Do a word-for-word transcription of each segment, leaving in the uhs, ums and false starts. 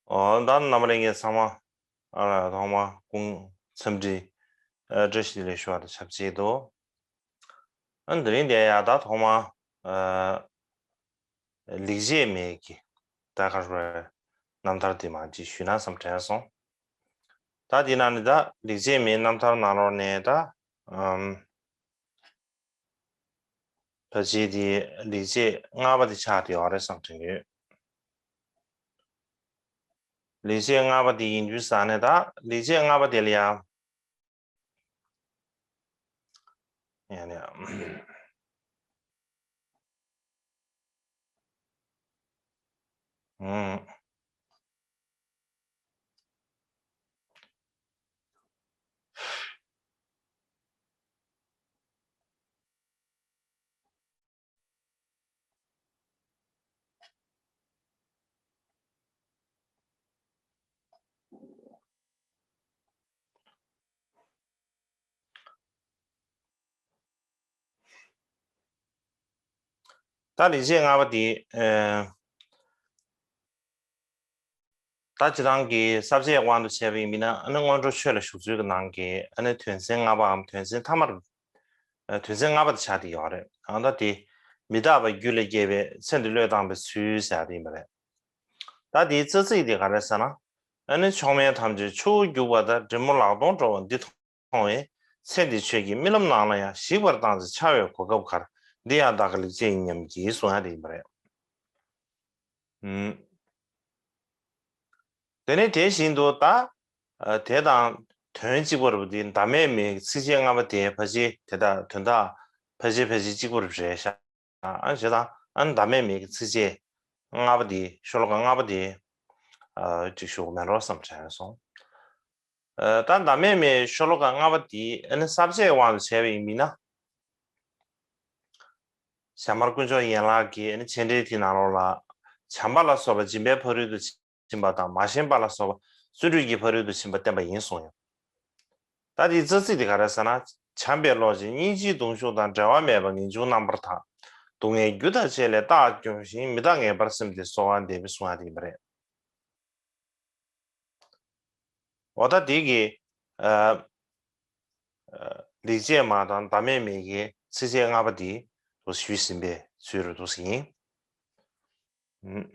ཨོ་ད་རྣམ་པ་ལྷན་རྒྱས་ཚང་མ་ཨ་ཐོག་མ་སྐུ་ཁམས་འཚམས་འདྲི་ཨ་བཀྲ་ཤིས་བདེ་ལེགས་ཞུ་བ་དང་ཆབས་ཅིག་ཏུ། ཨ་དེ་རིང་འདིར་ཡ་ད་ཐོག་མ་ཨ་ལེགས་བྱས་མའི་གི་ད་ག་རེ་རྣམ་ཐར་དེ་མར་ཅིག་ཞུས་ན་བསམ་དྲན་སོང་། ད་དེ་ནང་ནས་ད་ལེགས་བྱས་མའི་རྣམ་ཐར་ནང་ལོགས་ནས་ད་ཨམ། ཕལ་ཆེར་དེ་ལེགས་བྱས་ལྔ་པ་དེ་ཆགས་བསྡད་ཡོད་རེད་བསམ་དྲན་ཡོད། ལེགས་བྱས་ལྔ་པ་དེ་ཡིན་དུས་ཙང་ནས་ད་ལེགས་བྱས་ལྔ་པ་དེ་ལ་ཡང་ཡང་ནས་ཨང་། ད་ལེགས་བྱས་ལྔ་པ་དེ་ཨ། ད་སྤྱིར་བཏང་གི་ས་བཅད་དབང་དུ་བྱས་པ་ཡིན་ན་ཨ་ནི་སྔོན་འགྲོ་ཆོས་ལ་ཞུགས་ཚུལ་གྱི་ནང་གི་ཨ་ནི་དོན་ཚན་ལྔ་པའམ་དོན་ཚན་ཐ་མར་ཨ་དོན་ཚན་ལྔ་པ་དེ་ཆགས་བསྡད་ཡོད་རེད། ཨ་ད་དེ་མི་རྟག་པ་རྒྱུད་ལ་སྐྱེས་པའི་ཚེ་འདི་བློས་བཏང་བའི་ཚུལ་ཟེར་ཡ་དེ་ཡིན་པ་རེད། ད་དེའི་རྩ་ཚིག་དེ་ག་རེ་ཟེར་ན། ཨ་ནི་མཆོག་དམན་ཐམས་ཅད་ཆུ་བོ་རྒྱུག་པ་ལྟར་འབྲས་བུ་ལག་སྟོང་འགྲོ་བ་འདི་མཐོང་བས་ཚེ་འདི་ཆོས་ཀྱི་རྨི་ལམ་ནང་ལ་ཡང་ཞིག་པར་བཏང་ཚེ་འཆར་བའི་གོ་སྐབས་འགར་འདི་ཡང་བདག་གི་ལེགས་བྱས་ཉམས་ཀྱིས་གསུང་ཡ་དེ་ཡིན་པ་རེད། ཨུམ། དེ་ནས་དེ་བཞིན་དུ་ད་ཨ་དེ་དང་དོན་གཅིག་པ་རེད་པ། འདི་བདག་མེད་མའི་ཚིགས་བཅད་ལྔ་པ་དེ་ཕལ་ཆེར་དེ་དག་དོན་དག་ཕལ་ཆེར་ཕལ་ཆེར་གཅིག་པ་རེད་ཤག་ཨ་བྱས་ཙང་ཨ་ནི་བདག་མེད་མའི་ཚིགས་བཅད་ལྔ་པ་དེ་ཤོ་ལོ་ཀ་ལྔ་པ་དེ་ཨ་ཅིག་ཞུ་དགོས་མེད་འགྲོ་བསམ་དྲན་སོང་། ཨ་ད་བདག་མེད་མའི་ཤོ་ལོ་ཀ་ལྔ་པ་དེ་ཨ་ནི་ས་བཅད་དབང་དུ་བྱས་པ་ཡིན་ན། ཞྭ་དམར་དཀོན་མཆོག་ཡན་ལག་གི་ཨ་ནི་མཆན་འགྲེལ་དེའི་ནང་ལོགས་ལ། བྱམས་པ་ལ་སོགས་པ་སྦྱིན་པའི་ཕ་རོལ་ཏུ་ཕྱིན་པ་དང་མ་ཞེན་པ་ལ་སོགས་པ་བརྩོན་འགྲུས་ཀྱི་ཕ་རོལ་ཏུ་ཕྱིན་པ་བསྟན་པ་ཡིན་གསུངས་ཡོད། ད་དེའི་རྩ་ཚིག་དེ་ག་རེ་ཟེར་ན། བྱམས་པའི་བློ་ཅན་སྙིང་རྗེའི་གདུང་ཤུགས་དང་འབྲལ་བ་མེད་པ་ངེས་འབྱུང་རྣམ་པར་དག་སྡུག་བསྔལ་རྒྱུ་དང་བཅས་ལས་བདག་སྐྱོབ་ཞིང་མི་རྟག་ངེས་པར་སེམས་ཏེ་གསོལ་བ་འདེབས་གསུང་ཡ་དེ་ཡིན་པ་རེད། འོ་ད་དེ་གི་ཨ་ཨ་ལེགས་བྱས་མ་དང་བདག་མེད་མའི་གི་ཚིགས་བཅད་ལྔ་པ་དེ་ཞུས་ཟིན་པའི་ཚུལ་རུ་འདུག་ཟིན། ཨུམ།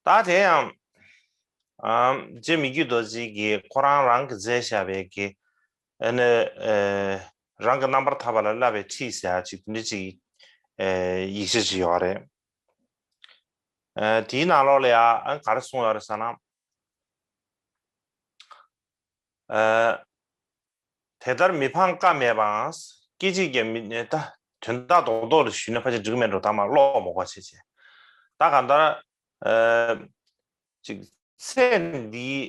ད་དེ་ཡང་ཨམ་རྗེ་མི་བསྐྱོད་རྡོ་རྗེ་གིས་ཁོ་རང་རང་གིས་མཛད་བཞག་པའི་གི་ཨ་ནི་ཨེ་རང་གི་རྣམ་པར་ཐར་པ་ལ་བསླབ་པའི་ཁྲིད་ཟེར་ཡ་ཅིག་འདི་ཅིག་ཨེ་ཡིག་ཆ་ཅིག་ཡོད་རེད། ཨེ་དེའི་ནང་ལོགས་ལ་ཡང་ཨ་ག་རེ་གསུངས་ཡོད་རེད་ཟེར་ན། ཨ་དེ་ལྟར་མི་ཕངས་ཀ་མེད་པའང་། སྐད་ཅིག་ཀྱང་མི་ད་དོན་དག་རྡོག་རྡོག་ལ་ཞུས་ན་ཕལ་ཆེར་འགྲིག་གི་མེད་འགྲོ། ད་མར་ཀློག་མ་དགོས་བྱས་བྱས། ད་གང་ལྟར་ཨ་ཅིག་ཚེ་འདིའི་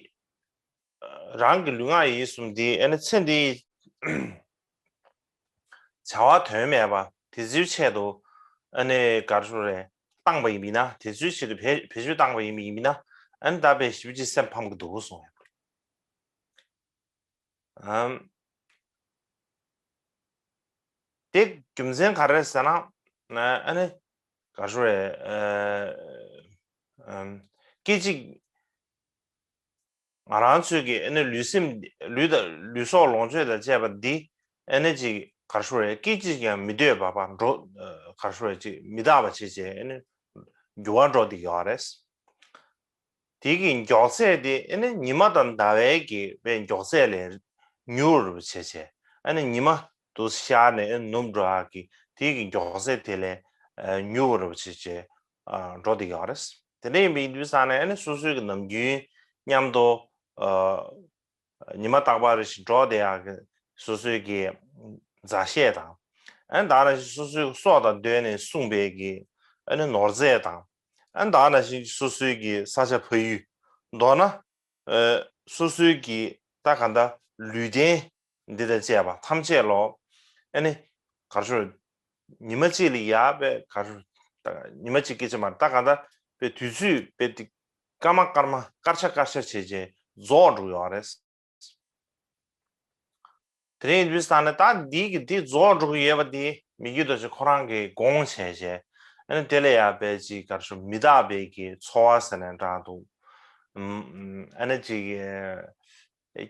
རང་གི་ལུས་ངག་ཡིད་གསུམ་འདི་ཨ་ནི་ཚེ་འདིའི་བྱ་བ་དོན་མེད་པ་དེ་ཚོའི་ཆེད་དུ་ཨ་ནི་ག་རེ་ཞུ་རེད། བཏང་པ་ཡིན་པས་ན། དེ་ཚོའི་ཆེད་དུ་བེད་བེད་སྤྱོད་བཏང་པ་ཡིན་པས་ན། ཨ་ནི་ད་དཔེ་ཞེ་པོ་ཅིག་སེམས་ཕམ་གྱི་འདུག་གསུངས་ཡོད། ཨམ། དེ་རྒྱུ་མཚན་ག་རེ་ཟེར་ན། ཨ་ནི་ག་རེ་ཞུ་རེད། ཨམ། སྐད་ཅིག་ང་རང་ཚོའི་གི་ཨ་ནི་ལུས་སེམས་ལུས་དང་ལུས་སྲོག་ལོངས་སྤྱོད་དང་བཅས་པ་འདི་ཨ་ནི་ཅིག་ག་རེ་ཞུ་རེད། སྐད་ཅིག་ཀྱང་མི་སྡོད་པ་བར་འགྲོ། ག་རེ་ཞུ་རེད། ཅིག་མི་རྟག་པ་བྱས་བྱས་ཨ་ནི་འགྱུར་བ་འགྲོ་བསྡད་ཀྱི་ཡོད་རེད། དེ་གི་མགྱོགས་ཚད་དེ་ཨ་ནི་ཉི་མ་དང་ཟླ་བའི་གི་བའི་མགྱོགས་ཚད་ལས་མྱུར་བ་བྱས་བྱས། ཨ་ནི་ཉི་མ་དུ་ཤར་ནས་ཨ་ནི་ནུབ་འགྲོ་ཡག་གི་དེ་གི་མགྱོགས་ཚད་དེ་ལས་ཨ་མྱུར་བ་བྱས་བྱས་ཨ་འགྲོ་བསྡད་ཀྱི་ཡོད་རེད། དེ་འདྲ་ཡིན་པ་ཡིན་དུས་ཙང་ནས་ཨ་ནི་སོ་སོའི་གི་ནམ་རྒྱུན་མཉམ་དུ་ཨ་ཉི་མ་རྟག་པར་རེ་བཞིན་འགྲོ་བསྡད་ཡག་གི་སོ་སོའི་གི་མཛའ་བཤེས་དང་། ཨ་ནི་ད་ག་ནང་བཞིན་སོ་སོའི་སྲོག་དང་བསྡོས་ནས་བསྲུངས་པའི་གི་ཨ་ནི་ནོར་རྫས་དང་། ཨ་ནི་ད་ག་ནང་བཞིན་སོ་སོའི་གི་ས་ཆ་ཕ་ཡུལ། མདོར་ན་ཨ་སོ་སོའི་གི་ད་ག་ད་ལུས་རྟེན་འདི་དང་བཅས་པ་ཐམས་ཅད་ལོ། ཨ་ནི་ག་རེ་ཞུ། ཉི་མ་གཅིག་ལ་ཡ་དཔེ་ག་རེ་ཞུ། ད་ཉི་མ་གཅིག་སྐད་ཆ་མ་རེད། ད་ག་ད་དཔེ་དུས་ཚོད་དཔེ་དེ་སྐར་མ་སྐར་མ་སྐར་ཆ་སྐར་ཆ་བྱས་བྱས་རྫོགས་འགྲོ་ཡོད་རེད། དེ་རིང་དུས་ས་ནས་ད་འདི་གི་འདི་རྫོགས་འགྲོ་གི་ཡོད་པ་དེ་ མི་བསྐྱོད་རྡོ་རྗེ་ཁོ་རང་གིས་དགོངས་བྱས་བྱས། ཨ་ནི་དེ་ལ་ཡང་དཔེ་ཅིག་ག་རེ་ཞུ། མི་རྟག་པའི་གི་འཚོ་བ་ཟེར་ནས་འདྲ་འདུག་ཨ་ནི་ཅིག་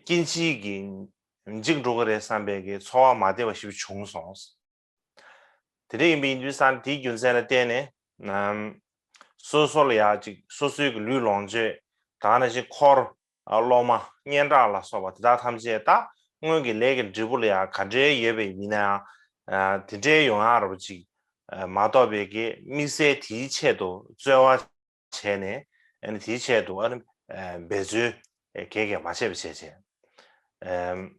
སྐྱེ་འཆི་གི་འཇིག་འགྲོ་གི་རེད་བསམ་པའི་གི་ཚོར་བ་མ་བདེ་བ་ཞིག་བྱུང་སོང་། དེ་འདྲ་ཡིན་པ་ཡིན་དུས་ཙང་དེའི་རྒྱུ་མཚན་ལ་བརྟེན་ནས་ནམ་སོ་སོ་ལ་ཡང་ཅིག་སོ་སོའི་གི་ལུས་ལོངས་སྤྱོད་དང་ནང་བཞིན་འཁོར་སློབ་མ་སྙན་གྲགས་ལ་སོགས་པ་དེ་དག་ཐམས་ཅད་ད་སྔོན་གྱི་ལས་ཀྱི་འབྲས་བུ་ལ་ཡང་ག་འདྲའི་ཡོད་པ་ཡིན་ན་ཡང་དེ་འདྲའི་ཡོང་ཡག་རོ་ཅིག་མ་གཏོགས་པའི་གི་དམིགས་བསལ་དེའི་ཆེད་དུ་རྩོལ་བ་བྱས་ནས། ཨ་ནི་དེའི་ཆེད་དུ་ཨ་ནི་འབད་རྩོལ་གས་གས་མ་བྱས་པ་བྱས་བྱས།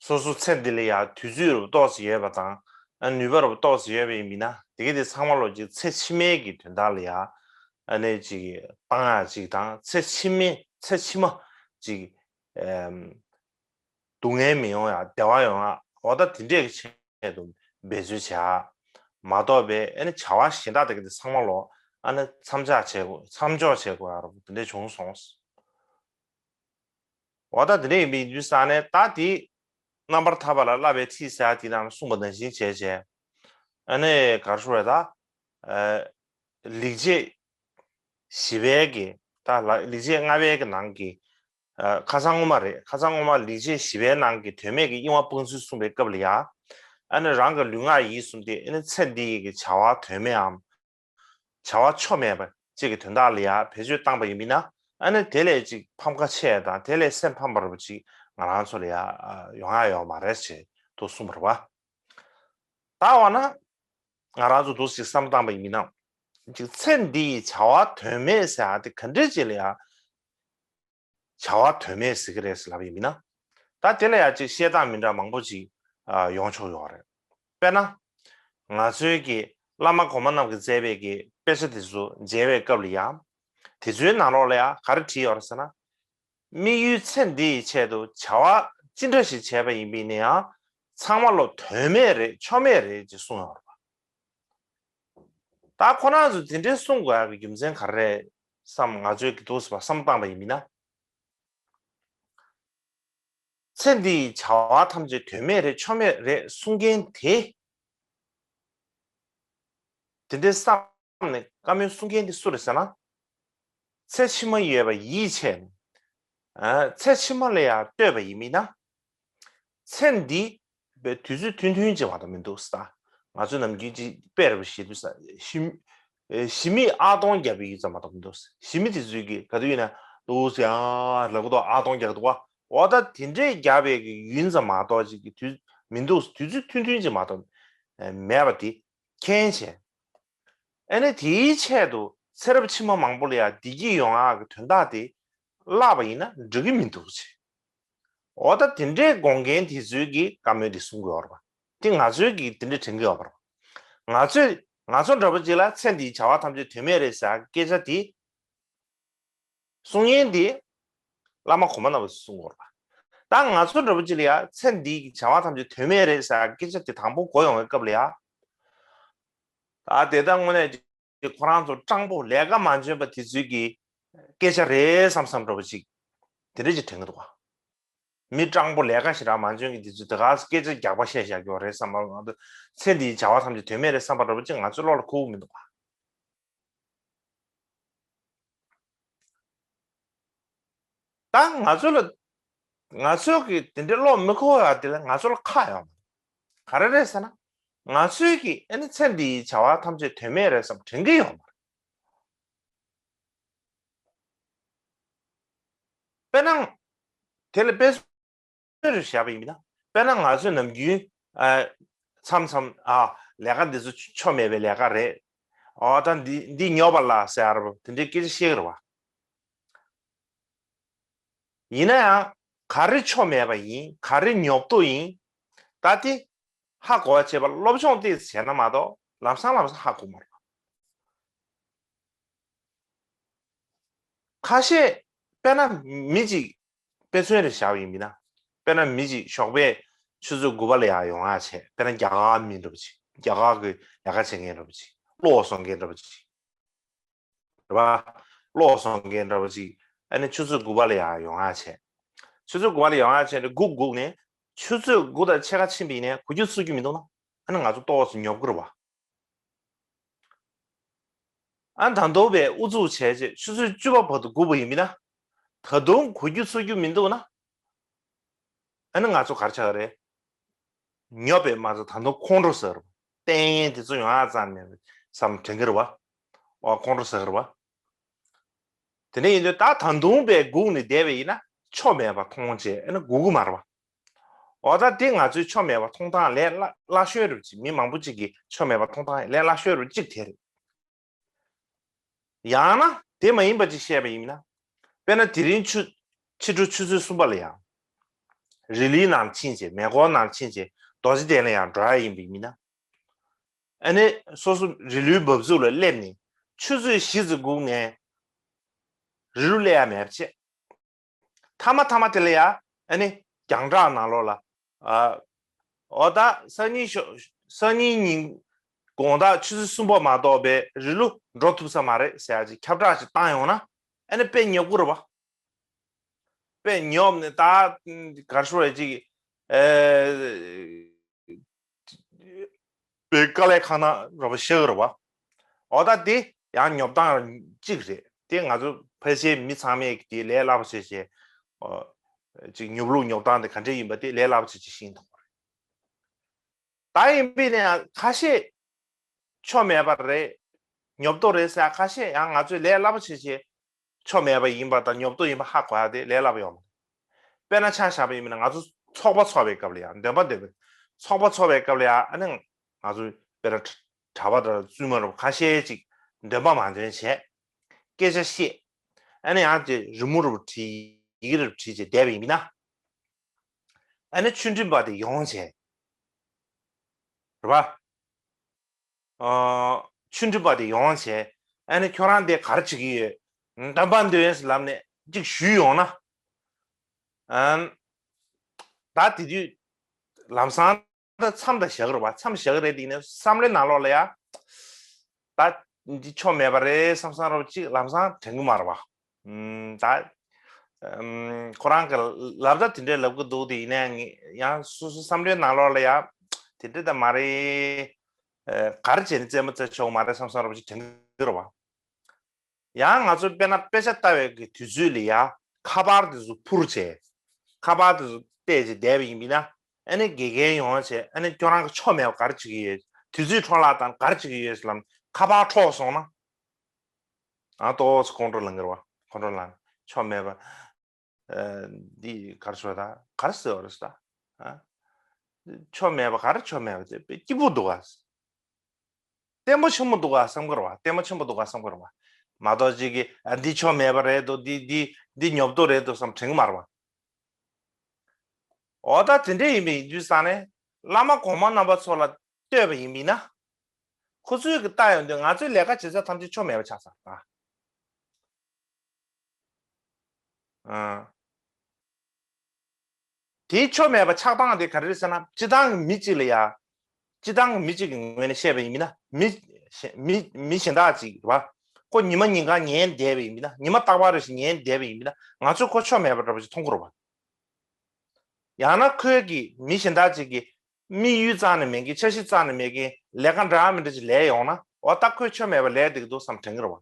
སོ་སོ་ཚེ་འདི་ལ་ཡང་དུས་ཚོད་རུ་ཏོག་ཙམ་ཡོད་པ་དང་། ཨ་ནུས་པ་རུ་ཏོག་ཙམ་ཡོད་པ་ཡིན་ན་དེ་གས་དེ་ཚང་མ་ལོ་ཅིག་ཚེ་ཕྱི་མའི་གི་དོན་དག་ལ་ཡང་ཨ་ནི་ཅིག་བཏང་ཡག་ཅིག་དང་། ཚེ་ཕྱི་མའི་ཚེ་ཕྱི་མ་ཅིག་སྡུག་བསྔལ་མི་ཡོང་ཡག་བདེ་བ་ཡོང་ཡག་འོ་ད་དེ་འདྲས་ཀྱི་ཆེད་དུ་འབད་རྩོལ་བྱེད་ཡག་མ་གཏོགས་པའི་ཨ་ནི་བྱ་བ་གཞན་དག་དེ་ག་དེ་ཚང་མ་ལོ་ཨ་ནི་མཚམས་འཇོག་བྱེད་དགོས། མཚམས་འཇོག་བྱེད་དགོས་ཡག་རུ་དེ་འདྲས་བྱུང་སོང་། འོ་ད་དེ་འདྲས་ཡིན་པའི་དུས་ས་ནས་ད་དེ་རྣམ་པར་ཐར་པ་ལ་བསླབ་པའི་ཁྲིད་ཟེར་ཡག་དེ་ནང་གསུངས་པ་ནང་བཞིན་བྱས་བྱས། ཨ་ནི་ག་རེ་ཞུ་རེད་ད། ལེགས་བྱས་བཞི་པའི་གི་ད་ལ་ལེགས་བྱས་ལྔ་པའི་གི་ནང་གི་ཁ་སང་སྔོན་མ་རེད། ཁ་སང་སྔོན་མ་ལེགས་བྱས་བཞི་པའི་ནང་གི་དོན་མེད་ཀྱི་གཡེང་བ་སྤང་ཚུལ་གསུངས་པའི་སྐབས་ལ་ཡ། ཨ་ནི་རང་གི་ལུས་ངག་ཡིད་གསུམ་དེ་ཨ་ནི་ཚེ་འདི་ཡི་གི་བྱ་བ་དོན་མེད་འམ། བྱ་བ་ཆོ་མེད་པ་ཅིག་གི་དོན་དག་ལ་ཡ་བེད་སྤྱོད་བཏང་པ་ཡིན་མིན་ན། ཨ་ནི་དེ་ལས་ཅིག་ཕམ་ཁ་ཆེ་དང་དེ་ལས་སེམས་ཕམ་པ་རུ་ཅིག་ང་རང་ཚོ་ལ་ཡ་ཡོང་ཡ་ཡོད་མ་རེད་ཅེས་དུ་གསུངས་པ་རེད་བ། ད་འོ་ན་ང་རང་ཚོ་འདུག་ཅིག་བསམ་བཏང་པ་ཡིན་མིན་ན། ཅིག་ཚེ་འདི་ཡི་བྱ་བ་དོན་མེད་ཟེར་ཡ་དེ་ག་འདྲས་ཅིག་ལ་ཡ། བྱ་བ་དོན་མེད་ཟེར་གི་རེད་ཟེར་ལབ་ཡིན་མིན་ན། ད་དེ་ལ་ཡ་ཅིག་བཤད་སྟངས་མི་འདྲ་མང་པོ་ཅིག་ཡོང་ཆོག་ཡོད་རེད། དཔེར་ན། ང་ཚོའི་གི་བླ་མ་གོང་མ་རྣམས་ཀྱིས་མཛད་པའི་གི་དཔེ་ཆ་དེ་ཚོ་མཇལ་བའི་སྐབས་ལ་ཡ། དེ་ཚོའི་ནང་ལོགས་ལ་ཡ་ག་རེ་བྲིས་ཡོད་རེད་ཟེར་ན། དམིགས་ཡུལ་ཚེ་འདི་ཡི་ཆེད་དུ་བྱ་བ་ཅི་འདྲ་ཞིག་བྱས་པ་ཡིན་པ་ཡིན་ན་ཡང་ཚང་མ་ལོ་དོན་མེད་རེད་ཆོ་མེད་རེད་ཅེས་གསུངས་ཡོད་རེད་པ། ད་ཁོ་རང་ཚོས་དེ་འདྲའི་གསུང་དགོས་ཡག་གི་རྒྱུ་མཚན་ག་རེ་རེད་བསམ་ང་ཚོས་གི་འདུག་ཟེར་བ་བསམ་བཏང་པ་ཡིན་མིན་ན། ཚེ་འདི་ཡི་བྱ་བ་ཐམས་ཅད་དོན་མེད་རེད་ཆོ་མེད་རེད་གསུང་མཁན་དེ། དེ་འདྲའི་བསམ་ནས་བཀའ་མོལ་གསུང་མཁན་དེ་སུ་རེད་ཟེར་ན། ཚེ་ཕྱི་མ་ཡོད་པ་ཡིད་ཆེས་ནས། ཚེ་ཕྱི་མ་ལ་ཡང་ལྟོས་པ་ཡིན་མིན་ན། ཚེ་འདི་བའི་དུས་ཚོད་ཐུང་ཐུང་ཅིག་མ་གཏོགས་མི་འདུག་ས། ང་ཚོ་ནམ་རྒྱུན་ཅིག་དཔེ་རེ་བ་ཞིག་འདུག་ས། ཞི་མི་ཞི་མི་ཨ་སྟོང་རྒྱབ་པའི་ཡུན་ཙམ་མ་གཏོགས་མི་འདུག་ས། ཞི་མི་དེ་ཚོས་ཀྱིས་ག་དུས་ཡིན་ན་འདུག་ས་ཡང་ལབ་གི་འདུག་ཨ་སྟོང་རྒྱག་གི་འདུག་བ། འོ་ད་དེ་འདྲས་རྒྱག་པའི་གི་ཡུན་ཙམ་མ་གཏོགས་ཅིག་གི་དུས་མི་འདུག་དུས་ཚོད་ཐུང་ཐུང་ཅིག་མ་གཏོགས་མེད་པ་དེ་མཁྱེན་བྱས། ཨ་ནི་དེའི་ཆེད་དུ་ཚེ་རབས་ཕྱི་མ་མང་པོ་ལ་ཡང་བདེ་སྐྱིད་ཡོང་ཡག་གི་དོན་དག་དེ་བརླག་པ་ཡིན་ན་འགྲིག་གི་མི་འདུག་ཅེས། འོ་ད་དེ་འདྲའི་དགོངས་མཁན་དེ་ཚོས་ཀྱིས་བཀའ་མོལ་འདི་གསུང་གི་ཡོད་རེད་པ། དེ་ང་ཚོས་ཀྱིས་དེ་འདྲ་དྲན་གྱི་ཡོད་པ་རེད་པ། ང་ཚོས་ང་ཚོ་འདྲ་པོ་ཅིག་ལ་ཚེ་འདིའི་བྱ་བ་ཐམས་ཅད་དོན་མེད་རེད་ཟེར་སྐད་ཆ་དེ་གསུང་མཁན་དེ་བླ་མ་གོང་མ་རྣམ་པ་ཚོས་གསུང་གི་ཡོད་རེད་པ། ད་ང་ཚོ་འདྲ་པོ་ཅིག་ལ་ཡང་ཚེ་འདིའི་བྱ་བ་ཐམས་ཅད་དོན་མེད་རེད་ཟེར་སྐད་ཆ་དེ་དང་པོ་གོ་ཡོང་བའི་སྐབས་ལ་ཡང་། ད་དེ་ལྟར་དངོས་གནས་ཀྱི་ཁོ་རང་ཚོ་སྤྲང་པོ་ལས་ཀ་མ་འཇོན་པ་དེ་ཚོའི་གི་སྐད་ཆ་རེད་བསམ་བསམ་འདྲ་པོ་ཅིག་དེ་འདྲ་ཅིག་དྲན་གི་འདུག་ག་མི་སྤྲང་པོ་ལས་ཀ་ཞེ་དྲག་མ་འཇོན་གི་དེ་ཚོས་དེ་ག་སྐད་ཆ་རྒྱག་པ་བཤད་བཞག་གི་ཡོད་རེད་བསམ་པ། ང་ཚོ་ཚེ་འདིའི་བྱ་བ་ཐམས་ཅད་དོན་མེད་རེད་བསམ་པ་འདྲ་པོ་ཅིག་ང་ཚོའི་བློ་ལ་འཁོར་གི་མི་འདུག་ག་ད་ང་ཚོ་ལ་ང་ཚོ་གི་དེ་འདྲའི་བློ་མི་འཁོར་ཡག་དེ་ལ་ང་ཚོ་ལ་ཁག་ཡོད་མ་རེད། ག་རེ་རེད་ཟེར་ན། ང་ཚོའི་གི་ཨ་ནི་ཚེ་འདིའི་བྱ་བ་ཐམས་ཅད་དོན་མེད་རེད་བསམ་དྲན་གི་ཡོད་མ་རེད། དཔེར་ན། དེ་ལ་དཔེ་མཚོན་རེ་བཞག་པ་ཡིན་ན། དཔེར་ན་ང་ཚོས་ནམ་རྒྱུན་ཨ་མཚམས་མཚམས་ཨ་ལས་ཀ་འདི་ཚོ་ཆོ་མེད་པའི་ལས་ཀ་རེད། ཨོ་ད་འདི་འདི་ཉོབ་པ་ལ་ཟེར་ཡ་རེད་པ། དེ་འདྲའི་སྐད་ཆ་བཤད་ཀྱི་རེད་པ། ཡིན་ན་ཡང་ག་རེ་ཆོ་མེད་པ་ཡིན་ག་རེ་ཉོབ་ཏོ་ཡིན། ད་དེ་ཧ་གོ་བ་བྱེད་པ་སློབ་སྦྱོང་ཏོག་ཙམ་བྱས་ན་མ་གཏོགས་ལམ་སང་ལམ་སང་ཧ་གོ་མ་རེད་པ། ཁ་ཤས་དཔེར་ན་མི་གཅིག་དཔེ་མཚོན་རེ་བཞག་པ་ཡིན་མིན་ན། དཔེར་ན་མི་གཅིག་ཞོགས་པའི་ཆུ་ཚོད་དགུ་པ་ལ་ཡར་ཡོང་ཡག་བྱས། དཔེར་ན་རྒྱ་གར་མི་འདྲ་པོ་ཅིག་རྒྱ་གར་གི་ལས་ཀ་བྱེད་མཁན་འདྲ་པོ་ཅིག་གློག་བཟོ་མཁན་འདྲ་པོ་ཅིག་རེད་པ། གློག་བཟོ་མཁན་འདྲ་པོ་ཅིག་ཨ་ནི་ཆུ་ཚོད་དགུ་པ་ལ་ཡར་ཡོང་ཡག་བྱས། ཆུ་ཚོད་དགུ་པ་ལ་ཡོང་ཡག་བྱས་ནས་སྒུག་སྒུག་ནས་ ཆུ་ཚོད་དགུ་དང་ཕྱེད་ཀ་ཕྱིན་པ་ཡིན་ནའི་གོ་རྒྱུ་ཚོར་རྒྱུ་མི་འདུག་ན། ཨ་ནི་ང་ཚོ་ཏོག་ཙམ་ཉོབ་ཀྱི་རེད་བ། ཨ་ནི་ད་དུང་བས་ཨུ་ཚུགས་བྱས་རྗེས་ཆུ་ཚོད་བཅུ་པ་བར་དུ་སྒུག་པ་ཡིན་པ་ཡིན་ན། ད་དུང་གོ་རྒྱུ་ཚོར་རྒྱུ་མི་འདུག་ན། ཨ་ནི་ང་ཚོ་ག་རེ་ཆགས་ཀྱི་རེད། ཉོབ་པའི་མ་ཚོ་ད་དུང་ཁོང་ཁྲོ་ཟ་གི་རེད་བ། ལྟས་ངན་དེ་ཚོ་ཡོང་ཡག་རྩ་ནས་བསམ་དྲན་གྱི་རེད་བ། ཨོ་ཁོང་ཁྲོ་ཟ་གི་རེད་བ། དེ་འདྲ་ཡིན་དུས་ད་ད་དུང་བས་སྒུག་ནས་བསྡད་པ་ཡིན་ན་ཆོ་མེད་པ་མཐོང་བྱས་ཨ་ནི་སྒུག་གི་མ་རེད་བ། འོ་ད་དེ་ང་ཚོའི་ཆོ་མེད་པ་མཐོང་སྟངས་ལས་སླ་སླ་ཤོས་རུ་ཅིག་མི་མང་པོ་ཅིག་གིས་ཆོ་མེད་པ་མཐོང་སྟངས་ལས་སླ་ཤོས་རུ་ཅིག་དེ་རེད། ཡང་ན་དེ་མ་ཡིན་པ་ཅིག་བཤད་པ་ཡིན་ན། དཔེར་ན་དེ་རིང་ཆུ་ཕྱི་དྲོ་ཆུ་ཚོད་གསུམ་པ་ལ་ཡང་། རི་ལིའི་ནང་ཕྱིན་བྱས་མེ་འཁོར་ནང་ཕྱིན་བྱས་རྡོ་རྗེ་གདན་ལ་ཡང་འགྲོ་ཡ་ཡིན་པ་ཡིན་ན། ཨ་ནི་སོ་སོ་རི་ལུའི་འབབ་ཚུགས་ལ་སླེབས་ནས་ཆུ་ཚོད་བཞི་ཙམ་སྒུག་ནས་རི་ལུ་སླེབས་ཡ་མེད་པ་བྱས། མཐའ་མ་མཐའ་མ་དེ་ལ་ཡ་ཨ་ནི་རྒྱང་བསྒྲགས་ནང་ལོགས་ལ་ཨ། འོ་ད་སང་ཉིན་ཞོ་སང་ཉིན་ཉིན་དགོང་དག་ཆུ་ཚོད་གསུམ་པ་མ་གཏོགས་པའི་རི་ལུ་འགྲོ་ཐུབ་ས་མ་རེད་ཟེར་ཡ་ཅིག་ཁྱབ་བསྒྲགས་ཅིག་བཏང་ཡོང་ན་ཨ་ནི་དཔེ་ཉོབ་ཀྱི་རེད་བ། དཔེ་ཉོབ་ནས་ད་གར་ཤོར་བའི་ཅིག་ཨེ། པའི་དཀའ་ལས་ཁག་ན་རོ་པ་ཤེས་རོ་བ། འོ་ད་དེ་ཡང་ཉོབ་སྟངས་གཅིག་རེད། དེ་ང་ཚོ་ཕལ་ཆེར་མི་ཚང་མས་དེ་ལས་སླ་པོ་བྱས་བྱས། ཨོ། ཅིག་ཉོབ་ལུགས་ཉོབ་སྟངས་དེ་ག་འདྲས་ཡིན་པ་དེ་ལས་སླ་པོ་བྱས་བྱས་ཤེས་ཐུབ་པ་རེད། ད་ཡིན་པས་ན་ཡང་ཁ་ཤས་ཆོ་མེད་པ་རེད། ཉོབ་ཏོ་རེད་ཟེར་ཁ་ཤས་ཡང་ང་ཚོས་ལས་སླ་པོ་བྱས་བྱས། ཆོ་མེད་པ་ཡིན་པ་དང་ཉོབ་ཏོ་ཡིན་པ་ཧ་གོ་ཡ་དེ་ལས་སླ་པོ་ཡོད་མ་རེད། དཔེར་ན་ཆ་བཞག་པ་ཡིན་ན་ང་ཚོ་ཚོགས་པ་ཚོགས་པའི་སྐབས་ལ་ཡང་འདོན་པ་འདོན་པའི་ཚོགས་པ་ཚོགས་པའི་སྐབས་ལ་ཡང་ཨ་ནི་ང་ཚོ་དཔེར་ན་གྲྭ་པ་དང་བཙུན་མ་རུ་ཁ་ཤས་ཅིག་འདོན་པ་མ་འདོན་བྱས་སྐད་ཆ་བཤད། ཨ་ནི་ཡང་དེ་རི་མོ་རུ་བྲིས་ཡི་གེ་རུ་བྲིས་བྱས་བསྡད་པ་ཡིན་ན། ཨ་ནི་ཆུང་འདྲིས་པ་དེ་ཡོང་བྱས། རེད་པ། ཨ། ཆུང་འདྲིས་པ་དེ་ཡོང་བྱས། ཨ་ནི་ཁྱོད་རང་དེ་ག་རེ་བྱེད་ཀྱི་ཡོད། འདོན་པ་འདོན་ཟེར་ལབ་ནས་ཅིག་ཞུས་ཡོང་ན། ཨ། ད་དེ་དུས་ལམ་སང་ད་མཚམས་ད་བཞག་གི་རེད་པ། མཚམས་བཞག་གི་རེད་དེ་ནས་བསམ་བློའི་ནང་ལོགས་ལ་ཡ། ད་འདི་ཆོ་མེད་པ་རེད་བསམ་བསམ་རོ་ཅིག་ལམ་སང་དྲན་གི་མ་རེད་པ། ཨུམ། ད་ཨུམ། ཁོ་རང་གི་ལབ་ད་དེ་འདྲའི་ལབ་གི་འདུག་དེ་ཡིན་ནའང་ངས་ཡང་སོ་སོ་བསམ་བློའི་ནང་ལོགས་ལ་ཡ། དེ་འདྲ་ད་མ་རེད། ཨ། ག་རེ་བྱས་ནས་རྩེད་མོ་རྩེ་ཆོག་མ་རེད་བསམ་བསམ་རོ་ཅིག་དྲན་གི་རེད་པ། ཡང་ང་ཚོ་དཔེར་ན་དཔེ་ཆ་ལྟ་བའི་གི་དུས་ཚོད་ལ་ཡ་ཁ་པར་དེ་ཚོ་འཕུར་བྱས། ཁ་པར་དེ་ཚོ་བལྟས་བྱས་བསྡད་པ་ཡིན་པ་ཡིན་ན་ཨ་ནི་དགེ་རྒན་ཡོང་བྱས་ཨ་ནི་ཁྱོད་རང་གི་ཆོ་མེད་པ་ག་རེ་བྱེད་ཀྱི་ཡོད། དུས་ཚོད་འཕྲོ་བརླག་བཏང་ག་རེ་བྱེད་ཀྱི་ཡོད་ཟེར་ལབ་ཁ་པར་འཕྲོག་སོང་ན། ཨ་ཏོག་ཙམ་ཁོང་ཁྲོ་ལངས་ཀྱི་རེད་པ། ཁོང་ཁྲོ་ལངས་ཆོ་མེད་པ། ཨ། འདི་ག་རེ་ཟེར་བ་ད་ག་རེ་ཟེར་བ་རེད་ཟེར་ད། ཨ། ཆོ་མེད་པ་ག་རེ་ཆོ་མེད་པ་དེ་དཔེ་སྐྱིད་པོ་འདུག་ག། ལྟད་མོ་ཆེན་པོ་འདུག་ག་བསམ་གི་རེད་པ། ལྟད་མོ་ཆེན་པོ་འདུག་ག་བསམ་གི་རེད་པ། མ་གཏོགས་ཅིག་གིས་ཨ་འདི་ཆོ་མེད་པ་རེད་འདུག་འདི་འདི་འདི་ཉོབ་ཏོ་རེད་འདུག་བསམ་དྲན་གི་མ་རེད་པ། འོ་ད་དེ་འདྲས་ཡིན་པ་ཡིན་དུས་ཙང་ནས་བླ་མ་གོང་མ་རྣམ་པ་ཚོ་ལ་ལྟོས་པ་ཡིན་པ་ཡིན་ན། ཁོ་ཚོས་གི་ལྟ་ཡོང་དུས་ང་ཚོའི་ལས་ཀ་བྱེད་ས་ཐམས་ཅད་ཆོ་མེད་པ་ཆགས་ཚར་ད། ཨ། དེའི་ཆོ་མེད་པ་ཆགས་སྟངས་དེ་ག་རེ་རེད་ཟེར་ན་སྤྱི་བཏང་གི་མི་གཅིག་ལ་ཡ། སྤྱི་བཏང་གི་མི་གཅིག་གི་ངོས་ནས་བཤད་པ་ཡིན་ན་མི་མི་མི་གཞན་དག་ཅིག་རེད་པ། ཁོ་ཉི་མ་ཉིན་གང་ཉལ་བསྡད་པ་ཡིན་ན་ཉི་མ་རྟག་པར་རེ་བཞིན་ཉལ་བསྡད་པ་ཡིན་ན་ང་ཚོས་ཁོ་ཆོ་མེད་པ་འདྲ་པོ་ཞིག་མཐོང་གི་རེད་པ། ཡང་ན་ཁོས་ཀྱི་མི་གཞན་དག་ཅིག་གི་དམིགས་ཡུལ་རྩ་ནས་མེད་མཁན་འཆར་གཞི་རྩ་ནས་མེད་མཁན་ལས་ཀ་འདྲ་མི་འདྲ་ཅིག་ལས་ཡོང་ན་འོ་ད་ཁོས་ཆོ་མེད་པ་ལས་བསྡད་ཀྱི་འདུག་བསམ་དྲན་གྱི་རེད་པ།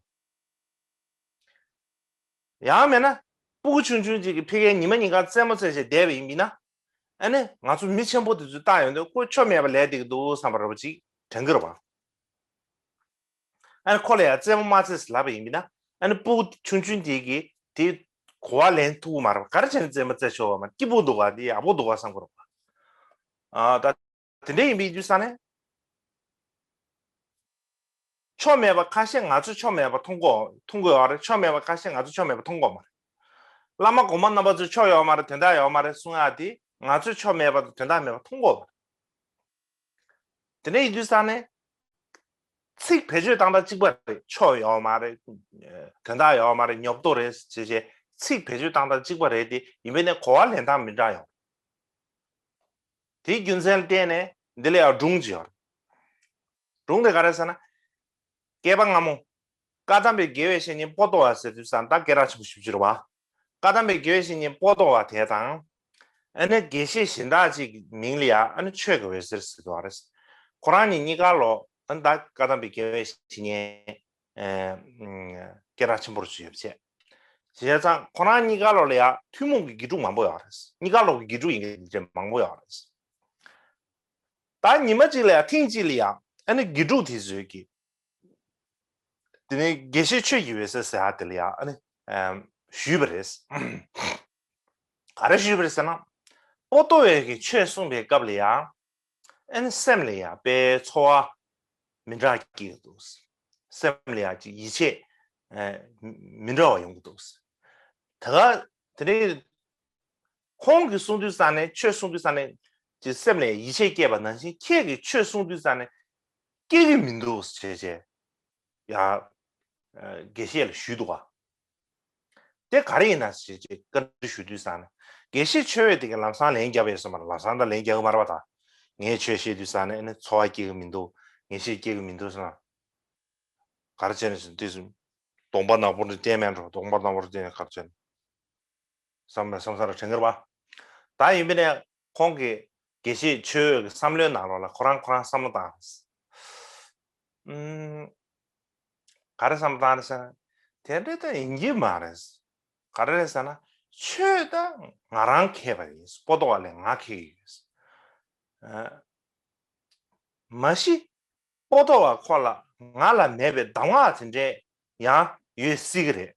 ཡང་མེད་ན། སྤུ་གུ་ཆུང་ཆུང་ཅིག་གིས་ཕ་གིར་ཉི་མ་ཉིན་གང་རྩེད་མོ་རྩེ་བྱས་བསྡད་པ་ཡིན་པ་ཡིན་ན། ཨ་ནི་ང་ཚོ་མི་ཆེན་པོ་དེ་ཚོས་ལྟ་ཡོང་དུས་ཁོ་ཆོ་མེད་པ་ལས་བསྡད་ཀྱི་འདུག་བསམ་པ་འདྲ་པོ་ཅིག་དྲན་གྱི་རེད་པ། ཨ་ནི་ཁོ་ལ་ཡང་རྩེད་མོ་མ་རྩེ་ཟེར་ལབ་པ་ཡིན་པ་ཡིན་ན། ཨ་ནི་སྤུ་གུ་ཆུང་ཆུང་དེ་གིས་དེ་གོ་བ་ལེན་ཐུབ་ཀྱི་མ་རེད་པ། ག་རེ་བྱས་ནས་རྩེད་མོ་རྩེ་ཆོག་པ་མ་སྐྱིད་པོ་འདུག་ག་འདི་ཡག་པོ་འདུག་ག་བསམ་གྱི་རེད་པ། ཨ་ད། དེ་འདྲ་ཡིན་པའི་དུས་ས་ནས། ཆོ་མེད་པ་ཁ་ཤས་ང་ཚོས་ཆོ་མེད་པ་མཐོང་གོ་མཐོང་གི་ཡོད་རེད། ཆོ་མེད་པ་ཁ་ཤས་ང་ཚོས་ཆོ་མེད་པ་མཐོང་གོ་མ་རེད། བླ་མ་གོང་མ་རྣམ་པ་ཚོས་ཆོ་ཡོད་མ་རེད་དོན་དག་ཡོད་མ་རེད་གསུང་ཡག་དེ་ང་ཚོས་ཆོ་མེད་པ་དང་དོན་དག་མེད་པ་མཐོང་གོ་མ་རེད། དེ་འདྲ་ཡིན་དུས་ས་ནས། ཚིག་བེད་སྤྱོད་བཏང་སྟངས་གཅིག་པ་རེད། ཆོ་ཡོད་མ་རེད། དོན་དག་ཡོད་མ་རེད། ཉོབ་ཏོ་རེད་ཅེས་བྱས་ཚིག་བེད་སྤྱོད་བཏང་སྟངས་གཅིག་པ་རེད་དེ་ཡིན་པས་ན་གོ་བ་ལེན་སྟངས་མི་འདྲ་ཡོང་། དེའི་རྒྱུ་མཚན་ལ་བརྟེན་ནས་འདི་ལ་ཡང་སྒྲུང་ཅིག་ཡོད་རེད། སྒྲུང་དེ་ག་རེ་ཟེར་ན། སྐྱེས་པ་སྔ་མོ། བཀའ་གདམས་པའི་དགེ་བའི་བཤེས་གཉེན་པོ་ཏོ་བ་ཟེར་དུས་ཙང་ད་སྐད་གྲགས་ཆེན་པོ་ཞེ་པོ་ཅིག་རེད་བ། བཀའ་གདམས་པའི་དགེ་བའི་བཤེས་གཉེན་པོ་ཏོ་བ་དེ་དང་། ཨ་ནི་དགེ་བཤེས་གཞན་དག་ཅིག་གི་མིང་ལ་ཡང་ཨ་ནི་ཆོས་ཀྱི་འོད་ཟེར་ཟེར་གྱི་ཡོད་རེད། ཁོ་རང་གཉིས་གཉིས་ཀ་ལོ་ཨ་ནི་ད་བཀའ་གདམས་པའི་དགེ་བའི་བཤེས་གཉེན་ཨེ་ཨམ་སྐད་གྲགས་ཆེན་པོ་ཅིག་ཡོད་པ་བྱས། བྱས་ཙང་ཁོ་རང་གཉིས་ཀ་ལོ་ལ་ཡང་ཐུན་མོང་གི་དགེ་ཕྲུག་མང་པོ་ཡོད་རེད། གཉིས་ཀ་ལོ་གི་དགེ་ཕྲུག་ཡིན་མཁན་དེ་འདྲ་མང་པོ་ཡོད་རེད། ད་ཉི་མ་གཅིག་ལ་ཡང་ཐེངས་གཅིག་ལ་ཡང་ཨ་ནི་དགེ་ཕྲུག་དེ་ཚོས་ཀྱིས་དེ་ནས་དགེ་བཤེས་ཆོས་ཀྱི་འོད་ཟེར་ཟེར་ཡ་དེ་ལ་ཡང་ཨ་ནི་ཨམ་ཞུས་པ་རེད། ག་རེ་ཞུས་པ་རེད་ཟེར་ན། པོ་ཏོ་བས་ཀྱིས་ཆོས་གསུངས་པའི་སྐབས་ལ་ཡང་ཨ་ནི་སེམས་ལ་ཡང་དཔེ་ཚོར་བ་མི་འདྲ་སྐྱེ་གི་འདུག་སེམས་ལ་ཡང་ཅིག་ཡིད་ཆེས་ཨ་མི་འདྲ་བ་ཡོང་གི་འདུག་ད་ག་དེ་ནས་ཁོང་གིས་གསུང་དུས་ཙང་ནས་ཆོས་གསུང་དུས་ཙང་ནས་ཅིག་སེམས་ལ་ཡིད་ཆེས་སྐྱེས་པ་ནང་བཞིན། ཁྱེད་ཀྱིས་ཆོས་གསུང་དུས་ཙང་ནས་སྐྱེ་གི་མི་འདུག་ཟེར་བྱས་ཡ་དགེ་བཤེས་ལ་ཞུས་འདུག་ག་དེ་ག་རེ་ཡིན་ན་ཟེར་བྱས་བཀའ་འདྲི་ཞུ་དུས་ཙང་ནས། དགེ་བཤེས་ཆོས་འོད་དེ་ག་ལམ་སང་ལན་རྒྱབ་ཡོད་ས་མ་རེད། ལམ་སང་ད་ལན་རྒྱག་གི་མ་རེད་པ། ད་ངས་ཆོས་བཤད་དུས་ཙང་ནས་ཨ་ནི་ཚོར་བ་སྐྱེ་གི་མི་འདུག་ངེས་ཤེས་སྐྱེ་གི་མི་འདུག་ཟེར་ན། ག་རེ་བྱས་ནས་ཟེར་དུས་སུ། གདོང་པ་ནག་པོ་འདི་བསྟན་མེད་འགྲོ། གདོང་པ་ནག་པོ་འདི་བསྟན་ནས་ག་རེ་བྱས་ནས། བསམ་པའི་བསམ་སར་དྲན་གི་རེད་པ། ད་ཡིན་པ་ནས་ཁོང་གིས་དགེ་བཤེས་ཆོས་འོད་ཀྱི་བསམ་བློའི་ནང་ལོགས་ལ་ཁོ་རང་ཁོ་རང་བསམ་བློ་བཏང་། ཨུམ། ག་རེ་བསམ་བློ་བཏང་རེད་ཟེར་ན། དེ་འདྲ་ད་ཡིན་གྱི་མ་རེད། ག་རེ་རེད་ཟེར་ན། ཆོས་ད་ང་རང་མཁས་པ་ཡིན། པོ་ཏོ་བ་ལས་ང་མཁས་ཀྱི་ཡོད། ཨ། མ་གཞི་པོ་ཏོ་བ་ཁོ་ལ་ང་ལ་མེད་པའི་གདམས་ངག་དེ་འདྲས་ཡང་ཡོད་སྲིད་ཀྱི་རེད།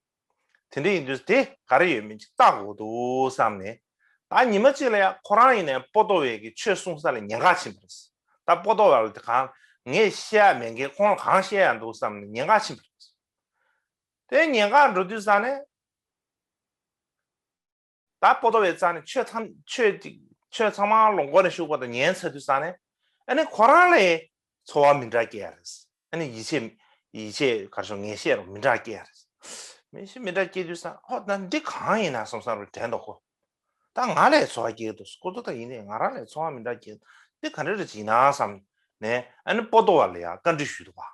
དེ་འདྲ་ཡིན་དུས་དེ་ག་རེ་ཡོད་མེད་ཅིག་བལྟ་དགོས་འདུག་བསམ་ནས། ད་ཉི་མ་གཅིག་ལ་ཡང་ཁོ་རང་ཡིན་ནའི་པོ་ཏོ་བས་ཀྱི་ཆོས་གསུང་ས་ལ་ཉེན་ཁ་ཕྱིན་པ་རེད། ད་པོ་ཏོ་བ་ལ་དེ་གང་ངས་བཤད་ཡ་མེད་མཁན་ཁོང་ལ་གང་བཤད་ཡ་འདུག་བསམ་ནས་ཉེན་ཁ་ཕྱིན་པ་རེད། དེ་ཉེན་ཁ་འགྲོ་དུས་ཙང་ནས། ད་པོ་ཏོ་བའི་རྩ་ནས་ཆོས་ཐམས་ཆོས་ཅིག་ཆོས་ཚང་མ་ལོངས་སྐོར་ནས་ཞུགས་པ་དང་ཉན་ཚར་དུས་ཙང་ནས། ཨ་ནི་ཁོ་རང་ལ་ཚོར་བ་མི་འདྲ་སྐྱེ་ཡ་རེད། ཨ་ནི་ཡིད་ཆེས་ཡིད་ཆེས་གར་ཤོག་ངེས་ཤེས་རུ་མི་འདྲ་སྐྱེ་ཡ་རེད། མི་ཤེས་མི་འདྲ་སྐྱེ་དུས་ཙང་། ཧོ་ད་འདི་གང་ཡིན་ན་བསམ་བསམ་རུ་དྲན་འདུག་གོ། ད་ང་ལ་ཚོར་བ་སྐྱེ་འདུག་ཁོ་ཚོ་ད་ཡིན་ནའི་ང་རང་ལ་ཚོར་བ་མི་འདྲ་སྐྱེ་འདུག་འདི་ག་འདྲ་རེད་ཅིག་ཡིན་ན་བསམ་ནས། ཨ་ནི་པོ་ཏོ་བ་ལ་ཡ་བཀའ་འདྲི་ཞུས་འདུག་ག་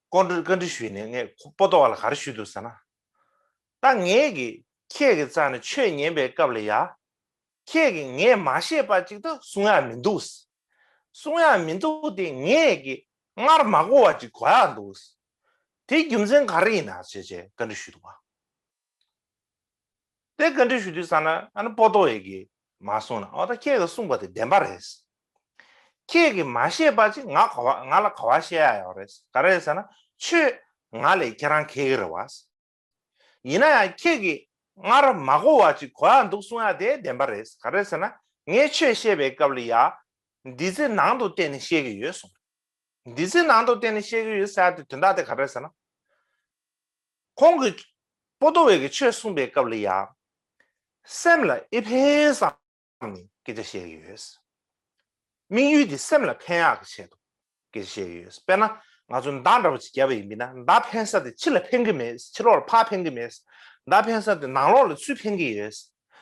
བཀའ་འདྲི་བཀའ་འདྲི་ཞུས་ནས་ངས་པོ་ཏོ་བ་ལ་ག་རེ་ཞུས་འདུག་ཟེར་ན། ད་ངས་ཀྱི་ཁྱེད་ཀྱི་རྩ་ནས་ཆོས་ཉན་པའི་སྐབས་ལ་ཡ། ཁྱེད་ཀྱིས་ངས་མ་ཤེས་པ་ཅིག་ད་གསུང་ཡ་མི་འདུག་གསུང་ཡ་མི་འདུག་དེ་ངས་ཀྱི་སྔར་མ་གོ་བ་ཅིག་གོ་ཡ་འདུག་དེ་རྒྱུ་མཚན་ག་རེ་ཡིན་ན་ཞེས་བྱས་བཀའ་འདྲི་ཞུས་འདུག་ག་དེ་བཀའ་འདྲི་ཞུ་དུས་ཙང་ན་ཨ་ནི་པོ་ཏོ་བས་ཀྱིས་མ་གསུངས་ན། ཨོ་ད་ཁྱེད་ཀྱིས་གསུངས་པ་དེ་བདེན་པ་རེད། ཁྱེད་ཀྱིས་མ་ཤེས་པ་ཅིག་ང་ག་བ་ང་ལ་ག་བ་བཤད་ཡ་ཡོད་རེད། ག་རེ་རེད་ཟེར་ན། ཆོས་ང་ལས་ཁྱེད་རང་མཁས་ཀྱི་རེད་བ། ཡིན་ན་ཡང་ཁྱེད་ཀྱིས་སྔར་མ་གོ་བ་ཅིག་གོ་ཡ་འདུག་གསུང་ཡ་དེ་བདེན་པ་རེད། ག་རེ་ཟེར་ན། ངས་ཆོས་བཤད་པའི་སྐབས་ལ་ཡ། འདི་ཚེ་ནང་དུ་བལྟས་ནས་བཤད་ཀྱི་ཡོད་གསུངས། འདི་ཚེ་ནང་དུ་བལྟས་ནས་བཤད་ཀྱི་ཡོད་ཟེར་ཡ་དེ་དོན་དག་དེ་ག་རེ་རེད་ཟེར་ན། ཁོང་གིས་པོ་ཏོ་བས་ཀྱི་ཆོས་གསུངས་པའི་སྐབས་ལ་ཡ། སེམས་ལ་ཨེ་ཕན་བསམ་ནས་སྐད་ཆ་བཤད་ཀྱི་ཡོད། དམིགས་ཡུལ་དེ་སེམས་ལ་ཕན་ཡག་གི་ཆེད་དུ་སྐད་ཆ་བཤད་ཀྱི་ཡོད། དཔེར་ན་ང་ཚོ་མདའ་འདྲ་པོ་ཅིག་བརྒྱབ་པ་ཡིན་པས་ན། མདའ་འཕེན་ས་དེ་ཕྱི་ལ་འཕེན་གྱི་མེད། ཕྱི་ལོགས་ལ་ཕར་འཕེན་གྱི་མེད། མདའ་འཕེན་ས་དེ་ནང་ལོགས་ལ་ཚུར་འཕེན་གྱི་ཡོད།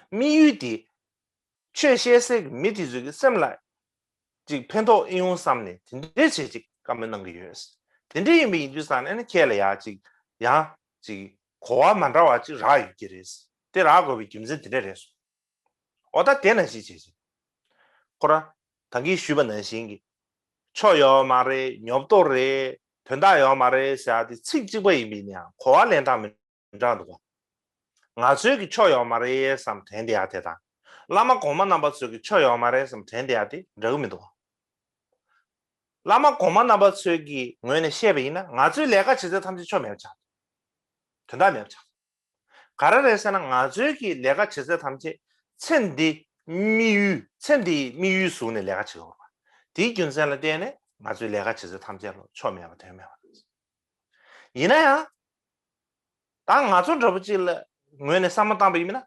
དམིགས་ཡུལ་དེ། ཆོས་བཤད་སའི་མི་དེ་ཚོའི་སེམས་ལ་ཅིག་ཕན་ཐོགས་ཨེ་ཡོང་བསམ་ནས་དེ་འདྲའི་བྱས་ཅིག་བཀའ་མོལ་གནང་གི་ཡོད། དེ་འདྲ་ཡིན་པ་ཡིན་དུས་ཙང་ནས་ནི་ཁྱེད་ལ་ཡ་ཅིག་ཡང་ཅིག་གོ་བ་མ་འདྲ་བ་ཅིག་རག་ཡོད་ཀྱི་རེད། དེ་རག་དགོས་པའི་རྒྱུ་མཚན་དེ་འདྲ་རེད་གསུངས། འོ་ད་དེ་ནང་བཞིན་བྱས་ཅིག་ཁོ་ར་ད་གིན་ཞུས་པ་ནང་བཞིན་གྱི་ཆོ་ཡོད་མ་རེད། ཉོབ་ཏོ་རེད། དོན་དག་ཡོད་མ་རེད་ཟེར་ཡ་དེ་ཚིག་གཅིག་པ་ཡིན་པ་ཡིན་ན་ཡང་གོ་བ་ལེན་སྟངས་མི་འདྲ་འདུག་ག་ང་ཚོའི་གི་ཆོ་ཡོད་མ་རེད་བསམ་དྲན་བསྡད་ཡ་དེ་དང་། བླ་མ་གོང་མ་རྣམ་པ་ཚོའི་གི་ཆོ་ཡོད་མ་རེད་བསམ་དྲན་བསྡད་ཡ་དེ་འདྲ་གི་མི་འདུག་ག་བླ་མ་གོང་མ་རྣམ་པ་ཚོའི་གི་ངོས་ནས་བཤད་པ་ཡིན་ན། ང་ཚོའི་ལས་ཀ་བྱེད་ཚད་ཐམས་ཅད་ཆོ་མེད་པ་ཆགས། དོན་དག་མེད་པ་ཆགས། ག་རེ་རེད་ཟེར་ན། ང་ཚོའི་གི་ལས་ཀ་བྱེད་ཚད་ཐམས་ཅད་ཚེ་འདི་དམིགས་ཡུལ། ཚེ་འདིའི་དམིགས་ཡུལ་བཟུང་ནས་ལས་ཀ་བྱེད་དགོས་པ། དེའི་རྒྱུ་མཚན་ལ་བརྟེན་ནས་ང་ཚོའི་ལས་ཀ་བྱེད་ཚད་ཐམས་ཅད་ལ་ཆོ་མེད་པ་དོན་མེད་པ་རེད། ཡིན་ན་ཡང་། ད་ང་ཚོ་འདྲ་པོ་ཅིག་ལ་ངོས་ནས་བསམ་བློ་བཏང་པ་ཡིན་ན།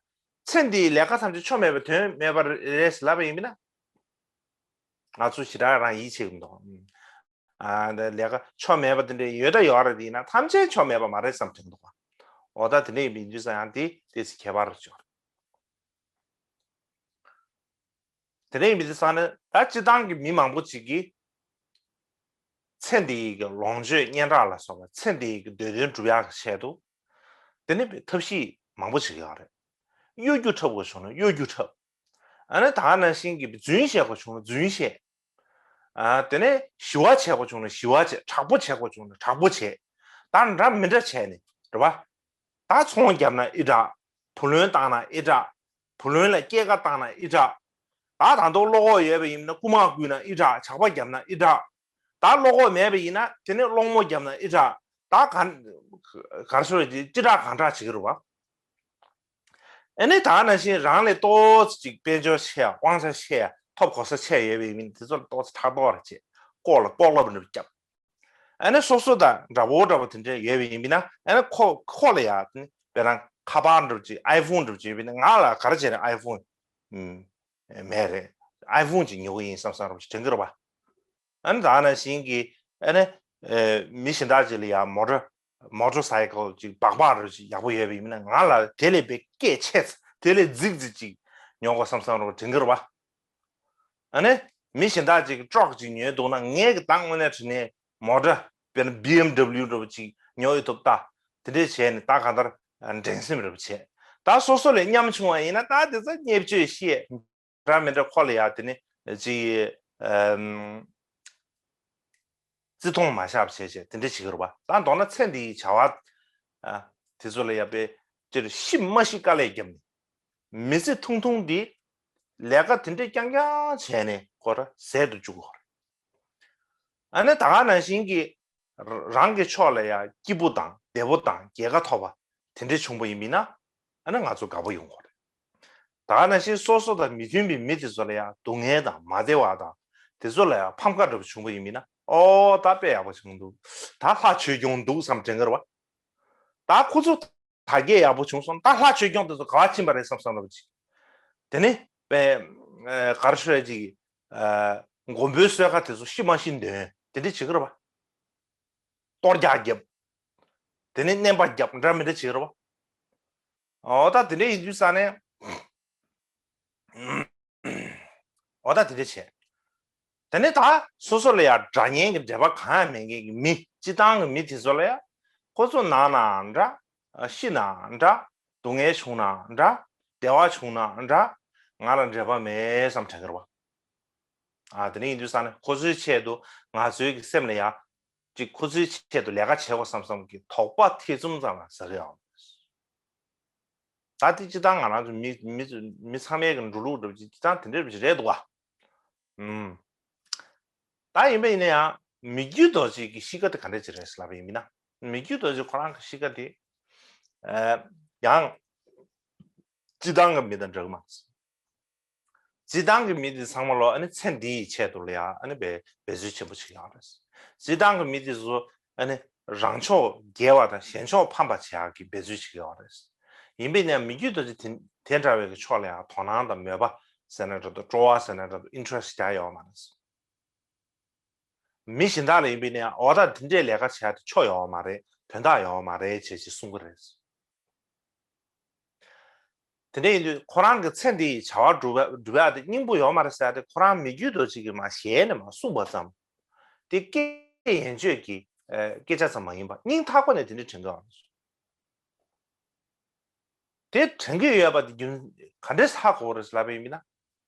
ཚེ་འདིའི་ལས་ཀ་ཐམས་ཅད་ཆོ་མེད་པ་དོན་མེད་པ་རེད་ལབ་པ་ཡིན་ན། ང་ཚོ་ཞེ་དྲག་རང་ཡིད་ཆེས་ཀྱི་མི་འདུག་ཨ། འདི་ལས་ཀ་ཆོ་མེད་པ་དེ་འདྲ་ཡོད་ད་ཡོད་རེད། དེ་ཡིན་ན་ཐམས་ཅད་ཆོ་མེད་པ་མ་རེད་བསམ་དྲན་འདུག་འོ་ད་དེ་འདྲ་ཡིན་པའི་དུས་ཙང་ཡང་དེ་ཏོག་ཙམ་ཁྱད་པར་ཅིག་ཡོད་རེད། དེ་འདྲ་ཡིན་པའི་དུས་ཙང་ནས་ད་སྤྱིར་བཏང་གི་མི་མང་པོ་ཅིག་གིས་ཚེ་འདིའི་གི་ལོངས་སྤྱོད་སྙན་གྲགས་ལ་སོགས་པ། ཚེ་འདིའི་གི་འདོད་དོན་སྒྲུབ་ཡག་གི་ཆེད་དུ། དེ་ནི་ཐབས་ཤེས་མང་པོ་ཅིག་ཡོད་རེད། གཡོ་སྒྱུ་འཁྲབ་དགོས་བྱུང་ན་གཡོ་སྒྱུ་འཁྲབ། ཨ་ནི་ད་ག་ནང་བཞིན་གྱི་རྫུན་བཤད་དགོས་བྱུང་ན་རྫུན་བཤད། ཨ་དེ་ནས་ཞི་བ་བྱེད་དགོས་བྱུང་ན་ཞི་བ་བྱེད། དྲག་པོ་བྱེད་དགོས་བྱུང་ན་དྲག་པོ་བྱེད། ད་འདྲ་མི་འདྲ་བྱས་ནས་རེད་བ། ད་ཚོང་བརྒྱབ་ན་ཨི་དྲག་བུ་ལོན་བཏང་ན་ཨི་དྲག་བུ་ལོན་ལ་སྐྱེད་ཀ་བཏང་ན་ཨི་དྲག་ད་ད་དུང་བློ་ཁོག་ཡོད་པ་ཡིན་ན་རྐུ་མ་རྐུས་ན་ཨི་དྲག་ཇག་པ་བརྒྱབ་ན་ཨི་དྲག་ད་བློ་ཁོག་མེད་པ་ཡིན་ན་དེ་ནས་སློང་མོ་བརྒྱབ་ན་ཨི་དྲག་ད་ག་ག་རེ་ཟེར་དགོས་རེད། ཅི་དྲག་གང་དྲག་བྱེད་ཀྱི་རེད་བ། ཨ་ནི་ད་ག་ནང་བཞིན་རང་ལས་ཏོག་ཙམ་ཅིག་དཔལ་འབྱོར་ཆེ་ཡ་དབང་ཆ་ཆེ་ཡ་ཐོབ་གོ་ས་ཆེ་ཡོད་པའི་མི་དེ་ཚོ་ལ་ཏོག་ཙམ་ཕྲག་དོག་རེ་བྱེད། ལྐོག་ལ་ལྐོག་ལབ་འདྲ་བརྒྱབ། ཨ་ནི་སོ་སོ་དང་འདྲ་པོ་འདྲ་པོ་དེ་འདྲ་ཡོད་པའི་ཡིན་པ་ན་ཨ་ནི་ཁོ་ཁོ་ལ་ཡ་དཔེར་ན་ཁ་པར་འདྲ་བོ་ཅིག་ཨའི་ཕོན་འདྲ་བོ་ཅིག་ཡོད་པ་ན་ང་ལ་ག་རེ་བྱས་ནས་ཨའི་ཕོན་མེད་རེད། ཨའི་ཕོན་ཅིག་ཉོ་གི་ཡིན་བསམ་བསམ་འདྲ་བོ་ཅིག་དྲན་གྱི་རེད་བ། ཨ་ནི་ད་ག་ནང་བཞིན་གྱི་ཨ་ནི་ཨེ་མི་གཞན་དག་ཅིག་ལ་ཡ་མོ་ཊ་མོ་ཊར་སའི་ཀལ་ཅིག་སྦག་སྦག་རུ་ཅིག་ཡག་པོ་ཡོད་པ་ཡིན་ན་ང་ལ་དེ་ལས་པའི་སྐད་ཆེ་ཙ་དེ་ལས་རྫིག་རྫིག་ཅིག་ཉོ་དགོས་བསམ་བསམ་རུ་དྲན་གྱི་རེད་བ། ཨ་ནི་མི་གཞན་དག་ཅིག་ཊྲག་ཅིག་ཉོས་འདུག་ན་ངས་ཀྱི་ད་དངོས་གནས་དྲི་ནས་མོ་ཊ་དཔེར་ན་བི་ཨེམ་ཌབ་ལིའུ་འདྲ་བོ་ཅིག་ཉོ་ཡི་ཐུབ་ད་དེ་འདྲས་བྱས་ནས་ད་གང་ལྟར་འགྲན་སེམས་རེ་བ་བྱས། ད་སོ་སོ་ལས་ཉམ་ཆུང་བ་ཡིན་ན་ད་དེ་ཚོ་བརྙས་བཅོས་བཤད། འདྲ་མི་འདྲ་ཁོ་ལ་ཡ་དེ་ནི་ཅིག་ཨམ་བརྩི་མཐོང་མ་བཞག་བྱས་བྱས་དེ་འདྲ་བྱེད་ཀྱི་རེད་བ། ད་མདོར་ན་ཚེ་འདིའི་བྱ་བ་ཨ་དེ་ཚོ་ལ་ཡ་པའི་ཅིར་ཤི་མ་ཤི་དཀའ་ལས་བརྒྱབ་ནས་མི་ཚེ་ཐུང་ཐུང་འདི་ལས་ཀ་དེ་འདྲ་རྐྱང་རྐྱང་བྱས་ནས་ཁོ་ར་ཟད་དུ་བཅུག་གི་རེད། ཨ་ནི་ད་ག་ནང་བཞིན་གྱི་རང་གི་ཕྱོགས་ལ་ཡ་སྐྱིད་པོ་དང་བདེ་པོ་དང་རྒྱལ་ཁ་ཐོབ་པ་དེ་འདྲ་བྱུང་པ་ཡིན་མིན་ན་ཨ་ནི་ང་ཚོ་དགའ་པོ་ཡོང་གི་རེད། ད་ག་ནང་བཞིན་སོ་སོ་དང་མི་མཐུན་པའི་མི་དེ་ཚོ་ལ་ཡང་སྡུག་བསྔལ་དང་མ་བདེ་བ་དང་དེ་ཚོ་ལ་ཡང་ཕམ་ཁ་འདྲ་པོ་བྱུང་པ་ཡིན་མིན་ན་ཨོ་ད་དཔེ་ཡག་པོ་བྱུང་འདུག་ད་ལྷ་ཆོས་སྐྱོང་འདུག་བསམ་དྲན་གི་རེད་བ། ད་ཁོ་ཚོ་དར་རྒྱས་ཡག་པོ་བྱུང་སོང་ད་ལྷ་ཆོས་སྐྱོང་དེ་ཚོ་ག་བ་ཕྱིན་པ་རེད་བསམ་བསམ་འདྲ་པོ་ཅིག་དེ་ནི་དཔེ་ག་རེ་ཞུ་ཡ་ཅིག་མགོན་པོའི་གསོལ་ཁ་དེ་ཚོ་ཤི་མ་ཤི་འདོན་དེ་འདྲ་བྱེད་གི་རེད་བ། གཏོར་རྒྱག་བརྒྱབ། དེ་ནས་མནན་པ་བརྒྱབ་འདྲ་མི་འདྲ་བྱེད་རོ། འོ་ད་དེ་འདྲ་ཡིན་དུས་ས་ནས། འོ་ད་དེ་འདྲ་བྱས། དེ་ནས་ད་སོ་སོ་ལ་ཡང་དགྲ་གཉེན་གྱི་འབྲེལ་བ་གང་ཡང་མེད་མཁན་གྱི་མི་སྤྱི་བཏང་གི་མི་དེ་ཚོ་ལ་ཡང་ཁོ་ཚོ་ན་ནའང་འདྲ། ཤི་ནའང་འདྲ། སྡུག་བསྔལ་བྱུང་ནའང་འདྲ། བདེ་བ་བྱུང་ནའང་འདྲ། ང་ལ་འབྲེལ་བ་མེད་བསམ་དྲན་གི་རེད་བ། ཨ་དེ་འདྲ་ཡིན་དུས་ས་ནས་ཁོ་ཚོའི་ཆེད་དུ་ང་ཚོའི་གི་སེམས་ལ་ཡང་། ཅིག་ཁོ་ཚོའི་ཆེད་དུ་ལས་ཀ་བྱེད་དགོས་བསམ་བསམ་གྱི་དོགས་པ་ཐེ་ཚོམ་ཙམ་ལ་ཟ་གི་ཡོད། ད་དེ་སྤྱི་བཏང་ང་རང་ཚོ་མི་མི་མི་ཚང་མའི་གི་འགྲོ་ལུགས་འདྲ་པོ་ཅིག་སྤྱི་བཏང་དེ་འདྲ་རེད་འདུག་ག་ཨུམ། ད་ཡིན་པ་ཡིན་ན་ཡང་མི་རྒྱུད་རྡོ་རྗེ་གི་གཤིས་ཀ་དེ་ག་འདྲ་ཅིག་རེད་ལབ་པ་ཡིན་ན། མི་རྒྱུད་རྡོ་རྗེ་ཁོ་རང་གི་གཤིས་ཀ་དེ་ཡང་སྤྱི་བཏང་གི་མི་དང་འདྲ་གི་མ་རེད། སྤྱི་བཏང་གི་མི་དེ་ཚང་མ་ལོ་ཨ་ནི་ཚེ་འདིའི་ཆེད་དུ་ལ་ཡ་ཨ་ནི་འབད་འབད་རྩོལ་ཆེན་པོ་བྱེད་ཀྱི་ཡོད་རེད། སྤྱི་བཏང་གི་མི་དེ་ཚོ་ཨ་ནི་རང་ཕྱོགས་རྒྱལ་བ་དང་གཞན་ཕྱོགས་ཕམ་པ་བྱེད་ཡག་གི་འབད་རྩོལ་བྱེད་ཀྱི་ཡོད་རེད། ཡིན་པས་ན་མི་རྒྱུད་དེ་དེ་དེ་འདྲ་བའི་གི་ཕྱོགས་ལ་ཡང་དོ་སྣང་དང་མོས་པ་ཟེར་ན་འདྲ་འདུག་སྤྲོ་བ་ཟེར་ན་འདྲ་འདུག་ཨིན་ཊི་རེ་སི་ཊི་རྒྱག་ཡོད་མ་རེད། མི་གཞན་དག་ལ་ཡིན་པས་ན་འོ་ད་དེ་འདྲའི་ལས་ཀ་བྱེད་ཡག་དེ་ཆོ་ཡོད་མ་རེད། དོན་དག་ཡོད་མ་རེད་ཅེས་ཅེས་གསུང་གི་རེད། དེ་འདྲ་ཡིན་དུས་ཁོ་རང་གི་ཚེ་འདི་ཡི་བྱ་བ་སྒྲུབ་པ་སྒྲུབ་ཡག་དེ་སྙིང་པོ་ཡོད་མ་རེད་ཟེར་ཡག་དེ་ཁོ་རང་མི་རྒྱུད་རྡོ་རྗེ་གིས་མ་ཞལ་ནས་མ་གསུངས་པ་ཙམ། དེ་སྐད་ཡན་ཆོད་ཀྱི་ཨ་སྐད་ཆ་ཙམ་མ་ཡིན་པ་སྙིང་ཐག་པ་ནས་དེ་འདྲ་དྲན་གྱི་ཡོད་རེད། དེ་དྲན་གྱི་ཡོད་པ་དེ་རྒྱུན་ག་འདྲས་ཧ་གོ་རེད་ལབ་པ་ཡིན་ན།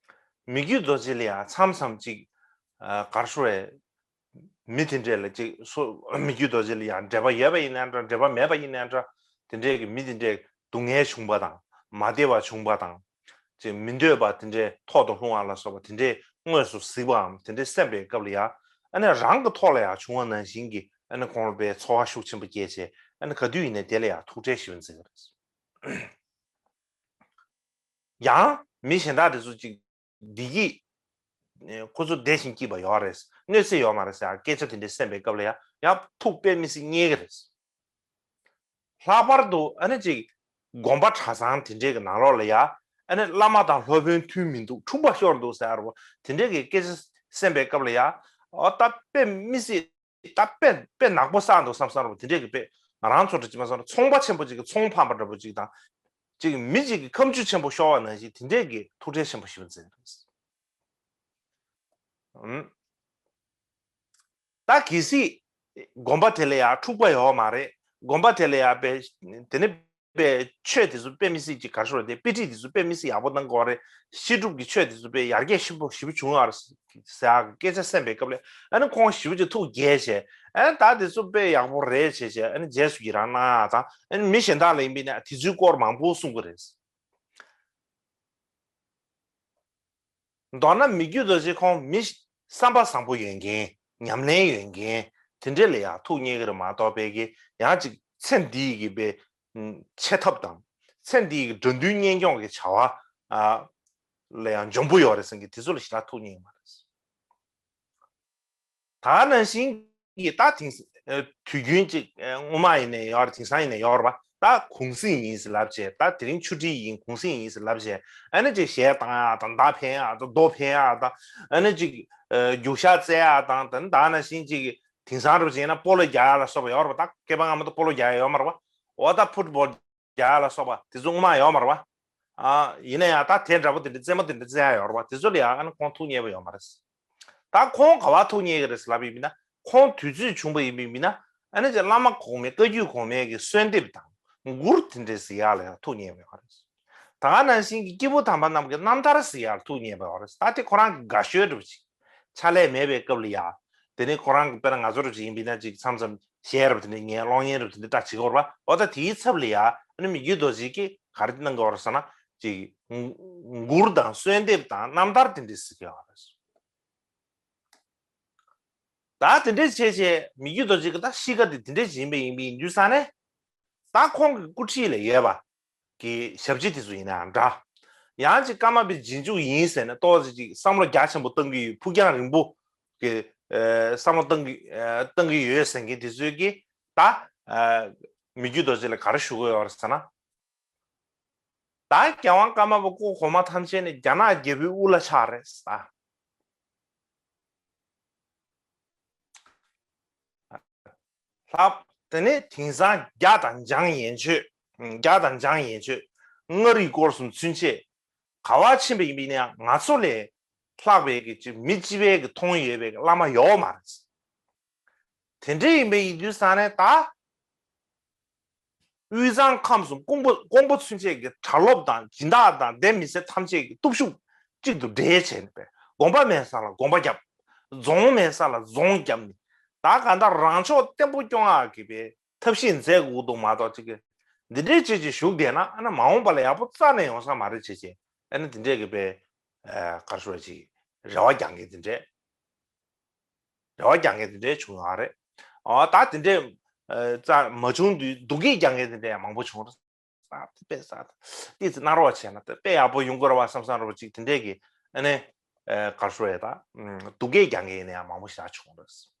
མི་རྒྱུད་རྡོ་རྗེ་ལ་ཡང་མཚམས་མཚམས་ཅིག་ཨ་གར་ཤོར་བའི་མི་དེ་འདྲས་ལ་ཅིག་སོ་མི་རྒྱུད་རྡོ་རྗེ་ལ་ཡང་འབྲེལ་བ་ཡོད་པ་ཡིན་ནའང་འདྲ་འབྲེལ་བ་མེད་པ་ཡིན་ནའང་འདྲ་དེ་འདྲས་ཀྱི་མི་དེ་འདྲས་སྡུག་བསྔལ་བྱུང་པ་དང་མ་བདེ་བ་བྱུང་པ་དང་ཅིག་མི་འདོད་པ་དེ་འདྲས་ཐོག་ཏུ་ལྷུང་བ་ལ་སོགས་པ་དེ་འདྲས་དངོས་སུ་གཟིགས་པའམ་དེ་འདྲས་སེམས་པའི་སྐབས་ལ་ཡང་ཨ་ནི་རང་གི་ཐོག་ལ་ཡང་བྱུང་བ་ནང་བཞིན་གྱི་ཨ་ནི་ཁོང་ལ་དཔེ་ཚོར་བ་ཤུགས་ཆེན་པོ་སྐྱེས་བྱས་ཨ་ནི་ག་དུས་ཡིན་ནའི་དེ་ལ་ཡང་ཐུགས་ཁྲལ་ཞེ་པོ་མཛད་ཀྱི་རེད། ཡང་མི་གཞན་དག་དེ་ཚོ་ཅིག་བདེ་སྐྱིད་ཁོ་ཚོ་བདེ་ཞིང་སྐྱིད་པ་ཡོད་རེད། གནོད་འཚེ་ཡོད་མ་རེད་ཟེར་སྐད་ཆ་དེ་འདྲ་གསན་པའི་སྐབས་ལ་ཡང་ཡང་ཐུགས་དཔེ་མི་སྲིད་མཉེས་ཀྱི་རེད། ལྷག་པར་དུ་ཨ་ནི་ཅིག་དགོན་པ་གྲྭ་ཚང་དེ་འདྲའི་གི་ནང་ལོགས་ལ་ཡང་ཨ་ནི་བླ་མ་དང་སློབ་དཔོན་མཐུན་མི་འདུག་འཁྲུག་པ་ཤོར་འདུག་ཟེར་བ་དེ་འདྲའི་གི་སྐད་ཆ་གསན་པའི་སྐབས་ལ་ཡང་ཨོ་ད་དཔེ་མི་སྲིད། ད་དཔེ་དཔེ་ནག་པོ་བསགས་འདུག་བསམ་བསམ་རུང་དེ་འདྲས་ཀྱི་དཔེ་ང་རང་ཚོ་འདྲ་ཅིག་མ་སོང་ན་ཚོང་པ་ཆེན་པོ་ཅིག་གི་ཚོང་ཕམ་པ་འདྲ་པོ་ཅིག་དང་། ཅིག་མི་ཅིག་གི་ཁ་མཆུ་ཆེན་པོ་ཤོར་བ་ནང་བཞིན་དེ་འདྲས་ཀྱི་ཐུགས་ཁྲལ་ཆེན་པོ་ཞེ་པོ་མཛད་ཀྱི་རེད། ཨུམ། ད་གལ་སྲིད་དགོན་པ་དེ་ལ་ཡང་འཁྲུག་པ་ཡོད་མ་རེད། དགོན་པ་དེ་ལ་ཡང་དཔེ་དེ་ནི་ པའི་ཆོས་དེ་ཚོ་དཔེ་མི་སྲིད་ཅིག་ག་རེ་ཞུ་དགོས་རེད། དེ་དཔེ་ཁྲིད་དེ་ཚོ་དཔེ་མི་སྲིད་ཡག་པོ་གནང་གི་ཡོད་རེད། བཤད་སྒྲུབ་ཀྱི་ཆོས་དེ་ཚོ་དཔེ་ཡར་རྒྱས་ཆེན་པོ་ཞེ་པོ་བྱུང་ཡོད་རེད་ཟེར་ཡག་གི་སྐད་ཆ་གསན་པའི་སྐབས་ལ། ཨ་ནི་ཁོང་ཞེ་པོ་ཅིག་ཐུགས་དགྱེས་བྱས། ཨ་ནི་ད་དེ་ཚོ་དཔེ་ཡག་པོ་རེད་བྱས་བྱས། ཨ་ནི་རྗེས་སུ་ཡི་རང་གནང་ཡག་དང་། ཨ་ནི་མི་གཞན་དག་ལ་ཡིན་པས་ན་དེ་ཚོའི་སྐོར་མང་པོ་གསུང་གི་རེད། མདོར་ན་མི་བསྐྱོད་རྡོ་རྗེ་ཁོང་མི་བསམ་པ་བཟང་པོ་ཡོད་མཁན། ཉམས་ལེན་ཡོད་མཁན་དེ་འདྲ་ལ་ཡང་ཐུགས་མཉེས་ཀྱི་རེད་མ་གཏོགས། དཔེ་གི་ཡང་ཅིག་ཚེ་འདིའི་གི་དཔེ་ཆེ་ཐབས་དང་། ཚེ་འདིའི་གི་དགྲ་འདུལ་གཉེན་སྐྱོང་གི་བྱ་བ་ཨ་ལ་ཡང་འཇོན་པོ་ཡོད་རེད་ཟེར་མཁན་དེ་ཚོ་ལ་ཞེ་དྲག་ཐུགས་མཉེས་ཀྱི་མ་རེད། ད་ག་ནང་བཞིན་གྱི་ད་དེང་སང་དུས་རྒྱུན་ཅིག་སྔོན་མ་ཡིན་ནའི་ཡོད་རེད། དེང་སང་ཡིན་ནའི་ཡོད་རེད་པ། ད་གུང་གསེང་ཡིན་ཟེར་ལབ་བྱས། ད་དེ་རིང་ཆུ་ཁྲིད་ཡིན། གུང་གསེང་ཡིན་ཟེར་ལབ་བྱས། ཨ་ནི་ཅིག་གཞས་བཏང་ཡག་དང་། མདའ་འཕེན་ཡག་དང་། རྡོ་འཕེན་ཡག་དང་། ཨ་ནི་ཅིག་རྒྱུག་ཤར་རྩེ་ཡག་དང་། ད་ནི་ད་ག་ནང་བཞིན་ཅིག་དེང་སང་འདྲ་པོ་ཅིག་ཡིན་ན་སྤོ་ལོ་རྒྱག་ཡག་ལ་སོགས་པ་ཡོད་རེད་པ། ད་སྐྱེས་པ་སྔ་མོ་ད་སྤོ་ལོ་རྒྱག་ཡག་ཡོད་མ་རེད་པ། འོ་ད་ཕུཊ་བོལ་རྒྱག་ཡག་ལ་སོགས་པ་དེ་ཚོ་སྔོན་མ་ཡོད་མ་རེད་པ། ཨ་ཡིན་ན་ཡང་ད་དེ་འདྲ་པོ་དེ་འདྲ་རྩེད་མོ་དེ་འདྲ་རྩེ་ཡག་ཡོད་རེད་པ། དེ་ཚོ་ལ་ཡང་ཨ་ནི་ཁོང་ཐུགས་མཉེས་པོ་ཡོད་མ་རེད། ད་ཁོང་ག་པར་ཐུགས་མཉེས་ཀྱི་རེད་ཟེར་ལབ་པ་ཡིན་ན། ཁོང་དུས་ཚོད་བྱུང་པ་ཡིན་པ་ཡིན་ན། ཨ་ནི་ཅིག་བླ་མ་གོང་མའི་བཀའ་བརྒྱུད་གོང་མའི་གི་གསོལ་འདེབས་དང་མགུར་དེ་འདྲ་ཟེར་ཡག་ལ་ཡང་ཐུགས་མཉེས་པ་ཡོད་རེད། ད་ག་ནང་བཞིན་གྱི་སྐྱེས་བུ་དམ་པ་རྣམས་ཀྱི་རྣམ་ཐར་ཟེར་ཡག་ལ་ཐུགས་མཉེས་པ་ཡོད་རེད། ད་དེ་ཁོ་རང་གི་དགའ་ཤོས་འདྲ་པོ་ཅིག་ཕྱག་ལས་མེད་པའི་སྐབས་ལ་ཡ། དེ་ནི་ཁོ་རང་གི་དཔེར་ན་ང་ཚོ་འདྲ་པོ་ཅིག་ཡིན་པ་ཡིན་ན། ཅིག་མཚམས་མཚམས་གཞས་འདྲ་པོ་དེ་འདྲ་ཉན། གློག་བརྙན་འདྲ་པོ་དེ་འདྲ་ལྟ་བྱེད་ཀྱི་ཡོད་རེད་པ། འོ་ད་དེའི་ཚབ་ལ་ཡ་ཨ་ནི་མི་བསྐྱོད་རྡོ་རྗེ་གིས་ག་རེ་གནང་གི་ཡོད་རེད་ཟེར་ན། ཅིག་མགུར་དང་གསོལ་འདེབས་དང་རྣམ་ཐར་དེ་འདྲ་ཟེར་གྱི་ཡོད་རེད། ད་དེ་འདྲ་བྱས་བྱས་མི་བསྐྱོད་རྡོ་རྗེ་གི་ད་གཤིས་ཀ་དེ་དེ་འདྲ་ཞིག་ཡིན་པ་ཡིན་པ་ཡིན་དུས་ཙང་ནས། ད་ཁོང་གི་སྐུ་ཁྲིད་ལ་ཡོད་པ་གི་ཞབས་ཕྱི་དེ་ཚོ་ཡིན་ནའང་འདྲ། ཡང་ཅིག་ཀརྨ་པའི་རྗེས་འཇུག་ཡིན་ཟེར་ནས་ཏོག་ཙམ་ཅིག་བསམ་བློ་རྒྱ་ཆེན་པོ་གཏང་གི་ཡོད། ཕུགས་རྒྱང་རིང་པོ་གི་ཨ་བསམ་བློ་གཏང་གི་ཨ་གཏང་གི་ཡོད་ཟེར་མཁན་དེ་ཚོས་ཀྱིས་ད་ཨ་མི་བསྐྱོད་རྡོ་རྗེ་ལ་ག་རེ་ཞུ་གི་ཡོད་རེད་ཟེར་ན། ད་རྒྱལ་དབང་ཀརྨ་པ་སྐུ་གོང་མ་ཐམས་ཅད་ནི་རྒྱ་ནག་རྒྱལ་པོའི་དབུ་བླ་ཆགས་རེད་ཟེར། ལྷག་དེ་ནས་དེང་སང་རྒྱ་དང་འཇང་ཡན་ཆོད། རྒྱ་དང་འཇང་ཡན་ཆོད། མངའ་རིས་སྐོར་གསུམ་ཚུན་ཆད་ག་པར་ཕྱིན་པ་ཡིན་པ་ཡིན་ན་ཡང་ང་ཚོ་ལས་ལྷག་པའི་གི་ཅིག་མི་སྤྱི་པའི་གི་མཐོང་ཡོད་པའི་གི་བླ་མ་ཡོད་མ་རེད། དེ་འདྲ་ཡིན་པ་ཡིན་དུས་ཙང་ནས་ད་དབུས་གཙང་ཁམས་གསུམ་ཀོང་པོ་ཀོང་པོ་ཚུན་ཆད་ཀྱི་གྲྭ་སློབ་དང་སྦྱིན་བདག་དང་སྡེ་མི་སེར་ཐམས་ཅད་ཀྱི་སྟོབས་ཤུགས་གཅིག་ཏུ་སྒྲིལ་བྱས་ནས། དཔེ་དགོན་པ་མེད་ས་ལ་དགོན་པ་བརྒྱབ། རྫོང་མེད་ས་ལ་རྫོང་བརྒྱབ་ནས། ད་གང་ལྟར་རང་ཕྱོགས་བརྟན་པོ་སྐྱོང་ཡག་གི་དཔེ་ཐབས་ཤེས་མཛད་དགོས་འདུག་མ་གཏོགས། ཅིག་གི་འདི་འདྲའི་ཅིག་ཅིག་བཞུགས་བསྡད་ན་ཨ་ནི་མ་འོངས་པ་ལ་ཡག་པོ་རྩ་ནས་ཡོང་ས་མ་རེད་བྱས་བྱས། ཨ་ནི་འདི་འདྲའི་གི་དཔེ་ཨ་ག་རེ་ཞུ་བ། ཅིག་རེ་བ་རྒྱག་མཁན་དེ་འདྲས། རེ་བ་རྒྱག་མཁན་དེ་འདྲས་བྱུང་ཡོད་རེད། ཨ་ད་དེ་འདྲས་ཨ་རྩ་མ་བྱུང་དུས་སྡུག་སྐད་རྒྱག་མཁན་དེ་འདྲས་ཡང་མང་པོ་བྱུང་རེད། ས་དེ་དཔེ་ས་ཏི་ཙི་གནང་རོགས་བྱས་ན་དཔེ་ཡག་པོ་ཡོང་གི་རེད་པ་བསམ་བསམ་འདྲ་པོ་ཅིག་དེ་འདྲས་ཀྱི་ཨ་ནི་ཨ་ག་རེ་ཞུ་བ། ད་སྡུག་སྐད་རྒྱག་མཁན་ཡིན་ན་ཡང་མང་པོ་ཞེ་དྲག་བྱུང་རེད།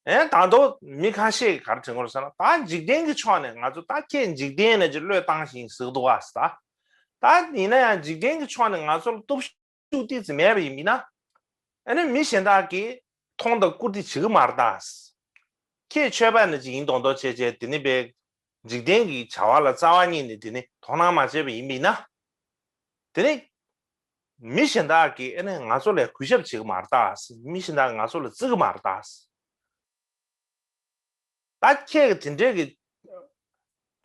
ཨེ་ད་དུང་མི་ཁ་ཤས་ཀྱིས་ག་རེ་དྲན་གྱི་ཡོད་རེད་ཟེར་ན། ད་འཇིག་རྟེན་གྱི་ཕྱོགས་ནས་ང་ཚོ་ད་ཁྱེད་འཇིག་རྟེན་ནས་ཅིག་བློས་བཏང་བཞིན་ཟེར་གྱི་འདུག་ག་ཟེར། ད་ད་ཡིན་ན་ཡང་འཇིག་རྟེན་གྱི་ཕྱོགས་ནས་ང་ཚོ་ལ་སྟོབས་ཤུགས་ཏོག་ཙམ་མེད་པ་ཡིན་ན། ཨ་ནི་མི་གཞན་དག་གིས་མཐོང་དང་བཀུར་སྟི་བྱེད་ཀྱི་མ་རེད་ད། ཁྱེད་ཆོས་པ་ནང་བཞིན་ཡིན་མདོག་མདོག་བྱས་བྱས། དེ་ནི་དཔེ་འཇིག་རྟེན་གྱི་བྱ་བ་ལ་རྩ་བ་ཉིད་ནས་དེ་ནི་དོ་སྣང་མ་བྱས་པ་ཡིན་པ་ཡིན་ན། དེ་ནི་མི་གཞན་དག་གིས་ཨ་ནི་ང་ཚོ་ལ་གུས་ཞབས་བྱེད་ཀྱི་མ་རེད་ད། མི་གཞན་དག་གིས་ང་ཚོ་ལ་བརྩི་གི་མ་རེད་ད། ད་ཁྱེད་ཀྱིས་དེ་འདྲའི་གི་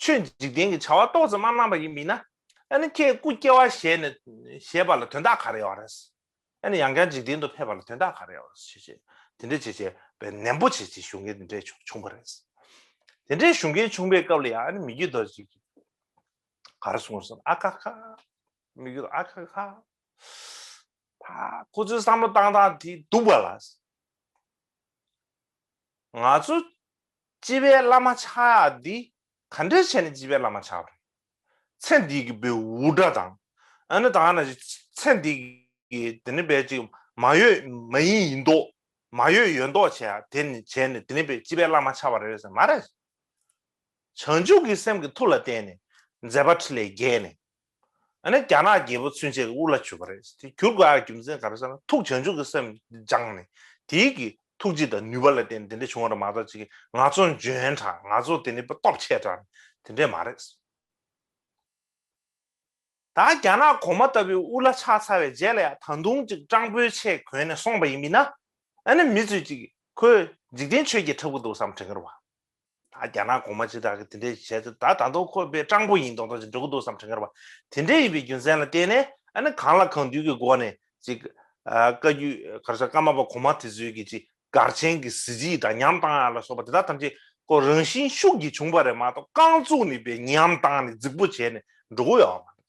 ཆོས་འཇིག་རྟེན་གྱི་བྱ་བ་ཏོག་ཙམ་མ་གནང་པ་ཡིན་པ་ཡིན་ན། ཨ་ནི་ཁྱེད་སྐུ་སྐྱེ་བ་བཞེས་ནས་བཞེས་པ་ལ་དོན་དག་ག་རེ་ཡོད་རེད། ཨ་ནི་ཡང་བསྐྱར་འཇིག་རྟེན་དུ་ཕེབས་པ་ལ་དོན་དག་ག་རེ་ཡོད་རེད་ཞེས་བྱས། དེ་འདྲ་བྱས་བྱས་པའི་ནན་པོ་བྱས་བྱས་ཞུ་མཁན་དེ་འདྲས་བྱུང་བྱུང་བ་རེད། དེ་འདྲས་ཞུ་མཁན་བྱུང་བའི་སྐབས་ལ་ཡང་ཨ་ནི་མི་བསྐྱོད་རྡོ་རྗེ་གིས་ག་རེ་གསུངས་སོང་། ཨ་ཁ་ཁ། མི་བསྐྱོད་ཨ་ཁ་ཁ། ད་ཁོ་ཚོའི་བསམ་བློ་བཏང་སྟངས་དེ་སྡུག་པ་ལ། ང་ཚོ་སྤྱི་པའི་བླ་མ་ཆགས་ཡག་འདི་ག་འདྲས་བྱས་ནས་སྤྱི་པའི་བླ་མ་ཆགས་པ་རེད། ཚེ་འདི་གི་དཔེ་འུར་སྒྲ་དང་། ཨ་ནི་ད་ག་ནང་བཞིན་ཚེ་འདི་གི་དེ་ནི་དཔེ་ཅིག་མ་ཡོད་མ་ཡིན་ཡིན་མདོག་མ་ཡོད་ཡོད་མདོག་བྱས་ཡག་དེ་ནི་བྱས་ནས་དེ་ནི་དཔེ་སྤྱི་པའི་བླ་མ་ཆགས་པ་རེད་ཟེར་མ་རེད། བྱང་ཆུབ་ཀྱི་སེམས་ཀྱི་མཐུ་ལ་བརྟེན་ནས་མཛད་པ་འཕྲིན་ལས་རྒྱས་ནས། ཨ་ནི་རྒྱ་ནག་རྒྱལ་པོ་ཚུན་ཆད་ཀྱི་དབུ་བླ་གྱུར་པ་རེད། དེ་གྱུར་དགོས་ཡག་རྒྱུ་མཚན་ག་རེ་ཟེར་ན། ཐུགས་བྱང་ཆུབ་ཀྱི་སེམས་སྦྱངས་ནས། དེའི་གི་ཐུགས་རྗེ་དང་ནུས་པ་ལ་བརྟེན་ནས་དེ་འདྲ་བྱུང་བ་རེད་མ་གཏོགས། ཅིག་ང་ཚོ་འཇོན་དྲགས། ང་ཚོ་དེ་ནི་སྟོབས་ཆེ་དྲགས་དེ་འདྲས་མ་རེད། ད་རྒྱ་ནག་གོང་མ་ལྟ་བུའི་དབུ་བླ་ཆགས་ཚར་བའི་རྗེས་ལ་ཡང་ད་དུང་ཅིག་སྤྲང་པོའི་ཆས་གོན་ནས་སོང་པ་ཡིན་པ་ཡིན་ན། ཨ་ནི་མི་ཚོས་ཅིག་ཁོས་འཇིག་རྟེན་ཆོས་བརྒྱད་འཁྲབ་ཀྱི་འདུག་བསམ་དྲན་གྱི་རེད་བ། ད་ ཨ་རྒྱ་ནག་གོང་མ་ཅིག་དང་གི་དེ་འདྲས་བྱས་ཏེ་ད་ད་དུང་ཁོ་དཔེ་སྤྲང་པོ་ཡིན་མདོག་མདོག་ཅིག་འགྲོ་གི་འདུག་བསམ་དྲན་གི་རེད་པ། དེ་འདྲས་ཡིན་པའི་རྒྱུ་མཚན་ལ་བརྟེན་ནས་ཨ་ནི་གང་ལ་གང་འདུལ་གྱི་སྒོ་ནས་ཅིག་ཨ་བཀའ་བརྒྱུད་ག་རེ་ཟེར་ཀརྨ་པ་གོང་མ་དེ་ཚོའི་གི་ཅིག་གར་ཆེན་གྱི་གཟི་བརྗིད་དང་ཉམས་བཏང་ཡ་ལ་སོགས་པ་དེ་དག་ཐམས་ཅད་ཁོ་རང་བཞིན་ཤུགས་ཀྱིས་བྱུང་བ་རེད་མ་གཏོགས་རྐང་བཙུགས་ནས་པའི་ཉམས་བཏང་ནས་རྫིག་པོ་བྱས་ནས་འགྲོ་གི་ཡོད་མ་རེད།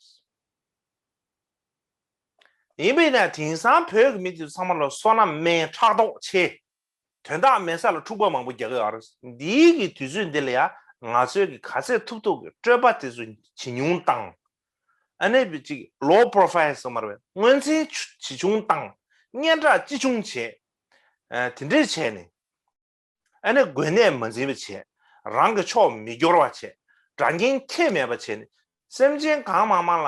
ཡིན་པས་ན་དེང་སང་བོད་ཀྱི་མི་དེ་ཚོ་ཚང་མ་ལ་སོ་ནམ་སྨན་ཕྲག་དོག་ཆེ། དོན་དག་མེད་ས་ལ་འཁྲུག་པ་མང་པོ་རྒྱག་གི་ཡོད་རེད། འདིའི་གི་དུས་ཚོད་འདི་ལ་ཡང་ང་ཚོའི་གི་ག་ཚད་ཐུབ་ཐུབ་གི་སྤྲོད་པ་དེ་ཚོ་ཇེ་ཉུང་བཏང་། ཨ་ནི་བི་ཅིག་low profile ཟེར་མ་རེད་པས། མངོན་ཚན་ཆུ་ཇེ་ཆུང་བཏང་། སྙན་གྲགས་ཅི་བྱུང་བྱས། ཨ་དེ་འདྲས་བྱས་ནས། ཨ་ནི་དགོས་གནད་མ་འཛིན་པ་བྱས། རང་གི་ཕྱོགས་མི་འགྱུར་བ་བྱས། དགྲ་གཉེན་ཁྱད་མེད་པ་བྱས་ནས། སེམས་ཅན་གང་མང་མང་ལ་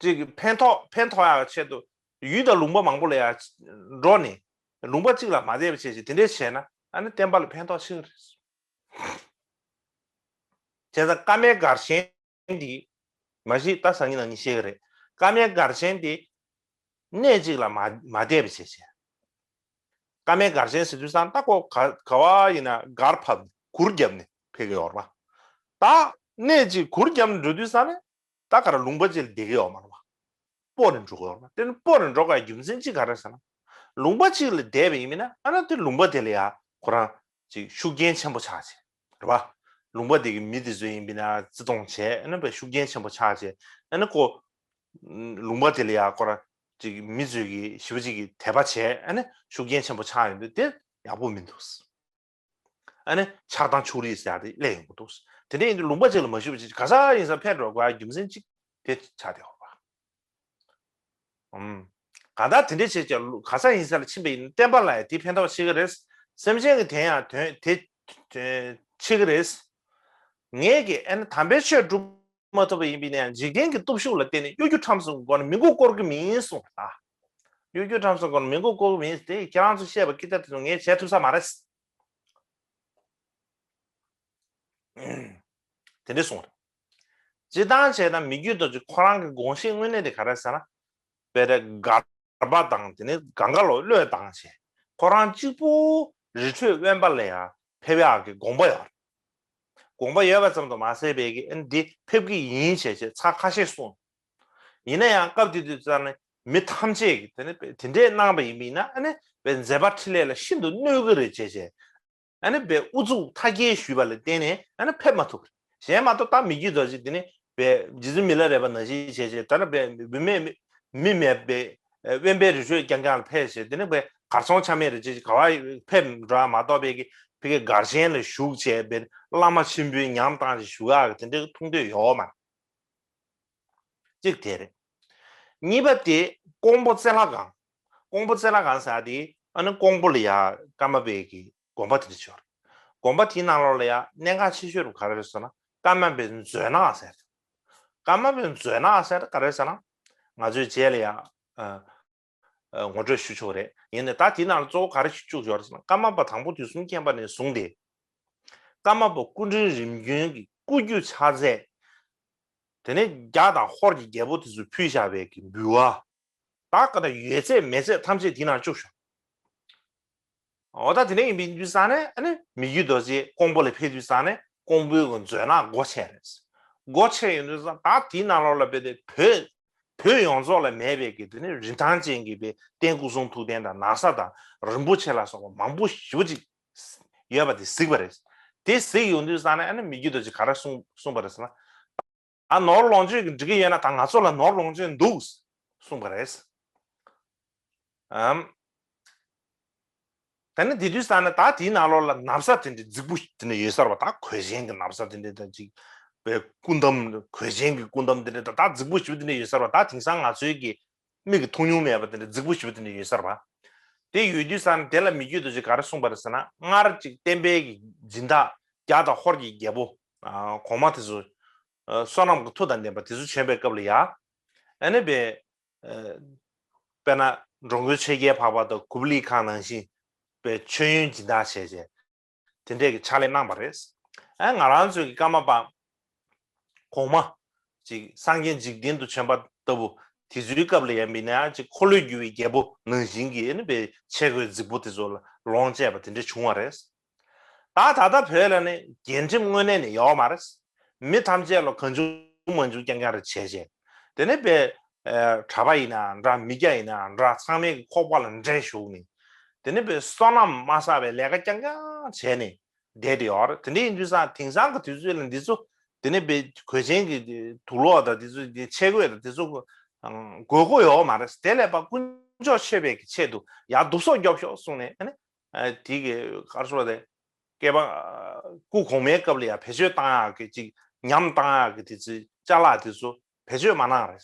ཅིག་ཕན་ཐོགས་ཕན་ཐོགས་ཡག་ཆེད་དུ་ཡུལ་དང་ལུང་པ་མང་པོ་ལ་ཡང་འགྲོ་ནས་ལུང་པ་གཅིག་ལ་མ་བསྡད་པ་བྱས་ཤིང་དེ་འདྲས་བྱས་ན་ཨ་ནི་བསྟན་པ་ལ་ཕན་ཐོགས་ཆེ་གི་རེད། བྱས་ཙང་ཀརྨའི་གར་ཆེན་འདི་མ་གཞི་ད་སང་ཉིན་གནངས་ཉིན་བཤད་གི་རེད། ཀརྨའི་གར་ཆེན་འདི་གནས་གཅིག་ལ་མ་མ་བསྡད་པ་བྱས་བྱས། ཀརྨའི་གར་ཆེན་ཟེར་དུས་ཙང་ད་ཁོ་ག་ག་བ་ཡིན་ན་གར་ཕབ་ནས་གུར་བརྒྱབ་ནས་ཕེབས་ཀྱི་ཡོད་རེད་པ། ད་གནས་གཅིག་གུར་བརྒྱབ་ནས་འགྲོ་དུས་ཙང་ནས་ད་ག་ར་ལུང་པ་གཅིག་ལ་བསྡད་ཀྱི་ཡོད་མ་རེད་པ། སྤོ་ནས་འགྲོ་གི་ཡོད་རེད་པ། དེ་ནི་སྤོ་ནས་འགྲོ་དགོས་རྒྱུ་མཚན་གཅིག་ག་རེ་ཟེར་ན། ལུང་པ་གཅིག་ལ་བསྡད་པ་ཡིན་མིན་ན་ཨ་ན་དེ་ལུང་པ་དེ་ལ་ཡ་ཁོ་རང་ཅིག་ཤུགས་རྐྱེན་ཆེན་པོ་ཆགས་བྱས་རེད་པ། ལུང་པ་དེ་གི་མི་དེ་ཚོ་ཡིན་པས་ན་བརྩི་མཐོང་བྱས་ཨ་ན་དཔེ་ཤུགས་རྐྱེན་ཆེན་པོ་ཆགས་བྱས་ཨ་ན་ཁོ་ལུང་པ་དེ་ལ་ཡ་ཁོ་རང་ཅིག་མི་ཚོས་ཀྱི་ཞེ་པོ་ཅིག་གི་དད་པ་བྱས་ཨ་ནི་ཤུགས་རྐྱེན་ཆེན་པོ་ཆགས་ཡོང་དུས་དེ་ཡག་པོ་མི་འདུག་ཨ་ནི་ཆགས་སྡང་ཕྱོགས་རིས་ཟེར་ཡ་དེ་སླེབས་ཡོང་གི་འདུག་དེ་འདྲ་ཡིན་དུས་ལུང་པ་གཅིག་ལ་མ་བཞུགས་པ་ཅིག་ག་ས་ཡིན་ས་ཕེབས་འགྲོ་དགོས་ཡ་རྒྱུ་མཚན་གཅིག་དེ་ཆགས་བསྡད་ཡོད་པ། ཨུམ། གང་ལྟར་དེ་འདྲ་བྱས་ཀྱང་ག་ས་ཡིན་ས་ལ་ཕྱིན་པ་ཡིན་ན་བསྟན་པ་ལ་ཡང་དེ་ཕན་ཐོགས་ཆེ་གི་རེད། སེམས་ཅན་གྱི་དོན་ཡང་དོན་དེ་དོན་ཆེ་གི་རེད། ངས་ཀྱི་ཨ་ནི་དམ་པའི་ཆོས་སྒྲུབ་མ་ཐུབ་པ་ཡིན་པས་ན་ཡང་འཇིག་རྟེན་གྱི་སྟོབས་ཤུགས་ལ་བརྟེན་ནས་གཡོ་སྒྱུ་ཁྲམ་གསུམ་གྱི་སྒོ་ནས་མི་མགོ་སྐོར་གྱི་མིན་གསུངས་པ་ལ། གཡོ་སྒྱུ་ཁྲམ་གསུམ་གྱི་སྒོ་ནས་མི་མགོ་སྐོར་གྱི་མིན་དེ་ཁྱེད་རང་ཚོ་བཤད་པ་ཀི་ཏ་དེ་ཚོ་ངས་བྱས་ཐུབ་ས་མ་རེད། དེ་འདྲས་གསུངས་རེད། སྤྱིར་བཏང་བྱས་ན་མི་བསྐྱོད་རྡོ་རྗེ་ཁོ་རང་གི་དགོངས་གཞི་དངོས་གནས་དེ་ག་རེ་ཟེར་ན། དཔེ་རེད་གར་པ་དང་དེ་ནས་གངྒཱ་ལོ་བློས་བཏང་བྱས་ཁོ་རང་གཅིག་པུ་རི་ཁྲོད་དབེན་པ་ལ་ཡང་ཕེབས་ཡག་གི་དགོངས་པ་ཡོད་རེད། དགོངས་པ་ཡོད་པ་ཙམ་དུ་མ་ཟད་པའི་གི་ཨ་ནི་འདི་ཕེབས་ཀྱི་ཡིན་བྱས་བྱས་ཚར་ཁ་ཤས་གསུངས། ཡིན་ན་ཡང་སྐབས་དེ་དུས་ཙམ་ནས་མི་ཐམས་ཅད་ཀྱིས་དེ་ནི་དེ་འདྲས་གནང་བ་ཡིན་པ་ཡིན་ན་ཨ་ནི་དཔེ་མཛད་པ་འཕྲིན་ལས་ལ་ཤིན་ཏུ་གནོད་ཀྱི་རེད་བྱས་བྱས། ཨ་ནི་དཔེ་ཨུ་ཚུགས་མཐའ་སྐྱེལ་ཞུས་པ་ལ་བརྟེན་ནས་ཨ་ནི་ཕེབས་མ་ཐུབ་པ་རེད། གཞན་མ་གཏོགས་ད་མི་བསྐྱོད་རྡོ་རྗེ་དེ་ནི་དཔེ་རྗེ་བཙུན་མི་ལ་རས་པ་ནང་བཞིན་བྱས་བྱས་ད་ནི་དཔེ་བུད་མེད་མི་མི་མེད་པའི་དབེན་པའི་རི་ཁྲོད་རྐྱང་རྐྱང་ལ་ཕེབས་བྱས་དེ་ནི་དཔེ་གར་སོང་ཆ་མེད་རེད་ཅེས་ག་བ་ཕེབས་འགྲོ་ཡ་མ་གཏོགས་པའི་གི་ཕ་གི་གར་ཆེན་ལ་བཞུགས་བྱས་དཔེ་བླ་མ་ཆེན་པོའི་ཉམས་བཏང་ཞིག་བཞུགས་ཡག་གི་དེ་འདྲའི་མཐོང་ཐོས་ཡོད་མ་རེད། གཅིག་དེ་རེད། གཉིས་པ་དེ་ཀོང་པོ་རྩེ་ལྷ་སྒང་། ཀོང་པོ་རྩེ་ལྷ་སྒང་ཟེར་དེ་ཨ་ནི་ཀོང་པོ་ལ་ཡ་ཀརྨ་པའི་གི་དགོན་པ་དེ་འདྲ་ཅིག་ཡོད་རེད། དགོན་པ་དེའི་ནང་ལོགས་ལ་ཡ་གནད་འགག་ཆེ་ཤོས་རུ་ག་རེ་རེད་ཟེར་ན་ཀརྨ་པའི་མཛོད་ནག་ཟེར་རེད། ཀརྨ་པའི་མཛོད་ནག་ཟེར་དེ་ག་རེ་རེད་ཟེར་ན་ང་ཚོའི་རྗེས་ལ་ཡ་ཨ་ཨ་ངོ་སྤྲོད་ཞུ་ཆོག་རེད། ཡིན་ནའི་ད་དེའི་ནང་ལ་གཙོ་བོ་ག་རེ་ཞིག་བཅུག་ཡོད་རེད་ཟེར་ན་ཀརྨ་པ་དང་པོ་དུས་གསུམ་མཁྱེན་པ་ནས་བཟུང་སྟེ་ཀརྨ་པ་སྐུ་ཕྲེང་རིམ་བྱོན་གྱི་སྐུ་རྒྱུད་ཕྱག་རྫས། དེ་ནས་རྒྱ་དང་ཧོར་གྱི་རྒྱལ་པོ་དེ་ཚོས་ཕུལ་བཞག་པའི་གི་འབུལ་བ། ད་ག་ད་ཡོད་ཚད་མེད་ཚད་ཐམས་ཅད་དེའི་ནང་བཅུག་ཤོག་འོ་ད་དེ་ནས་ཡིན་པའི་དུས་ཙང་ནས་ཨ་ནི་མི་བསྐྱོད་རྡོ་རྗེ་ཀོང་པོ་ལ་ཕེབས་དུས་ཙང་ནས་ཀོང་པོའི་གི་མཛོད་ནག་སྒོ་ཕྱེ་རེད། སྒོ་ཕྱེ་ཡོང་དུས་ཙང་ད་དེའི་ནང་ལོགས་ལ་དཔེ་དེ་བོད་བོད་ཡོངས་རྫོགས་ལ་མེད་པའི་གི་དེ་ནི་རིན་ཐང་ཅན་གྱི་དཔེ་རྟེན་སྐུ་གསུང་ཐུགས་རྟེན་དང་ན་བཟའ་དང་རིན་པོ་ཆེ་ལ་སོགས་པ་མང་པོ་ཞེ་པོ་ཅིག་ཡོད་པ་དེ་གཟིགས་པ་རེད། དེ་གཟིགས་ཡོང་དུས་ཙང་ནས་ཨ་ནི་མི་བསྐྱོད་རྡོ་རྗེ་ག་རེ་གསུངས་གསུངས་པ་རེད་ཟེར་ན། ཨ་ནོར་ལོངས་སྤྱོད་ཀྱི་འགྲིག་གི་ཡོད་ན་ད་ང་ཚོ་ལ་ནོར་ལོངས་སྤྱོད་འདུག་གསུངས་པ་རེད། ཨམ། ད་ནི་དེ་དུས་ཙང་ནས་ད་དེའི་ནང་ལོགས་ལ་ན་བཟའ་དེ་འདྲའི་རྫིག་པོ་དེ་འདྲ་ཡོད་ས་རེད་པ། ད་གོས་ཆེན་གྱི་ན་བཟའ་དེ་འདྲ་ད་ཅིག་པའི་སྐུ་འདམ་གོས་ཆེན་གྱི་སྐུ་འདམ་དེ་འདྲ་ད་ད་རྫིག་པོ་ཞེ་པོ་དེ་འདྲ་ཡོད་ས་རེད་པ། ད་དེང་སང་ང་ཚོའི་གི་མིག་གིས་མཐོང་མྱོང་མེད་པ་དེ་འདྲ་རྫིག་པོ་ཞེ་པོ་དེ་འདྲ་ཡོད་ས་རེད་པ། དེ་ཡོད་དུས་ཙང་ནས་དེ་ལ་མི་བསྐྱོད་རྡོ་རྗེས་ག་རེ་གསུངས་པ་རེད་ཟེར་ན། སྔར་ཅིག་བསྟན་པའི་གི་སྦྱིན་བདག་རྒྱ་དང་ཧོར་གྱི་རྒྱལ་པོ་གོང་མ་དེ་ཚོ་བསོད་ནམས་ཀྱི་མཐུ་དང་ལྡན་པ་དེ་ཚོ་བྱོན་པའི་སྐབས་ལ་ཡ། ཨ་ནི་པའི་དཔེར་ན་འགྲོ་མགོན་ཆོས་རྒྱལ་འཕགས་པ་དང་ཀུ་བ་ལི་ཁང་ནང་བཞིན་པའི་མཆོད་ཡོན་སྦྱིན་བདག་བྱས་བྱས་དེ་འདྲས་ཀྱི་ཕྱག་ལས་གནང་བ་རེད། ཨ་ང་རང་ཚོའི་གི་ཀརྨ་པ་གོང་མ་ཅིག་སངས་རྒྱས་འཇིག་རྟེན་དུ་བྱོན་པ་ལྟ་བུ་དེ་ཚོའི་སྐབས་ལ་ཡིན་པས་ན་ཅིག་འཁོར་ལོས་སྒྱུར་བའི་རྒྱལ་པོ་ནང་བཞིན་གྱི་ཨ་ནི་པའི་ཆས་གོས་རྫིག་པོ་དེ་ཚོ་ལ་ལོངས་སྤྱད་པ་དེ་འདྲས་བྱུང་བ་རེད། ད་ ད་ད་ལྟ་བོད་ལ་ནི་རྒྱལ་ཁྲིམས་དངོས་གནས་ནི་ཡོད་མ་རེད། མི་ཐམས་ཅད་ལ་གང་བྱུང་མང་བྱུང་རྐྱང་རྐྱང་རེ་བྱས་བྱས། དེ་ནས་པའི་གྲྭ་པ་ཡིན་ན་འདྲ། མི་སྐྱ་ཡིན་ན་འདྲ། ཚང་མའི་གི་ཁོག་པ་ལ་འདྲེ་ཞུགས་ནས། དེ་ནས་པའི་བསོད་ནམས་མ་བསགས་པའི་ལས་ཀ་རྐྱང་རྐྱང་བྱས་ནས་བསྡད་དེ་ཡོད་རེད། དེ་འདྲ་ཡིན་དུས་ཙང་དེང་སང་གི་དུས་ཚོད་ལ་འདི་ཚོ་དེ་ནས་པའི་གོས་ཆེན་གྱི་དུག་ལོག་དང་དེ་ཚོ་ཆས་གོས་དང་དེ་ཚོ་དགོས་མཁོ་ཡོད་མ་རེད། དེ་ལས་པ་དཀོན་མཆོག་མཆོད་པའི་གི་ཆེད་དུ་ཡར་དུག་སོག་རྒྱོབ་ཤོག་གསུངས་ནས། ཨ་ནི་དེ་གི་ག་རེ་ཟེར་དགོས་རེད། སྐྱེས་པ་སྐུ་གོང་མའི་སྐབས་ལ་ཡང་བེད་སྤྱོད་བཏང་ཡག་གི་ཅིག་ཉམས་བཏང་ཡག་གི་དེ་ཚོའི་ཅ་ལག་དེ་ཚོ་བེད་སྤྱོད་མ་གནང་རེད།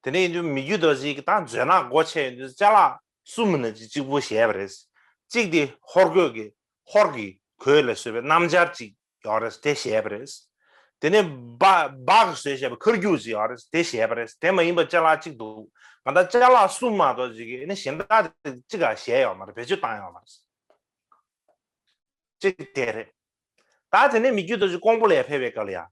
དེ་ནས་ཡིན་དུས་མི་རྒྱུད་རྡོ་རྗེ་གི་ད་མཛོད་ནག་སྒོ་ཕྱེ་ཡོང་དུས་ཅ་ལག་གསུམ་ནང་གཅིག་གཅིག་པུ་བཞེས་པ་རེད། གཅིག་དེ་ཧོར་གོས་ཀྱི་ཧོར་གྱི་གོས་ལ་བཟོས་པའི་སྣམ་སྦྱར་གཅིག་ཡོད་རེད། དེ་བཞེས་པ་རེད། དེ་ནས་སྦ་སྦ་གི་བཟོས་བཞག་པའི་ཁར་རྒྱུག་ཅིག་ཡོད་རེད། དེ་བཞེས་པ་རེད། དེ་མ་ཡིན་པ་ཅ་ལག་གཅིག་འདུག་གང་ལྟར་ཅ་ལག་གསུམ་མ་གཏོགས་ཅིག་གི་ནི་གཞན་དག་དེ་གཅིག་ག་བཞེས་ཡོད་མ་རེད། བེད་སྤྱོད་བཏང་ཡོད་མ་རེད། གཅིག་དེ་རེད། ད་དེ་ནས་མི་རྒྱུད་རྡོ་རྗེ་ཀོང་པོ་ལ་ཡར་ཕེབས་པའི་སྐབས་ལ་ཡ།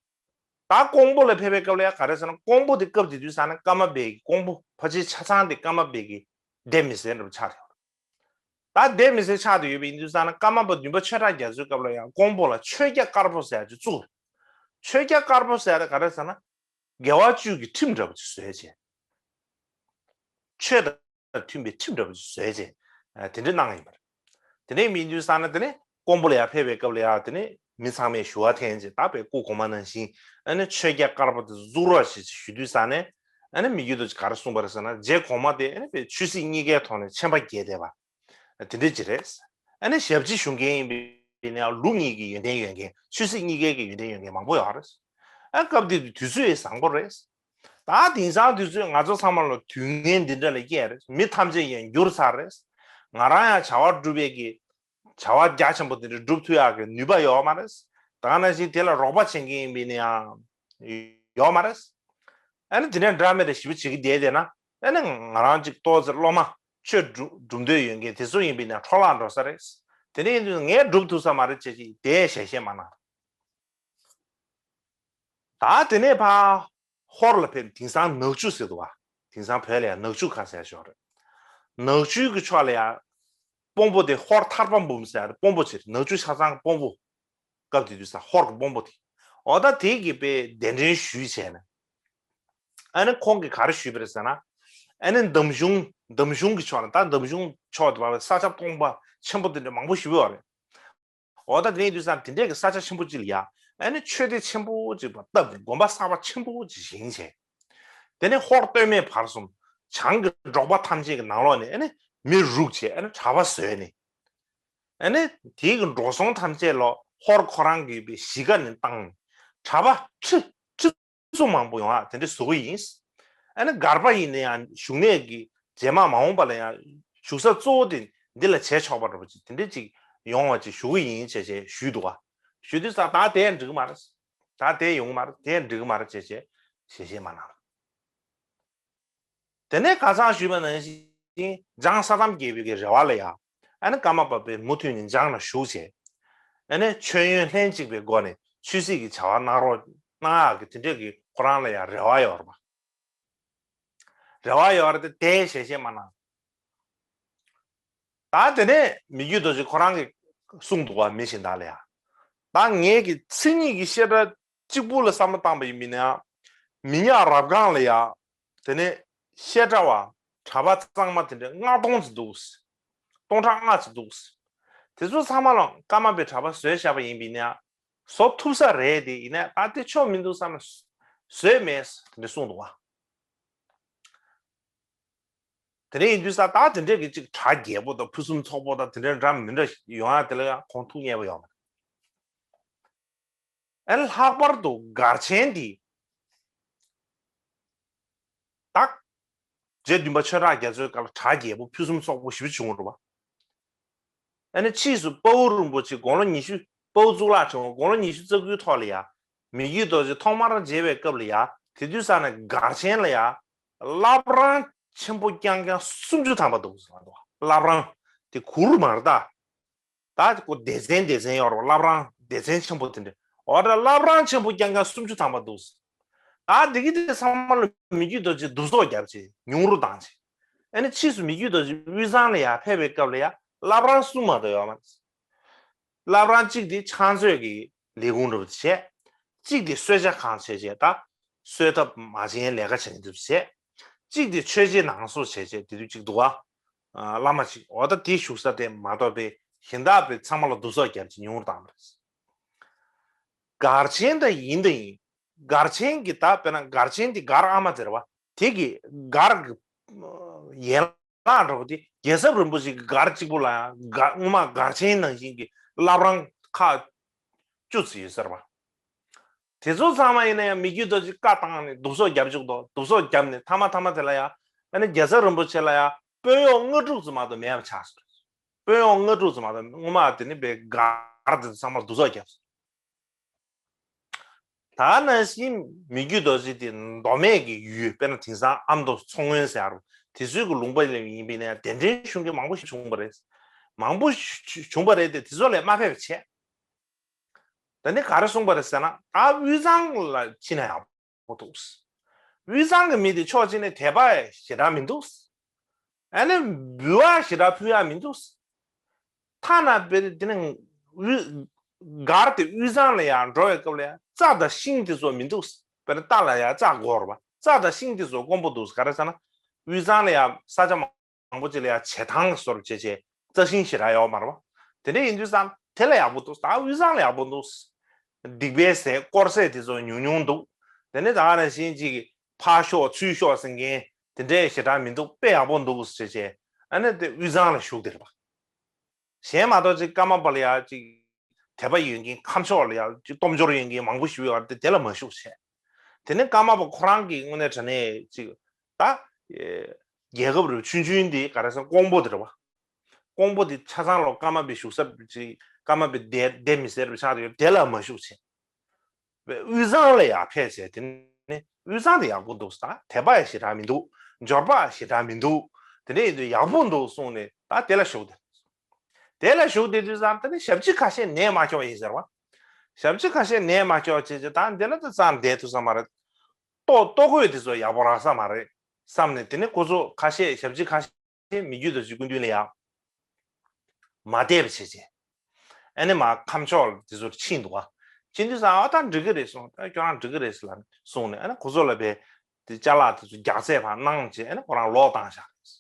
ད་ཀོང་པོ་ལ་ཕེབས་པའི་སྐབས་ལ་ཡ་ག་རེ་ཟེར་ན། ཀོང་པོ་དེ་སྐབས་དེ་དུས་ས་ན་ཀརྨ་པའི་གི་ཀོང་པོ་ཕལ་ཆེར་ཆ་ཚང་དེ་ཀརྨ་པའི་གི་སྡེ་མི་སེར་འདྲ་པོ་ཆགས་ཡོད། ད་སྡེ་མི་སེར་ཆགས་ཏེ་ཡོད་པ་ཡིན་དུས་ས་ན་ཀརྨ་པ་བདུན་པ་ཆོས་གྲགས་རྒྱ་མཚོའི་སྐབས་ལ་ཡང་ཀོང་པོ་ལ་ཆོས་རྒྱལ་དཀར་པོ་ཟེར་ཡ་ཅིག་བཙུགས། ཆོས་རྒྱལ་དཀར་པོ་ཟེར་ཡ་དེ་ག་རེ་ཟེར་ན། དགེ་བ་བཅུ་གི་ཁྲིམས་འདྲ་པོ་ཅིག་བཟོས་བྱས། ཆོས་དང་མཐུན་པའི་ཁྲིམས་འདྲ་པོ་ཅིག་བཟོས་བྱས། ཨ། དེ་འདྲ་གནང་ཡིན་པ་རེད། དེ་ནས་མི་འདུས་ས་ན་དེ་ནས་ཀོང་པོ་ལ་ཡར་ཕེབས་པའི་སྐབས་ལ་ཡང་དེ་ནས་མི་ཚང་མས་ཞུ་བ་འཐེན་བྱས། ད་བའི་སྐུ་གོང་མ་ནང་བཞིན་ཨ་ནི་ཆོས་རྒྱལ་དཀར་པོ་དེ་བཙུགས་རོགས་བྱེད་ཅེས་ཞུ་དུས་ས་ནས། ཨ་ནི་མི་རྒྱུད་དུ་ག་རེ་གསུངས་པ་རེད་ཟེར་ན། རྗེ་གོང་མ་དེ་ཨ་ནི་བའི་ཆོས་སྲིད་གཉིས་ཀའི་ཐོག་ནས་ཆེན་པ་བརྒྱད་བསྡད་པ། དེ་འདྲ་ཅིག་རེད། ཨ་ནི་ཞབས་ཕྱི་ཞུ་མཁན་ཡིན་པའི་ནས་ལུགས་གཉིས་ཀྱི་ཡོན་ཏན་ཡོད་མཁན། ཆོས་སྲིད་གཉིས་ཀའི་གི་ཡོན་ཏན་ཡོད་མཁན་མང་པོ་ཡོད་རེད། ཨ། སྐབས་དེ་དུས་དུས་ཚོད་བཟང་པོ་རེད། ད་དེང་སང་དུས་ཚོད་ང་ཚོ་ཚང་མ་ལ་དུས་ངན་འདི་འདྲ་ལ་སྐྱེས་རེད། མི་ཐམས་ཅད་ཡང་འགྱུར་ཚར་རེད། ང་རང་ཡང་བྱ་བ་སྒྲུབ་པའི་གི་བྱ་བ་རྒྱ་ཆེན་པོ་དེ་འདྲ་སྒྲུབ་ཐུབ་ཡག་གི་ནུས་པ་ཡོད་མ་རེད། ད་ག་ནང་བཞིན་དེ་ལ་རོགས་པ་བྱེད་མཁན་ཡིན་པའི་ནི་ཡང་ཡོད་མ་རེད། ཨ་ནི་དེ་འདྲ་འདྲ་མེད་དེ་ཞིབ་བྱེད་ཀྱི་བསྡད་བསྡད་ན། ཨ་ནི་ང་རང་གཅིག་ཏོག་ཙམ་སློབ་མ་ཆོས་སྒྲུབ་སྒྲུབ་འདོད་ཡོད་མཁན་དེ་ཚོ་ཡིན་པའི་ནི་འཕྲོ་བརླག་འགྲོ་ས་རེད། དེ་འདྲ་ཡིན་དུས་ངས་སྒྲུབ་ཐུབ་ས་མ་རེད་ཅེས་ཅིག་དེ་ཞལ་བཞེས་མ་གནང་། ད་དེ་ནས་ཕར་ཧོར་ལ་ཕེབས། དེང་སང་ནག་ཆུ་ཟེར་འདུག་བ། དེང་སང་བོད་ལ་ཡང་ནག་ཆུ་ཁ་ཟེར་ཞོར་རེད། ནག་ཆུའི་གི་ཕྱོགས་ལ་ཡང་དཔོན་པོ་དེ་ཧོར་ཐར་པ་འབུམ་ཟེར་ཡ་དེ་དཔོན་པོ་ཅིག་རེད། ནག་ཆུ་ཆ་ཚང་གི་དཔོན་པོ། སྐབས་དེ་དུས་ས་ཧོར་གི་དཔོན་པོ་དེ། འོ་ད་དེ་གི་དཔེ་གདན་འདྲེན་ཞུས་བྱས་ནས། ཨ་ནི་ཁོང་གིས་ག་རེ་ཞུས་པ་རེད་ཟེར་ན། ཨ་ནི་འདམ་གཞུང་འདམ་གཞུང་གི་ཕྱོགས་ལ། ད་འདམ་གཞུང་ཕྱོགས་དེ་བར་ས་ཆ་སྟོང་པ་ཆེན་པོ་དེ་འདྲ་མང་པོ་ཞིག་ཡོད་རེད། འོ་ད་དེ་ནས་དུས་སང་དེ་འདྲས་ཀྱི་ས་ཆ་ཆེན་པོ་ཅིག་ལ་ཡ། ཨ་ནི་ཆོས་སྡེ་ཆེན་པོ་ཅིག་བཏབ་ནས་དགོན་པ་གསར་པ་ཆེན་པོ་ཅིག་བཞེངས་བྱས། དེ་ནས་ཧོར་སྟོད་སྨད་བར་གསུམ་བྱང་གི་འབྲོག་པ་ཐམས་ཅད་ཀྱི་ནང་ལོགས་ནས་ཨ་ནི་མི་རུག་བྱས། ཨ་ནི་གྲྭ་པ་བཟོས་ནས། ཨ་ནི་དེའི་གི་འགྲོ་སོང་ཐམས་ཅད་ལོ་ཧོར་ཁོ་རང་གི་པའི་གཞིས་ཀ་ནས་བཏང་། གྲྭ་པ་ཁྲི་ཁྲི་ཚོ་མང་པོ་ཡོང་ཨ་དེ་འདྲ་བཟོ་གི་ཡིན། ཨ་ནི་སྒར་པ་ཡིན་ན་ཡང་བཞུགས་གནས་ཀྱི་རྗེས་མ་མ་འོངས་པ་ལ་ཡང་བཞུགས་ས་གཙོ་བོ་དེ་འདི་ལ་བྱས་ཆོག་པ་འདྲ་པོ་ཅིག་དེ་འདྲ་ཅིག་ཡོང་བ་ཅིག་ཞུ་གི་ཡིན་ཅེས་བྱས་ཞུས་འདུག་བ། ཞུ་དུས་ཙང་ད་དེ་འགྲིག་གི་མ་རེད། ད་དེ་ཡོང་གི་མ་རེད། དེ་འགྲིག་གི་མ་རེད་ཅེས་བྱས་ཞལ་བཞེས་མ་གནང་། དེ་ནས་ཁ་སང་ཞུས་པ་ནང་བཞིན་འཇང་ས་ཐམ་རྒྱལ་པོའི་གི་རེ་བ་ལ་ཡ། ཨ་ནི་ཀརྨ་པ་དཔེ་མུ་མཐུད་ནས་འཇང་ལ་བཞུགས་བྱས། ཨ་ནི་མཆོད་ཡོན་ལྷན་ཅིག་པའི་སྒོ་ནས་ཆོས་སྲིད་ཀྱི་བྱ་བ་གནང་རོགས་གནང་ཡག་གི་དེ་འདྲས་ཀྱི་ཁོ་རང་ལ་ཡང་རེ་བ་ཡོད་རེད་པ། རེ་བ་ཡོད་རེད་དེ་དེ་ཞལ་བཞེས་མ་གནང་། ད་དེ་ནས་མི་རྒྱུད་རྡོ་རྗེ་ཁོ་རང་གིས་གསུངས་འདུག་བ། མི་གཞན་དག་ལ་ཡང་། ད་ངེད་ཀྱི་མཚན་ཉིད་ཀྱི་བཤད་གྲྭ་གཅིག་པུ་ལ་བསམ་བློ་བཏང་པ་ཡིན་པ་ཡིན་ན། མི་ཉག་རབ་སྒང་ལ་ཡ། དེ་ནས་བཤད་གྲྭ་བ་གྲྭ་པ་གཙང་མ་དེ་འདྲ་ལྔ་སྟོང་ཙམ་འདུག་སྟོང་ཕྲག་ལྔ་ཙམ་འདུག་དེ་ཚོ་ཚང་མ་ལ་ཀརྨ་པའི་གྲྭ་པ་བཟོས་བཞག་པ་ཡིན་པ་ཡིན་ན། བཟོ་ཐུབ་ས་རེད་དེ། ཡིན་ན་ད་དེ་ཆོག་མི་འདུག་བསམ་ན་བཟོས་མེད་དེ་འདྲ་གསུངས་འདུག་བ། དེ་འདྲ་ཡིན་དུས་ས་ད་དེ་འདྲས་ཀྱི་ཅིག་གྲྭ་རྒྱལ་པོ་དང་ཕུན་སུམ་ཚོགས་པོ་དང་དེ་འདྲ་འདྲ་མི་འདྲ་ཡོང་ཡ་དེ་ལ་ཡང་ཁོང་ཐུགས་མཉེས་པོ་ཡོད་མ་རེད། ཨ་ནི་ལྷག་པར་དུ་སྒར་ཆེན་འདི། ད། རྗེ་བདུན་པ་ཆོས་གྲགས་རྒྱ་མཚོའི་སྐབས་ལ་གྲྭ་རྒྱལ་པོ་ཕུན་སུམ་ཚོགས་པོ་ཞེ་པོ་བྱུང་བ་རེད་པ། ཨ་ནི་ཕྱིས་སུ་དཔའ་བོ་རིན་པོ་ཆེ་དགུང་ལོ་ཉི་ཤུ། དཔའ་བོ་གཙུག་ལག་ཕྲེང་བ་དགུང་ལོ་ཉི་ཤུ་རྩ་དགུའི་ཐོག་ལ་ཡ། མི་རྒྱུད་རྡོ་རྗེ་ཐོག་མར་མཇལ་བའི་སྐབས་ལ་ཡ། དེ་དུས་ས་ནས་སྒར་ཆེན་ལ་ཡ། བླ་བྲང་ཆེན་པོ་རྐྱང་རྐྱང་སུམ་ཅུ་ཐམ་པ་འདུག་ཟེར་བ་འདུག་བླ་བྲང་། དེ་གུར་མ་རེད་ད། ད་ཁོ་སྡེ་ཚན་སྡེ་ཚན་ཡོད་རེད་པ། བླ་བྲང་སྡེ་ཚན་ཆེན་པོ་དེ་འདྲ། འོ་ད་བླ་བྲང་ཆེན་པོ་རྐྱང་རྐྱང་སུམ་ཅུ་ཐམ་པ་འདུག་ད་འདི་གི་དེ་ཚང་མ་ལ་མི་རྒྱུད་རྡོ་རྗེ་བསྡུ་གསོག་བརྒྱབ་བྱས་ཉུང་རུ་བཏང་བྱས། ཨ་ནི་ཕྱིས་སུ་མི་རྒྱུད་རྡོ་རྗེ་དབུས་གཙང་ལ་ཡར་ཕེབས་པའི་སྐབས་ལ་ཡ་བླ་བྲང་གསུམ་མ་གཏོགས་ཡོད་མ་རེད། བླ་བྲང་གཅིག་དེ་ཕྱག་མཛོད་ཀྱི་ལས་ཁུངས་འདྲ་པོ་དེ་བྱས། གཅིག་དེ་གསོལ་ཇ་ཁང་བྱས་བྱས་ད་གསོལ་ཐབ་མ་བྱན་ལས་ཀ་བྱེད་མཁན་དེ་བྱས། གཅིག་དེ་མཆོད་མཇལ་ནང་སོ་བྱས་བྱས་དེ་དུས་གཅིག་འདུག་བ། ཨ། བླ་མ་གཅིག་འོ་ད་དེ་བཞུགས་ས་དེ་མ་གཏོགས་པའི་གཞན་དག་པའི་ཚང་མ་ལ་བསྡུ་གསོག་རྒྱབ་ཅིག་ཉུང་རུ་བཏང་བ་རེད། སྒར་ཆེན་ད་ཡིན་ད་ཡིན། སྒར་ཆེན་གྱི་ད་དཔེར་ན་སྒར་ཆེན་དེ་སྒར་ཨ་མ་ཟེར་བ་དེ་གི་སྒར་གྱི་ཡན་ལག་འདྲ་པོ་དེ་རྒྱལ་ཚབ་རིན་པོ་ཆེ་གི་སྒར་གཅིག་པོ་ལ་ཡང་སྒར་སྔོན་མ་སྒར་ཆེན་ནང་བཞིན་གྱི་བླ་བྲང་ཁག་བཅུ་ཙམ་ཡོད་ཟེར་བ། དེ་ཚོ་ཚང་མ་ཡིན་ན་ཡང་མི་རྒྱུད་རྡོ་རྗེ་བཀའ་བཏང་ནས་བསྡུ་གསོག་རྒྱབ་བཅུག་དོ། བསྡུ་གསོག་རྒྱབ་ནས་མཐའ་མ་མཐའ་མ་དེ་ལ་ཡང་ཨ་ནི་རྒྱལ་ཚབ་རིན་པོ་ཆེ་ལ་ཡང་དཔོན་གཡོག་ལྔ་དྲུག་ཙམ་མ་གཏོགས་མེད་པ་ཆགས་སོང་། དཔོན་གཡོག་ལྔ་དྲུག་ཙམ་མ་གཏོགས་སྔོན་མ་དེ་ནི་པའི་སྒར་དེ་ཚོ་ཚང་མ་བསྡུ་གསོག་རྒྱབ་སོང་། ད་ནང་བཞིན་མི་རྒྱུད་རྡོ་རྗེ་དེ་མདོ་སྨད་ཀྱི་ཡུལ་དཔེར་ན་དེང་སང་ཨ་མདོ་མཚོ་སྔོན་ཟེར་ཡ་རུ་དེ་ཚོའི་གི་ལུང་པ་ལ་ཡིན་པས་ན་གདན་འདྲེན་ཞུ་མཁན་མང་པོ་ཞིག་བྱུང་བ་རེད། མང་པོ་ཞིག་བྱུང་བ་རེད་དེ་དེ་ཚོ་ལས་མ་ཕེབས་པ་བྱས། ད་ནི་ག་རེ་གསུངས་པ་རེད་ཟེར་ན་ད་དབུས་གཙང་ལ་ཕྱིན་ན་ཡག་པོ་འདུག་དབུས་གཙང་གི་མི་དེ་ཕྱོགས་གཅིག་ནས་དད་པ་ཞེ་དྲག་མི་འདུག་ཨ་ནི་འབུལ་བ་ཞེ་དྲག་ཕུལ་ཡག་མི་འདུག་ཐ་ན་དཔེར་དེ་ནི་དབུས་སྒར་དེ་དབུས་གཙང་ལ་ཡང་འགྲོ་བའི་སྐབས་ལ་ཡང་རྩྭ་དང་ཤིང་དེ་ཚོ་མི་འདུག་དཔེར་ན་རྟ་ལ་ཡང་རྩྭ་དགོས་རེད་པ། རྩྭ་དང་ཤིང་དེ་ཚོ་དཀོན་པོ་འདུག་ག་རེ་ཟེར་ན་དབུས་གཙང་ལ་ཡང་ས་ཆ་མང་མང་པོ་ཅིག་ལ་ཡང་བྱེ་ཐང་ལ་སོགས་པ་བྱས་བྱས་རྩྭ་ཤིང་ཞེ་དྲག་ཡོད་མ་རེད་པ། དེ་འདྲ་ཡིན་དུས་ཙང་དེ་ལ་ཡག་པོ་འདུག་ད་དབུས་གཙང་ལ་ཡག་པོ་འདུག་སྡིག་པའི་ཟས་དཀོར་ཟས་དེ་ཚོ་ཉུང་ཉུང་འདུག་དེ་ནས་ད་ག་ནང་བཞིན་ཅིག་ཕར་ཤོག་ཚུར་ཤོག་ཟེར་མཁན་དེ་འདྲའི་ཞེ་དྲག་མི་འདུག་དཔེ་ཡག་པོ་འདུག་ཟེར་བྱས་ཨ་ནི་དེ་དབུས་གཙང་ལ་བཞུགས་བསྡད་རེད་པ། གཞན་མ་གཏོགས་ཅིག་ཀརྨ་པ་ལ་ཡ་ཅིག་དད་པ་ཡོད་མཁན་ཁམས་ཕྱོགས་ལ་ཡ་ཅིག་སྟོབས་འབྱོར་ཡོད་མཁན་མང་པོ་ཞིག་ཡོད་རེད་དེ་དེ་ལ་མ་ཞུགས་བྱས། དེ་ནས་ཀརྨ་པ་ཁོ་རང་གི་དངོས་གནས་དྲང་གནས་ཅིག་ད་རྒྱལ་ཁབ་རེ་ཆུང་ཆུང་འདི་ག་རེ་ཟེར་ཀོང་པོ་དེ་རེད་བ། ཀོང་པོ་དེ་ཆ་ཚང་ལོ་ཀརྨ་པའི་བཞུགས་ས་ཅིག་ཀརྨ་པའི་སྡེ་སྡེ་མི་སེར་བ་ཆགས་ཡོད་དེ་ལ་མ་ཞུགས་བྱས། དབུས་གཙང་ལ་ཡར་ཕེབས་བྱས་དེ་ནས་དབུས་གཙང་དེ་ཡག་པོ་འདུག་ད་དད་པ་ཡང་ཞེ་དྲག་མི་འདུག་འབྱོར་པ་ཞེ་དྲག་མི་འདུག་དེ་འདྲ་ཡིན་དུས་ཡག་པོ་འདུག་གསུངས་ནས་ད་དེ་ལ་ཞུགས་ཏེ། དེ་ལ་ཞུགས་བསྡད་དུས་ཙང་དེ་ནས་ཞབས་ཕྱི་ཁ་ཤས་ནད་མ་ཁྱོག་ཡིན་ཟེར་བ། ཞབས་ཕྱི་ཁ་ཤས་ནད་མ་ཁྱོག་བྱས་བྱས་ད་འདི་ལ་ད་རྩ་བསྡད་ཐུབ་ས་མ་རེད། ལྟོ་ལྟོ་གོས་དེ་ཚོ་ཡག་པོ་རག་ས་མ་རེད་བསམ་ནས་དེ་ནས་ཁོ་ཚོ་ཁ་ཤས་ཞབས་ཕྱི་ཁ་ཤས་མི་རྒྱུད་དུ་ཅིག་སྐུ་མདུན་ལ་ཡང་མ་བསྡད་པ་བྱས་བྱས། ཨ་ནི་མ་ཁམས་ཕྱོགས་ལ་དེ་ཚོར་ཕྱིན་འདུག་བ། ཕྱིན་དུས་ཙང་ཨ་ད་འགྲིག་གི་རེད་གསུངས། ད་ཁྱོད་རང་འགྲིག་གི་རེད་ཟེར་ལབ་གསུངས་ནས་ཨ་ནི་ཁོ་ཚོ་ལ་བས་དེ་ཅ་ལག་དེ་ཚོ་རྒྱགས་ཚད་ཕར་གནང་བྱས་ཨ་ནི་ཁོ་རང་ལོག་བཏང་བཞག་རེད།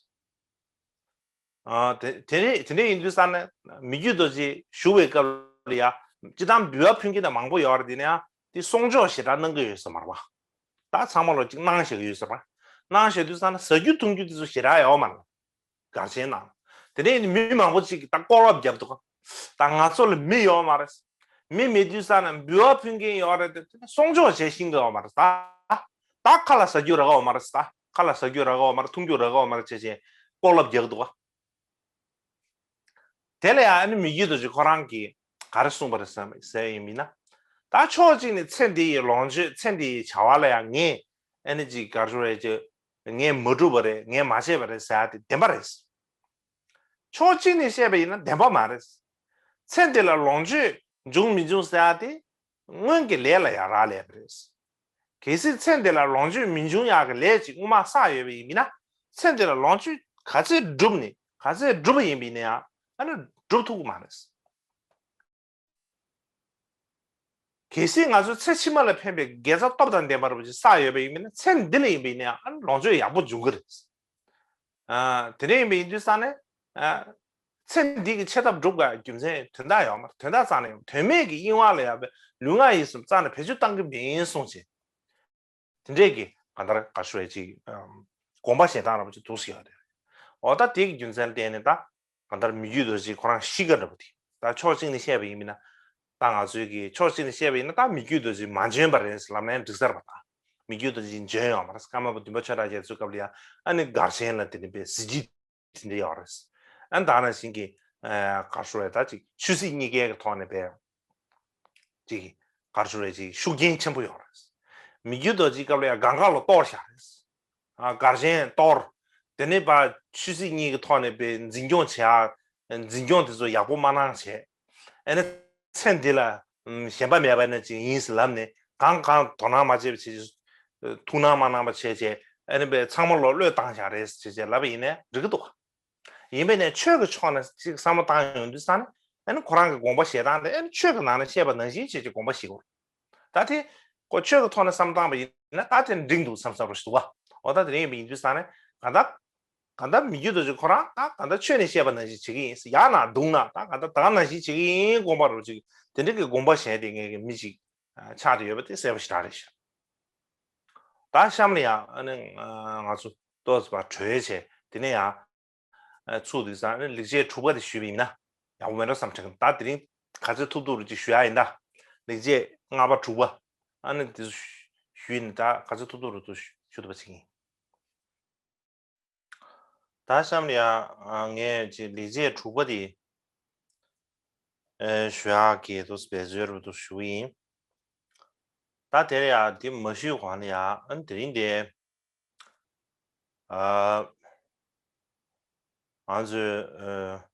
ཨ་དེ་དེ་རེད། དེ་འདྲ་ཡིན་དུས་ཙང་ནས་མི་རྒྱུད་རྡོ་རྗེ་བཞུགས་པའི་སྐབས་ལ་ཡ་སྤྱི་བཏང་འབུལ་བ་ཕུལ་མཁན་དེ་མང་པོ་ཡོད་རེད། དེ་ནས་ཡང་དེ་གསོག་འཇོག་ཞེ་དྲག་གནང་གི་ཡོད་ས་མ་རེད་བ། ད་ཚང་མ་ལོ་གཅིག་གནང་བཞག་གི་ཡོད་ས་རེད་བ། གནང་བཞག་དུས་ཙང་ནས་ཟ་རྒྱུ་འཐུང་རྒྱུ་དེ་ཚོ་ཞེ་དྲག་ཡོད་མ་རེད། སྒར་ཆེན་ནང་། དེ་ནས་མི་མང་པོ་ཅིག་གིས་ད་ལྐོག་ལབ་བརྒྱབ་འདུག་ད་ང་ཚོ་ལ་མི་ཡོད་མ་རེད། མི་མེད་དུས་ཙང་ནས་འབུལ་བ་ཕུལ་མཁན་ཡོད་རེད་དེ་གསོག་འཇོག་བྱེད་ཤེས་ཀྱི་ཡོད་མ་རེད་ད། ད་ཁ་ལ་ཟ་རྒྱུ་རག་གི་ཡོད་མ་རེད་ད། ཁ་ལ་ཟ་རྒྱུ་རག་གི་ཡོད་མ་རེད། འཐུང་རྒྱུ་རག་གི་ཡོད་མ་རེད་བྱས་བྱས་ལྐོག་ལབ་རྒྱག་གི་འདུག་དེ་ལ་ཡང་ཨ་ནི་མི་རྒྱུད་རྡོ་རྗེ་ཁོ་རང་གིས་ག་རེ་གསུངས་པ་རེད་ཟེར་ཟེར་ཡིན་མིན་ན། ད་ཕྱོགས་གཅིག་ནས་ཚེ་འདི་ཡི་ལོངས་སྤྱོད་ཚེ་འདི་ཡི་བྱ་བ་ལ་ཡང་ངས་ཨ་ནི་ཅིག་ག་རེ་ཞུ་རེད་ཅེ། ངས་མ་བསྒྲུབས་པ་རེད། ངས་མ་བྱས་པ་རེད་ཟེར་ཡ་དེ་བདེན་པ་རེད། ཕྱོགས་གཅིག་ནས་བཤད་པ་ཡིན་ན་བདེན་པ་མ་རེད། ཚེ་འདི་ལ་ལོངས་སྤྱོད་འབྱུང་མི་འབྱུང་ཟེར་ཡ་དེ་སྔོན་གྱི་ལས་ལ་ཡང་རག་ལས་པ་རེད། གལ་སྲིད་ཚེ་འདི་ལ་ལོངས་སྤྱོད་མི་འབྱུང་ཡག་གི་ལས་ཅིག་སྔོན་མ་བསགས་ཡོད་པ་ཡིན་ན་ཚེ་འདི་ལ་ལོངས་སྤྱོད་ག་ཚད་བསྒྲུབས་ནས་ག་ཚད་བསྒྲུབས་པ་ཡིན་པ་ཡིན་ན་ཡང་ཨ་ནི་བསྒྲུབ་ཐུབ་ཀྱི་མ་རེད། གལ་སྲིད་ང་ཚོ་ཚེ་ཕྱི་མ་ལ་ཕན་པའི་དགེ་རྩ་སྟོབས་དང་ལྡན་པ་རུ་ཅིག་བསགས་ཡོད་པ་ཡིན་པ་ཡིན་ན་ཚེ་འདི་ལ་ཡིན་པ་ཡིན་ན་ཡང་ཨ་ནི་ལོངས་སྤྱོད་ཡག་པོ་འབྱུང་གི་རེད། ཨ། དེ་འདྲ་ཡིན་པ་ཡིན་དུས་ཙང་ནས། ཨ། ཚེ་འདི་གི་ཆེ་ཐབས་སྒྲུབ་དགོས་རྒྱུ་མཚན་དོན་དག་ཡོད་མ་རེད། དོན་དག་རྩ་ནས་ཡོད་མ་རེད། དོན་མེད་ཀྱི་གཡེང་བ་ལ་ཡང་བའི་ལུས་ངག་ཡིད་གསུམ་རྩ་ནས་བེད་སྤྱོད་བཏང་གི་མིན་གསུངས་བྱས། དེ་འདྲས་ཀྱི་གང་ལྟར་ག་ཞུ་བའི་ཅིག་ཨམ། དགོངས་པ་བཞེས་སྟངས་ར་བ་ཅིག་འདུག་སེ་ཡོད་རེད། འོ་ད་དེ་གི་རྒྱུ་མཚན་བརྟེན་ནས་ད་གང་ལྟར་མི་རྒྱུད་རྡོ་རྗེ་ཁོ་རང་གཤིས་ཀ་འདྲ་པོ་དེ་ད་ཕྱོགས་གཅིག་ནས་བཤད་པ་ཡིན་མིན་ན། ད་ང་ཚོའི་གི་ཕྱོགས་གཅིག་ནས་བཤད་པ་ཡིན་ན་ད་མི་རྒྱུད་རྡོ་རྗེ་མ་འཇོན་པ་རེད་ཟེར་ལབ་ན་ཡང་འགྲིག་ས་རེད་པ། ད་མི་རྒྱུད་རྡོ་རྗེ་འཇོན་ཡོད་མ་རེད། ཀརྨ་པ་བདུན་པ་ཆོས་གྲགས་རྒྱ་མཚོའི་སྐབས་ལ་ཡང་ཨ་ནི་སྒར་ཆེན་ལ་དེ་འདྲ་པའི་གཟི་བརྗིད་དེ་འདྲ་ཡོད་རེད། ཨ་ནི་ད་ནང་བཞིན་གྱི་ཨ། ག་ཞུ་བའི་ད་ཅིག་ཆོས་སྲིད་གཉིས་ཀའི་གི་ཐོག་ནས་པའི་ཅིག་ག་ཞུ་བའི་ཅིག་ཤུགས་རྐྱེན་ཆེན་པོ་ཡོད་རེད། མི་རྒྱུད་རྡོ་རྗེའི་སྐབས་ལ་ཡང་སྒང་ག་ལ་གཏོར་བཞག་རེད། ཨ། སྒར་ཆེན་གཏོར། དེ་ནས་པ་ཆོས་སྲིད་གཉིས་ཀྱི་ཐོག་ནས་པའི་འཛིན་སྐྱོང་བྱེད་ཡ། འཛིན་སྐྱོང་དེ་ཚོ་ཡག་པོ་མ་གནང་བྱས། ཨ་ནི་ཚེ་འདི་ལ་ཨམ། ཞེན་པ་མེད་པ་ནི་ཅིག་ཡིན་ཟེར་ལབ་ནས་གང་གང་དོ་སྣང་མ་བྱས་པ་བྱས་ཅིག་ཐུགས་སྣང་མ་གནང་པ་བྱས་བྱས་ཨ་ནི་པའི་ཚང་མ་ལོ་བློས་བཏང་བཞག་རེད་ཟེར་བྱས་ལབ་པ་ཡིན་ནའི་འགྲིག་གི་འདུག་ཡིན་པས་ནས་ཆོས་ཀྱི་ཕྱོགས་ནས་ཅིག་བསམ་བློ་བཏང་ཡོང་དུས་ཙང་ནས་ ཨ་ནི་ཁོ་རང་གི་དགོངས་པ་བཞེས་སྟངས་དེ་ཨ་ནི་ཆོས་ཀྱི་ནང་ནས་བཤད་པ་ནང་བཞིན་བྱས་ཀྱི་དགོངས་པ་བཞེས་དགོས། ད་དེ་ཁོ་ཆོས་ཀྱི་ཐོག་ནས་བསམ་བཏང་བ་ཡིན་ན་ད་དེ་འགྲིག་འདུག་བསམ་བསམ་རོ་ཞིག་འདུག་བ། འོ་ད་དེ་རིང་ཡིན་པའི་ཡིན་དུས་ས་ནས་ག་ད་ག་ད་མི་རྒྱུད་དུ་ཅིག་ཁོ་རང་ད་ག་ད་ཆོས་ནས་བཤད་པ་ནང་བཞིན་བྱེད་ཀྱི་ཡིན། ཡག་ན་སྡུག་ན་ད་ག་ད་ད་ག་ནང་བཞིན་བྱེད་ཀྱི་ཡིན་དགོངས་པ་རོ་ཅིག་དེ་འདྲ་གི་དགོངས་པ་བཞེས་ཏེ་ངས་ཀྱི་མི་ཅིག་ཆགས་ཏེ་ཡོད་པ་དེ་གསལ་པོ་ཞེ་དྲག་རེད་ཤག་ད་གཤམ་ལ་ཡང་ཨ་ནི་ང་ཚོ་ཏོག་ཙམ་པ་གྲོས་བྱས་དེ་ནས་ཡང་ཚུགས་དུས་ཙང་ཨ་ནི་ལེགས་བཤད་དྲུག་པ་དེ་ཞུས་པ་ཡིན་ན་ཡག་པོ་མེད་འགྲོ་བསམ་དྲན། ད་དེ་རིང་ག་ཚོད་ཐུབ་ཐུབ་རུ་ཅིག་ཞུ་ཡ་ཡིན་ད། ལེགས་བཤད་ལྔ་པ་དྲུག་པ་ཨ་ནི་དེ་ཚོ་ཞུས་ནས་ད་ག་ཚོད་ཐུབ་ཐུབ་རུ་ཚོ་ཞུ་ཐུབ་པ་བྱེད་ཀྱི་ཡིན། ད་གཤམ་ལ་ཡང་ངས་ཅིག་ལེགས་བཤད་དྲུག་པ་དེ་ཞུ་ཡག་གི་དུ་འབད་རྩོལ་རུ་དུ་ཞུ་ཡིན། ད་དེ་ལ་ཡང་དེ་མ་ཞུས་གོང་ལ་ཡང་ཨ་ནི་དེ་རིང་དེ་ང་ཚོས་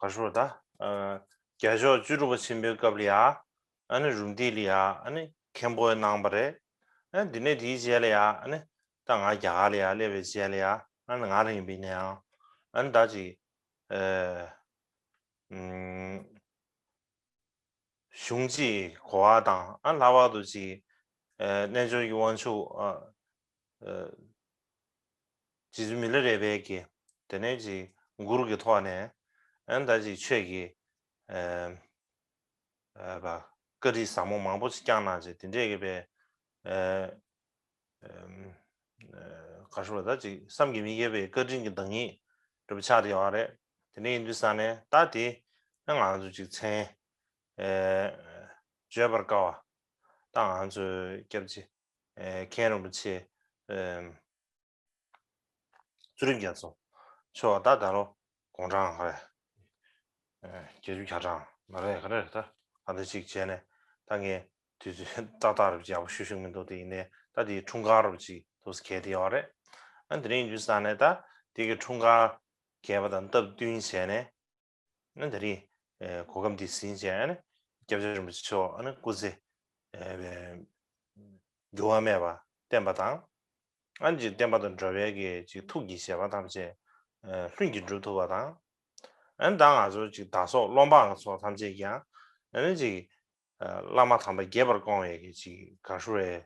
ག་ཞུ་ད། རྒྱལ་མཆོག་བཅུ་དྲུག་པ་ཆེན་པོའི་སྐབས་ལ་ཡ་ཨ་ནི་རུམ་བཏེག་ལ་ཡ་ཨ་ནི་མཁན་པོ་གནང་བ་རེད། ཨ་ནི་འདི་ནས་དེའི་རྗེས་ལ་ཡ་ཨ་ནི་ད་ང་རྒྱ་གར་ལ་ཡ་སླེབས་པའི་རྗེས་ལ་ཡ་ཨ་ནི་ང་རང་ཡིན་པའི་ནའང་ཨ་ནི་ད་ཅིག་གཞུང་གཅིག་གོ་བ་དང་ཨ་ལྷག་པར་དུ་ཅིག་རྣལ་འབྱོར་གྱི་དབང་ཕྱུག་རྗེ་བཙུན་མི་ལ་རས་པའི་གི་དེ་ནས་ཅིག་མགུར་གྱི་ཐོག་ནས་ཨ་ད་ཅིག་ཆོས་ཀྱི་བཀའ་དྲིན་ཟབ་མོ་མང་པོ་ཅིག་བསྐྱངས་གནང་བྱས་དེ་འདྲས་ཀྱི་པའི་ག་ཞུ་ལ་ད་ཅིག་བསམ་གྱིས་མི་ཁྱབ་པའི་བཀའ་དྲིན་གྱི་བདག་ཉིད་འདྲ་པོ་ཆགས་བསྡད་ཡོད་རེད། དེ་འདྲས་ཡིན་དུས་ས་ནས་ད་དེ་ང་ཚོ་ཅིག་མཚན་བརྗོད་པར་དཀའ་བ་ད་ང་ཚོའི་སྐྱབས་རྗེ་མཁན་རིན་པོ་ཆེ་ཚུལ་ཁྲིམས་རྒྱ་མཚོ་མཆོག་ད་ད་ལོ་དགུང་གྲངས་ག་རེ་བརྒྱད་ཅུ་གྱ་གྲངས་མ་རེད་ག་རེ་རེད། ད་ད་ལྟ་གཅིག་བྱས་ནས་ད་ངས་དུས་ཚོད་ཏག་ཏག་རུ་ཅིག་ཡག་པོ་ཞུ་ཤེས་མི་འདུག་དེ་ཡིན་ནའི་ད་དེའི་འཁྲུངས་སྐར་རུ་ཅིག་ཐུགས་སུ་གལ་ཏེ་ཡོད་རེད། ཨ་དེ་རིང་ཡིན་དུས་ས་ནས་ད་དེ་གི་འཁྲུངས་སྐར་རྒྱས་པ་དང་སྟབས་བསྟུན་བྱས་ནས། ཨ་ནི་ད་རེས་གོ་སྐབས་འདི་ཟིན་བྱས་ཨ་ནི་སྐྱབས་རྗེ་རིན་པོ་ཆེ་མཆོག་ཨ་ནི་སྐུ་ཚེ་འགྱུར་བ་མེད་པ་བརྟན་པ་དང་། ཨ་ནི་ཅིག་བསྟན་པ་དང་འགྲོ་བའི་གི་ཅིག་ཐུགས་ཀྱི་བཞེད་པ་ཐམས་ཅད་ལྷུན་གྱིས་འགྲུབ་ཐུབ་པ་དང་། ཨ་ནི་ད་ང་ཚོ་ཅིག་བདག་སོགས་སློབ་འབངས་ཚོ་ཐམས་ཅད་ཀྱང་ཨ་ནི་ཅིག་བླ་མ་དམ་པ་དགྱེས་པར་སྐོང་བའི་གི་ཅིག་ག་ཞུ་རེད།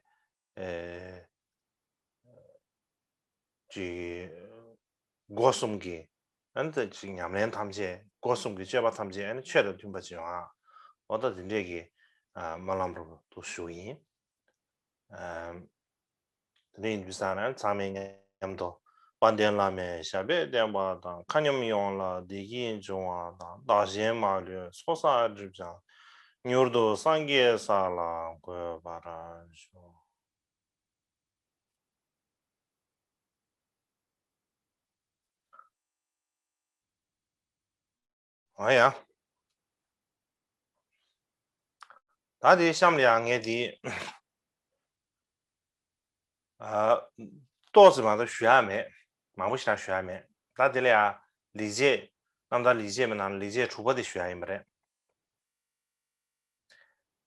ཅིག་སྒོ་གསུམ་གྱི་ཨ་ནི་ཅིག་ཉམས་ལེན་ཐམས་ཅད་སྒོ་གསུམ་གྱི་སྤྱོད་པ་ཐམས་ཅད་ཨ་ནི་ཆོས་དང་མཐུན་པ་ཅིག་ཡོང་ཨ། འོ་ད་དེ་འདྲས་ཀྱི་སྨོན་ལམ་རུ་དུ་ཞུ་ཡིན། དེ་འདྲས་ཡིན་དུས་ས་ན་ཚང་མས་མཉམ་དུ་དཔལ་ལྡན་བླ་མའི་ཞབས་པད་བརྟན་པ་དང་མཁའ་མཉམ་ཡོངས་ལ་བདེ་སྐྱིད་འབྱུང་བ་དང་བདག་གཞན་མ་ལུས་ཚོགས་བསགས་སྒྲིབ་སྦྱང་མྱུར་དུ་སངས་རྒྱས་ས་ལ་འགོད་པར་ཤོག་ཨ་ཡ། ད་དེའི་གཤམ་ལ་ཡང་ངས་དེ་ཏོག་ཙམ་མ་གཏོགས་ཞུ་ཡ་མེད། མང་པོ་ཞིག་ཞུ་ཡ་མེད། ད་དེ་ལ་ཡང་ལེགས་བཤད་རྣམ་ཐར་ལེགས་བཤད་མི་ནང་ལེགས་བཤད་དྲུག་པ་དེ་ཞུ་ཡ་ཡིན་པ་རེད།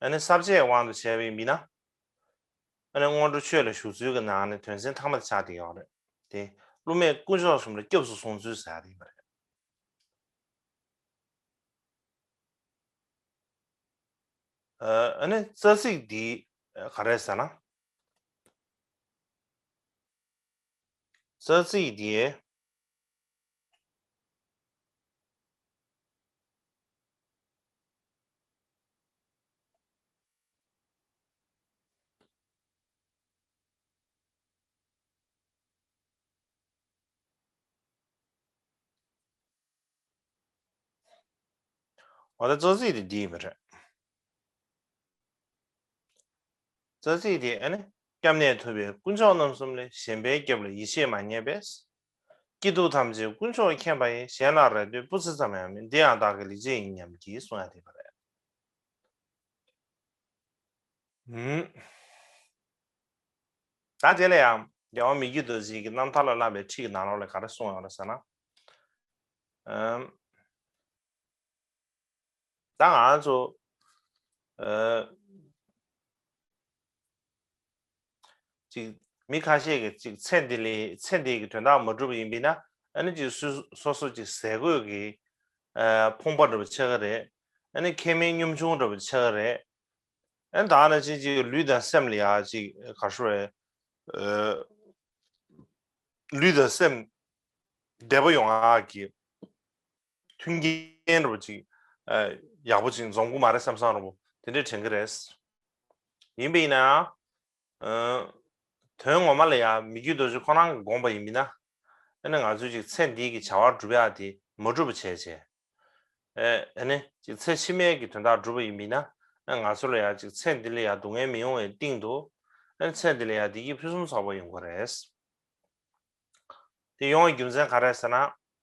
ཨ་ནི་ས་བཅད་དབང་དུ་བྱས་པའི་མི་ན། ཨ་ནི་སྔོན་འགྲོ་ཆོས་ལ་ཞུགས་ཚུལ་གྱི་ནང་ནས་དོན་ཚན་ཐ་མ་དེ་ཆགས་བསྡད་ཡོད་རེད་དེ། སློབ་མས་དཀོན་མཆོག་གསུམ་ལ་སྐྱབས་སུ་སོང་ཚུལ་ཟེར་ཡ་དེ་ཡིན་པ་རེད། ཨ་ནི་རྩ་ཚིག་འདི་ག་རེ་ཟེར་ན། རྩ་ཚིག་འདི། འོ་ད་རྩ་ཚིག་དེ་འདི་ཡིན་པ་རེད། རྩ་ཚིག་དེ་ཨ་ནི་སྐྱབས་གནས་ཐུབ་པའི་དཀོན་མཆོག་རྣམ་གསུམ་ལས། གཞན་པའི་སྐྱབས་ལ་ཡིད་ཆེས་མ་བསྙེལ་བས། སྐྱིད་སྡུག་ཐམས་ཅད་དཀོན་མཆོག་མཁྱེན་པ་ཡི། གཞན་ལ་རེ་ལྟོས་སྤུ་རྩེ་ཙམ་ཡང་མེད། འདི་ཡང་བདག་གི་ལེགས་བྱས་ཡིན་སྙམ་བགྱིད། གསུང་ཡ་དེ་ཡིན་པ་རེད། ད་དེ་ལ་ཡང་རྒྱལ་བ་མི་བསྐྱོད་རྡོ་རྗེ་གི་རྣམ་ཐར་ལ་བཀླགས་པའི་ཁྲིད་ཀྱི་ནང་ལོགས་ལ་ག་རེ་གསུངས་ཡོད་རེད་ཟེར་ན། ཨམ། ད་ང་ཚོ་ཨ་ཅིག་ མི་ཁ་ཤས་ཀྱིས་ཅིག་ཚེ་འདི་ལས་ཚེ་འདི་གི་དོན་དག་མ་འགྲུབ་པ་ཡིན་པས་ན། ཨ་ནི་ཅིག་སོ་སོ་སོ་ཅིག་ཟས་གོས་ཀྱི་ཨ་ཕོངས་པ་འདྲ་པོ་ཆགས་ཀྱི་རེད། ཨ་ནི་ཁེ་མེད་གཉོམ་ཆུང་འདྲ་པོ་ཆགས་ཀྱི་རེད། ཨ་ནི་ད་ནང་བཞིན་ཅིག་ལུས་དང་སེམས་ལ་ཡང་ཅིག་ག་རེ་ཞུ་དགོས་རེད། ཨ་ལུས་དང་སེམས་བདེ་པོ་ཡོང་ཡག་གི་མཐུན་རྐྱེན་འདྲ་པོ་ཅིག་ཨ་ཡག་པོ་ཅིག་འཛོམས་ཀྱི་མ་རེད་བསམ་བསམ་འདྲ་པོ་དེ་འདྲས་དྲན་གྱི་རེད། ཡིན་པ་ཡིན་ན་ཡང་། ཨ་དོན་ངོ་མ་ལ་ཡང་མི་བསྐྱོད་རྡོ་རྗེ་ཁོ་རང་གིས་དགོངས་པ་ཡིན་པས་ན། ཨ་ནི་ང་ཚོས་ཅིག་ཚེ་འདི་གི་བྱ་བ་སྒྲུབ་ཡག་དེ་མ་འགྲུབ་པ་བྱས་བྱས། ཨ་ནི་ཅིག་ཚེ་ཕྱི་མའི་གི་དོན་དག་སྒྲུབ་པ་ཡིན་པས་ན། ཨ་ང་ཚོ་ལ་ཡང་ཅིག་ཚེ་འདི་ལ་ཡང་སྡུག་བསྔལ་མི་ཡོང་བའི་སྟེང་དུ། ཨ་ནི་ཚེ་འདི་ལ་ཡང་བདེ་སྐྱིད་ཕུན་སུམ་ཚོགས་པ་ཡོང་གི་རེད། དེ་ཡོང་བའི་རྒྱུ་མཚན་ག་རེ་ཟེར་ན།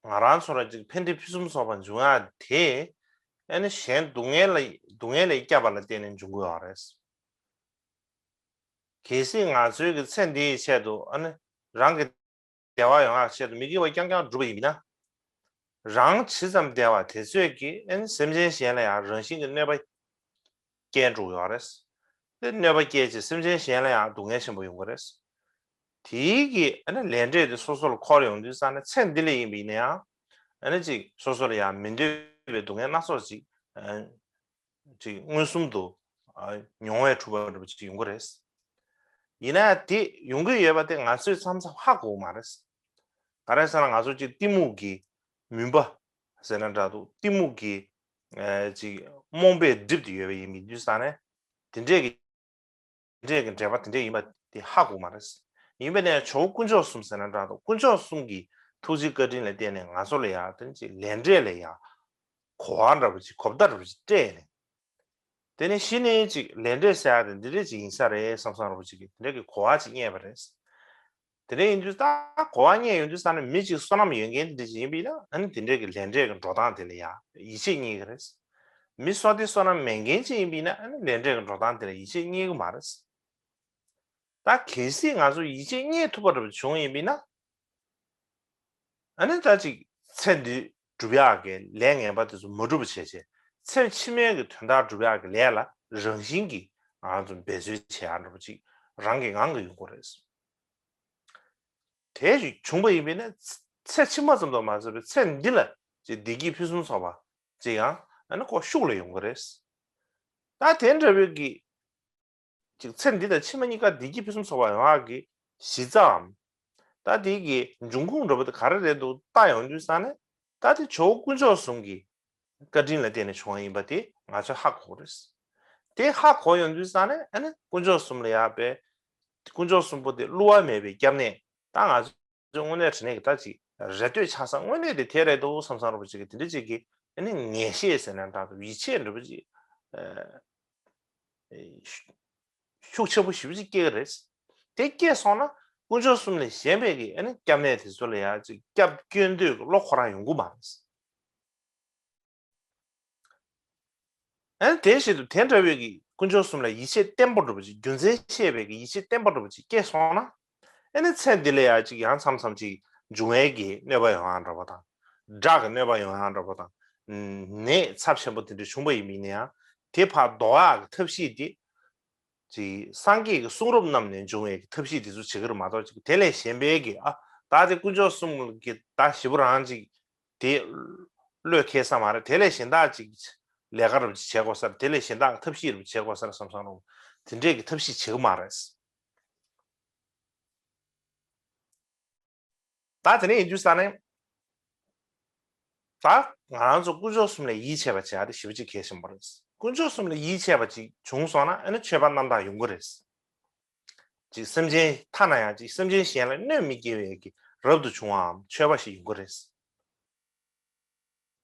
ང་རང་ཚོ་ལ་ཅིག་ཕན་བདེ་ཕུན་སུམ་ཚོགས་པ་འབྱུང་ཡག་དེ། ཨ་ནི་གཞན་སྡུག་བསྔལ་ལ་སྡུག་བསྔལ་ལས་བསྐྱབས་པ་ལ་བརྟེན་ནས་འབྱུང་གི་ཡོད་རེད། གལ་སྲིད་ང་ཚོའི་གི་ཚེ་འདིའི་ཆེད་དུ་ཨ་ནི་རང་གི་བདེ་བ་ཡོང་ཡག་ཆེད་དུ་མི་དགེ་བ་རྐྱང་རྐྱང་སྒྲུབ་པ་ཡིན་ན། རང་ཇི་ཙམ་བདེ་བ་དེ་ཚོས་ཀྱིས་ཨ་ནི་སེམས་ཅན་གཞན་ལ་ཡང་རང་བཞིན་གྱི་གནོད་པ་སྐྱེལ་འགྲོ་གི་ཡོད་རེད། དེ་གནོད་པ་སྐྱེལ་བྱས་སེམས་ཅན་གཞན་ལ་ཡང་སྡུག་བསྔལ་ཆེན་པོ་ཡོང་གི་རེད། དེའི་གི་ཨ་ནི་ལས་འབྲས་དེ་སོ་སོ་ལ་འཁོར་ཡོང་དུས་ཙང་ནས་ཚེ་འདི་ལ་ཡིན་པ་ཡིན་ན་ཡང་། ཨ་ནི་ཅིག་སོ་སོ་ལ་ཡང་མི་འདོད་པའི་སྡུག་བསྔལ་སྣ་ཚོགས་ཅིག་ཨ་ཅིག་མངོན་སུམ་དུ་ཨ་མྱོང་བས་གྲུབ་པ་འདྲ་པོ་ཅིག་ཡོང་གི་རེད། ཡིན་ན་ཡང་དེ་ཡོང་གི་ཡོད་པ་དེ་ང་ཚོས་མཚམས་མཚམས་ཧ་གོ་གི་མ་རེད། ག་རེ་ཟེར་ན་ང་ཚོ་ཅིག་གཏི་མུག་གི་མུན་པ་ཟེར་ན་འདྲ་འདུག་གཏི་མུག་གི་ཨ་ཅིག་རྨོངས་པས་བསྒྲིབས་ཏེ་ཡོད་པ་ཡིན་པའི་དུས་ཙང་ནས། དེ་འདྲས་ཀྱི་འདྲས་ཀྱི་འབྲེལ་བ་དེ་འདྲས་ཡིན་པ་དེ་ཧ་གོ་མ་རེད། ཡིན་པས་ན་ཇོ་བོ་དཀོན་མཆོག་གསུམ་ཟེར་ན་འདྲ་འདུག་དཀོན་མཆོག་གསུམ་གྱི་ཐུགས་རྗེ་བཀའ་དྲིན་ལ་བརྟེན་ནས་ང་ཚོ་ལ་ཡང་དེ་ཅིག་ལས་འབྲས་ལ་ཡང་གོ་བ་འདྲ་པོ་ཅིག་གོ་བརྡ་འདྲ་པོ་ཅིག་སྤྲད་ནས། དེ་ནས་གཞི་ནས་ཅིག་ལས་འབྲས་ཟེར་ཡ་དེ་འདི་འདྲས་ཅིག་ཡིན་ས་རེད་བསམ་བསམ་འདྲ་པོ་ཅིག་གི་དེ་འདྲས་ཀྱི་གོ་བ་ཅིག་རྙེད་པ་རེད། དེ་འདྲ་ཡིན་དུས་ད་གོ་བ་རྙེད་ཡོང་དུས་ཙང་ནས་མི་གཅིག་བསོད་ནམས་ཡོད་མཁན་དེ་འདྲ་ཅིག་ཡིན་པས་ན། ཨ་ནི་དེ་འདྲའི་གི་ལས་འབྲས་ཀྱི་འགྲོ་སྟངས་དེ་ལ་ཡང་ཡིད་ཆེས་རྙེད་ཀྱི་རེད། མི་བསོད་བདེ་བསོད་ནམས་མེད་མཁན་ཅིག་ཡིན་པས་ན། ཨ་ནི་ལས་འབྲས་ཀྱི་འགྲོ་སྟངས་དེ་ལ་ཡིད་ཆེས་རྙེད་ཀྱི་མ་རེད། ད་གལ་སྲིད་ང་ཚོ་ཡིད་ཆེས་རྙེད་ཐུབ་པ་འདྲ་པོ་བྱུང་ཡིན་པས་ན། ཨ་ནི་ད་ཅིག་ཚེ་འདི་སྒྲུབ་ཡག་གི་ལས་ངན་པ་དེ་ཚོ་མ་འགྲུབ་པ་བྱས་བྱས། ཚེ་ཕྱི་མའི་གི་དོན་དག་སྒྲུབ་ཡག་གི་ལས་ལ་རང་བཞིན་གྱིས་ང་ཚོ་འབད་རྩོལ་བྱེད་ཡག་འདྲ་པོ་ཅིག་རང་གི་ངང་གིས་ཡོང་གི་རེད། དེ་ཞིག་བྱུང་པ་ཡིན་པས་ན། ཚེ་ཕྱི་མ་ཙམ་དུ་མ་ཟད་པའི་ཚེ་འདི་ལ་ཅིག་བདེ་སྐྱིད་ཕུན་སུམ་ཚོགས་པ་ཅིག་ཡང་ཨ་ནི་ཁོ་ཤུགས་ལ་ཡོང་གི་རེད། ད་དེ་འདྲ་བའི་གི་ཅིག་ཚེ་འདི་དང་ཕྱི་མ་གཉིས་ཀ་བདེ་སྐྱིད་ཕུན་སུམ་ཚོགས་པ་ཡོང་ཡག་གི་གཞི་རྩའམ། ད་དེ་གི་འབྱུང་ཁུངས་འདྲ་པོ་དེ་ག་རེ་རེད་འདུག་ལྟ་ཡོང་དུས་ཙང་ནས། ད་དེ་ཇོ་བོ་དཀོན་མཆོག་གསུམ་གྱི་བཀའ་དྲིན་ལ་བརྟེན་ནས་བྱུང་བ་ཡིན་པ་དེ་ང་ཚོས་ཧ་གོ་རེད། དེ་ཧ་གོ་ཡོང་དུས་ཙང་ནས་ཨ་ནི་དཀོན་མཆོག་གསུམ་ལ་ཡག་པའི། དཀོན་མཆོག་གསུམ་པོ་དེ་བསླུ་བ་མེད་པའི་སྐྱབས་གནས། ད་ང་ཚོ་དངོས་གནས་དྲང་གནས་ཀྱི་ད་ཅིག་རེ་ལྟོས་ཆགས་ས་དངོས་གནས་དེ་དེ་རེད་འདུག་བསམ་བསམ་འདྲ་པོ་ཅིག་གི་དེ་འདྲ་ཅིག་གི་ཨ་ནི་ངེས་ཤེས་ཟེར་ན་འདྲ་འདུག་ཡིད་ཆེས་འདྲ་པོ་ཅིག་ཨ་ཤུགས་ཆེན་པོ་ཞེ་པོ་ཅིག་སྐྱེ་གི་རེད། དེ་སྐྱེས་སོང་ན་དཀོན་མཆོག་གསུམ་ལས་གཞན་པའི་གི་ཨ་ནི་སྐྱབས་གནས་དེ་ཚོ་ལ་ཡང་ཅིག་སྐྱབས་བསྐྱོན་འདོད་ཀྱི་བློ་ཁོ་རང་ཡོང་གི་མ་རེད། ཨ་ནི་དེ་བཞིན་དུ་དེ་འདྲ་བའི་གི་དཀོན་མཆོག་གསུམ་ལ་ཡིད་ཆེས་བརྟན་པོ་འདྲ་པོ་ཅིག་རྒྱུ་མཚན་ཤེས་པའི་གི་ཡིད་ཆེས་བརྟན་པོ་འདྲ་པོ་ཅིག་སྐྱེས་སོང་ན། ཨ་ནི་ཚེ་འདི་ལ་ཡང་ཅིག་ཡང་མཚམས་མཚམས་ཅིག་འབྱུང་བའི་གི་གནོད་པ་ཡོང་ཡག་འདྲ་པོ་དང་། དགྲ་གི་གནོད་པ་ཡོང་ཡག་འདྲ་པོ་དང་། ནད་ཚབས་ཆེན་པོ་དེ་འདྲ་བྱུང་པ་ཡིན་པ་ཡིན་ན་ཡང་། དེ་ཕར་ཟློག་ཡག་གི་ཐབས་ཤེས་དེ། ཅིག་སངས་རྒྱས་ཀྱི་གསུང་རབ་རྣམས་ནས་འབྱུང་བའི་གི་ཐབས་ཤེས་དེ་ཚོ་བྱེད་ཀྱི་རེད་མ་གཏོགས། ཅིག་དེ་ལས་གཞན་པའི་གི་ཨ་ད་དེ་དཀོན་མཆོག་གསུམ་གྱི་ད་ཞེ་པོ་རང་ཅིག་དེ་བློས་འཁེལ་ས་མ་རེད། དེ་ལས་གཞན་དག་ཅིག་ལས་ཀ་རབ་ཅིག་བྱེད་དགོས་ས་རེད། དེ་ལས་གཞན་དག་ཐབས་ཤེས་རབ་བྱེད་དགོས་ས་རེད་བསམ་བསམ་རུང་། དེ་འདྲས་ཀྱི་ཐབས་ཤེས་བྱེད་ཀྱི་མ་རེད། ད་དེ་ནས་ཡིན་དུས་ས་ནས། ད་ང་རང་ཚོ་དཀོན་མཆོག་གསུམ་ལ་ཡིད་ཆེས་པ་བྱེད་ཡག་དེ་ཞེ་པོ་ཅིག་གལ་ཆེན་པོ་རེད། དཀོན་མཆོག་གསུམ་ལ་ཡིད་ཆེས་པ་ཅིག་བྱུང་སོང་ན་ཨ་ནི་ཆོས་པ་རྣམ་དག་ཡོང་གི་རེད། ཅིག་སེམས་ཅན་ཐ་ན་ཡང་ཅིག་སེམས་ཅན་གཞན་ལ་གནོད་མི་སྐྱེལ་བའི་གི་རབ་ཏུ་བྱུང་བའམ་ཆོས་པ་ཞིག་ཡོང་གི་རེད།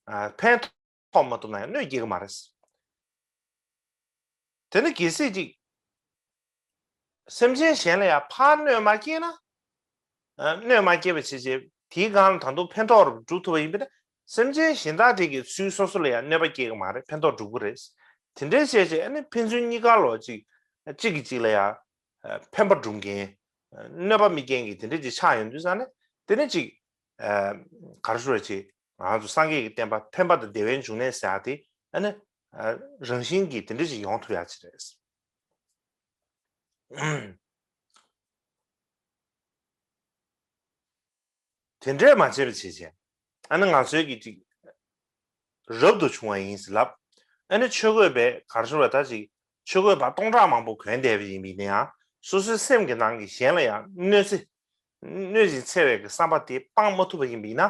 ཨ་ཕན་ཐོགས་མ་ཐུབ་ན་ཡང་གནོད་སྐྱེལ་གི་མ་རེད། དེ་ནི་གལ་སྲིད་ཅིག་སེམས་ཅན་གཞན་ལ་ཡང་ཕར་གནོད་མ་སྐྱེལ་ན། ཨ་གནོད་མ་སྐྱེལ་བ་བྱས་བྱས་དེའི་སྒང་ལ་ད་དུང་ཕན་ཐོགས་རུ་འགྲུབ་ཐུབ་པ་ཡིན་པས་ན། སེམས་ཅན་གཞན་དག་དེ་གིས་ཚུར་སོ་སོ་ལ་ཡང་གནོད་པ་སྐྱེལ་གི་མ་རེད། ཕན་ཐོགས་འགྲུབ་གི་རེད། དེ་འདྲའི་བྱས་བྱས་ཨ་ནི་ཕན་ཚུན་གཉིས་ཀ་ལོ་ཅིག་གཅིག་གིས་གཅིག་ལ་ཡང་ཕན་པ་སྒྲུབ་མཁན། གནོད་པ་མི་སྐྱེལ་མཁན་དེ་འདྲ་ཅིག་ཆགས་ཡོང་དུས་ཙང་ནས། དེ་ནས་ཅིག་ག་རེ་ཞུ་དགོས་རེད། ཅིག་ང་ཚོ་སངས་རྒྱས་ཀྱི་བསྟན་པ་ཕན་པ་དང་བདེ་བའི་འབྱུང་གནས་ཟེར་ཡག་དེ་ཨ་ནི་རང་བཞིན་གྱིས་དེ་འདྲ་ཅིག་ཡོང་ཐུབ་ཡག་ཅིག་རེད། དེ་འདྲས་མ་བྱས་པ་བྱས་བྱས། ཨ་ནི་ང་ཚོའི་གི་ཅིག་རབ་ཏུ་བྱུང་བ་ཡིན་ཟེར་ལབ། ཨ་ནི་ཆོས་གོས་པས་ག་རེ་ཟེར་བ་ད་ཅིག་ཆོས་གོས་པ་སྟོང་ཕྲག་མང་པོ་གོན་བསྡད་པ་ཡིན་པ་ཡིན་ན་ཡང་སོ་སོའི་སེམས་ཀྱི་ནང་གི་གཞན་ལ་ཡང་གནོད་འཚེ་གནོད་ཅིང་འཚེ་བའི་གི་བསམ་པ་དེ་སྤང་མ་ཐུབ་པ་ཡིན་པ་ཡིན་ན།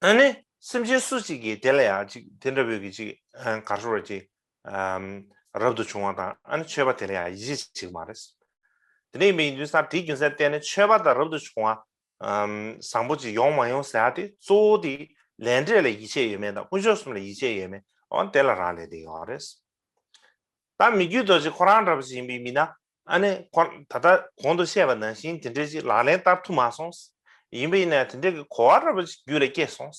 ཨ་ནི་སེམས་ཅན་སུ་གཅིག་གིས་དེ་ལ་ཡང་ཅིག་དེ་འདྲ་བོའི་གི་ཅིག་ག་རེ་ཟེར་བ་ཅིག་རབ་ཏུ་བྱུང་བ་དང་ཨ་ནི་ཆོས་པ་དེ་ལ་ཡང་ཡིད་ཆེས་བྱེད་ཀྱི་མ་རེད། དེ་འདྲ་ཡིན་པའི་ཡིན་དུས་ཙང་དེའི་རྒྱུ་མཚན་བརྟེན་ནས་ཆོས་པ་དང་རབ་ཏུ་བྱུང་བ་བཟང་པོ་ཅིག་ཡོང་མ་ཡོང་ཟེར་ཡ་དེ་གཙོ་བོ་དེ་ལས་འབྲས་ལ་ཡིད་ཆེས་ཡོད་མེད་དང་དཀོན་མཆོག་གསུམ་ལ་ཡིད་ཆེས་ཡོད་མེད་འོ་དེ་ལ་རག་ལས་བསྡད་ཡོད་རེད། ད་མི་བསྐྱོད་རྡོ་རྗེ་ཁོ་རང་འདྲ་པོ་ཞིག་ཡིན་པའི་མིན་ན་ཨ་ནི་ཁོ་ད་ལྟ་གོང་དུ་བཤད་པ་ནང་བཞིན་དེ་འདྲའི་ཅིག་ལག་ལེན་བསྟར་ཐུབ་མ་སོང་། ཡིན་པ་ཡིན་ན་དེ་འདྲའི་གི་གོ་བ་འདྲ་པོ་ཅིག་རྒྱུད་ལ་སྐྱེས་སོང་།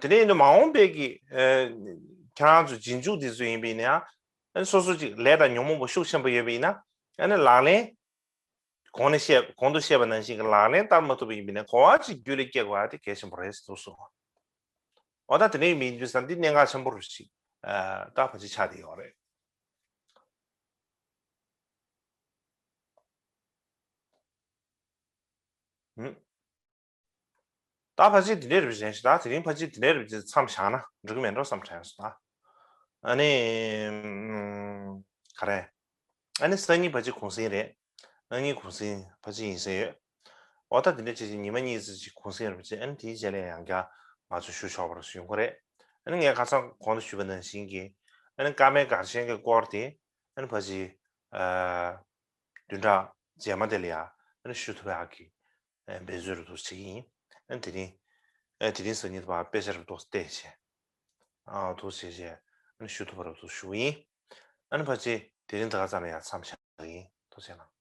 དེ་འདྲ་ཡིན་དུས་མ་འོངས་པའི་གི་ཁྱེད་རང་ཚོ་རྗེས་འཇུག་འདི་ཚོ་ཡིན་པ་ཡིན་ན་ཡང་ཨ་ནི་སོ་སོ་ཅིག་ལས་དང་ཉོན་མོངས་པ་ཤུགས་ཆེན་པོ་ཡོད་པ་ཡིན་ན་ཨ་ནི་ལག་ལེན། གོང་ནས་བཤད་གོང་དུ་བཤད་པ་ནང་བཞིན་གྱི་ལག་ལེན་བསྟར་མ་ཐུབ་པ་ཡིན་པ་ཡིན་ན་གོ་བ་ཅིག་རྒྱུད་ལ་སྐྱེ་དགོས་པ་དེ་གལ་ཆེན་པོ་རེད་ཟེར་གསུངས་སོང་། འོ་ད་དེ་འདྲ་ཡིན་དུས་ཙང་འདི་གནད་འགག་ཆེན་པོ་རེད་ཅིག་ད་ཕལ་ཆེར་ཆགས་བསྡད་ཡོད་རེད། ཧུམ། ད་ཕལ་ཆེར་འདི་འདྲའི་རིམ་བཞིན་ཞིག་ད་དེ་རིང་ཕལ་ཆེར་འདི་འདྲའི་རིམ་བཞིན་མཚམས་བཞག་ན་འགྲིག་གི་མེད་འགྲོ་བསམ་དྲན་སོང་ད། ཨ་ནི། ག་རེ། ཨ་ནི་སང་ཉིན་ཕལ་ཆེར་གུང་སེང་རེད། ཨ་ནི་གུང་སེང་ཕལ་ཆེར་ཡིན་ས་ཡོད། འོ་ད་དེ་འདྲ་བྱས་ཅིག་ཉི་མ་གཉིས་ཙམ་ཅིག་གུང་སེང་རེད་པ་ཅིག་ཨ་ནི་དེའི་རྗེས་ལ་ཡང་བསྐྱར་ང་ཚོ་ཞུ་ཆོག་པ་རེད་ཡོང་གི་རེད། ཨ་ནི་ངས་ཁ་སང་གོང་དུ་ཞུས་པ་ནང་བཞིན་གྱི་ཨ་ནི་བཀའ་མའི་གར་ཆེན་གྱི་སྐོར་དེ་ཨ་ནི་ཕལ་ཆེར་བདུན་ཕྲག་རྗེས་མ་དེ་ལ་ཡང་ཨ་ནི་ཞུ་ཐུབ་ཡག་གི་འབད་རྩོལ་རུ་འདུག་བྱེད་ཀྱི་ཡིན། ཨ་ནི་དེ་རིང་ཨ་དེ་རིང་སང་ཉིན་དུ་བ་དཔེ་ཆ་རུ་འདུག་བལྟས་བྱས། ཨ་འདུག་བྱས་བྱས་ཨ་ནི་ཞུ་ཐུབ་པ་རུ་འདུག་ཞུ་གི་ཡིན། ཨ་ནི་ཕལ་ཆེར་དེ་རིང་ད་ག་ཙམ་ལ་ཡང་མཚམས་བཞག་གི་ཡིན། ཐུགས་རྗེ་གནང་།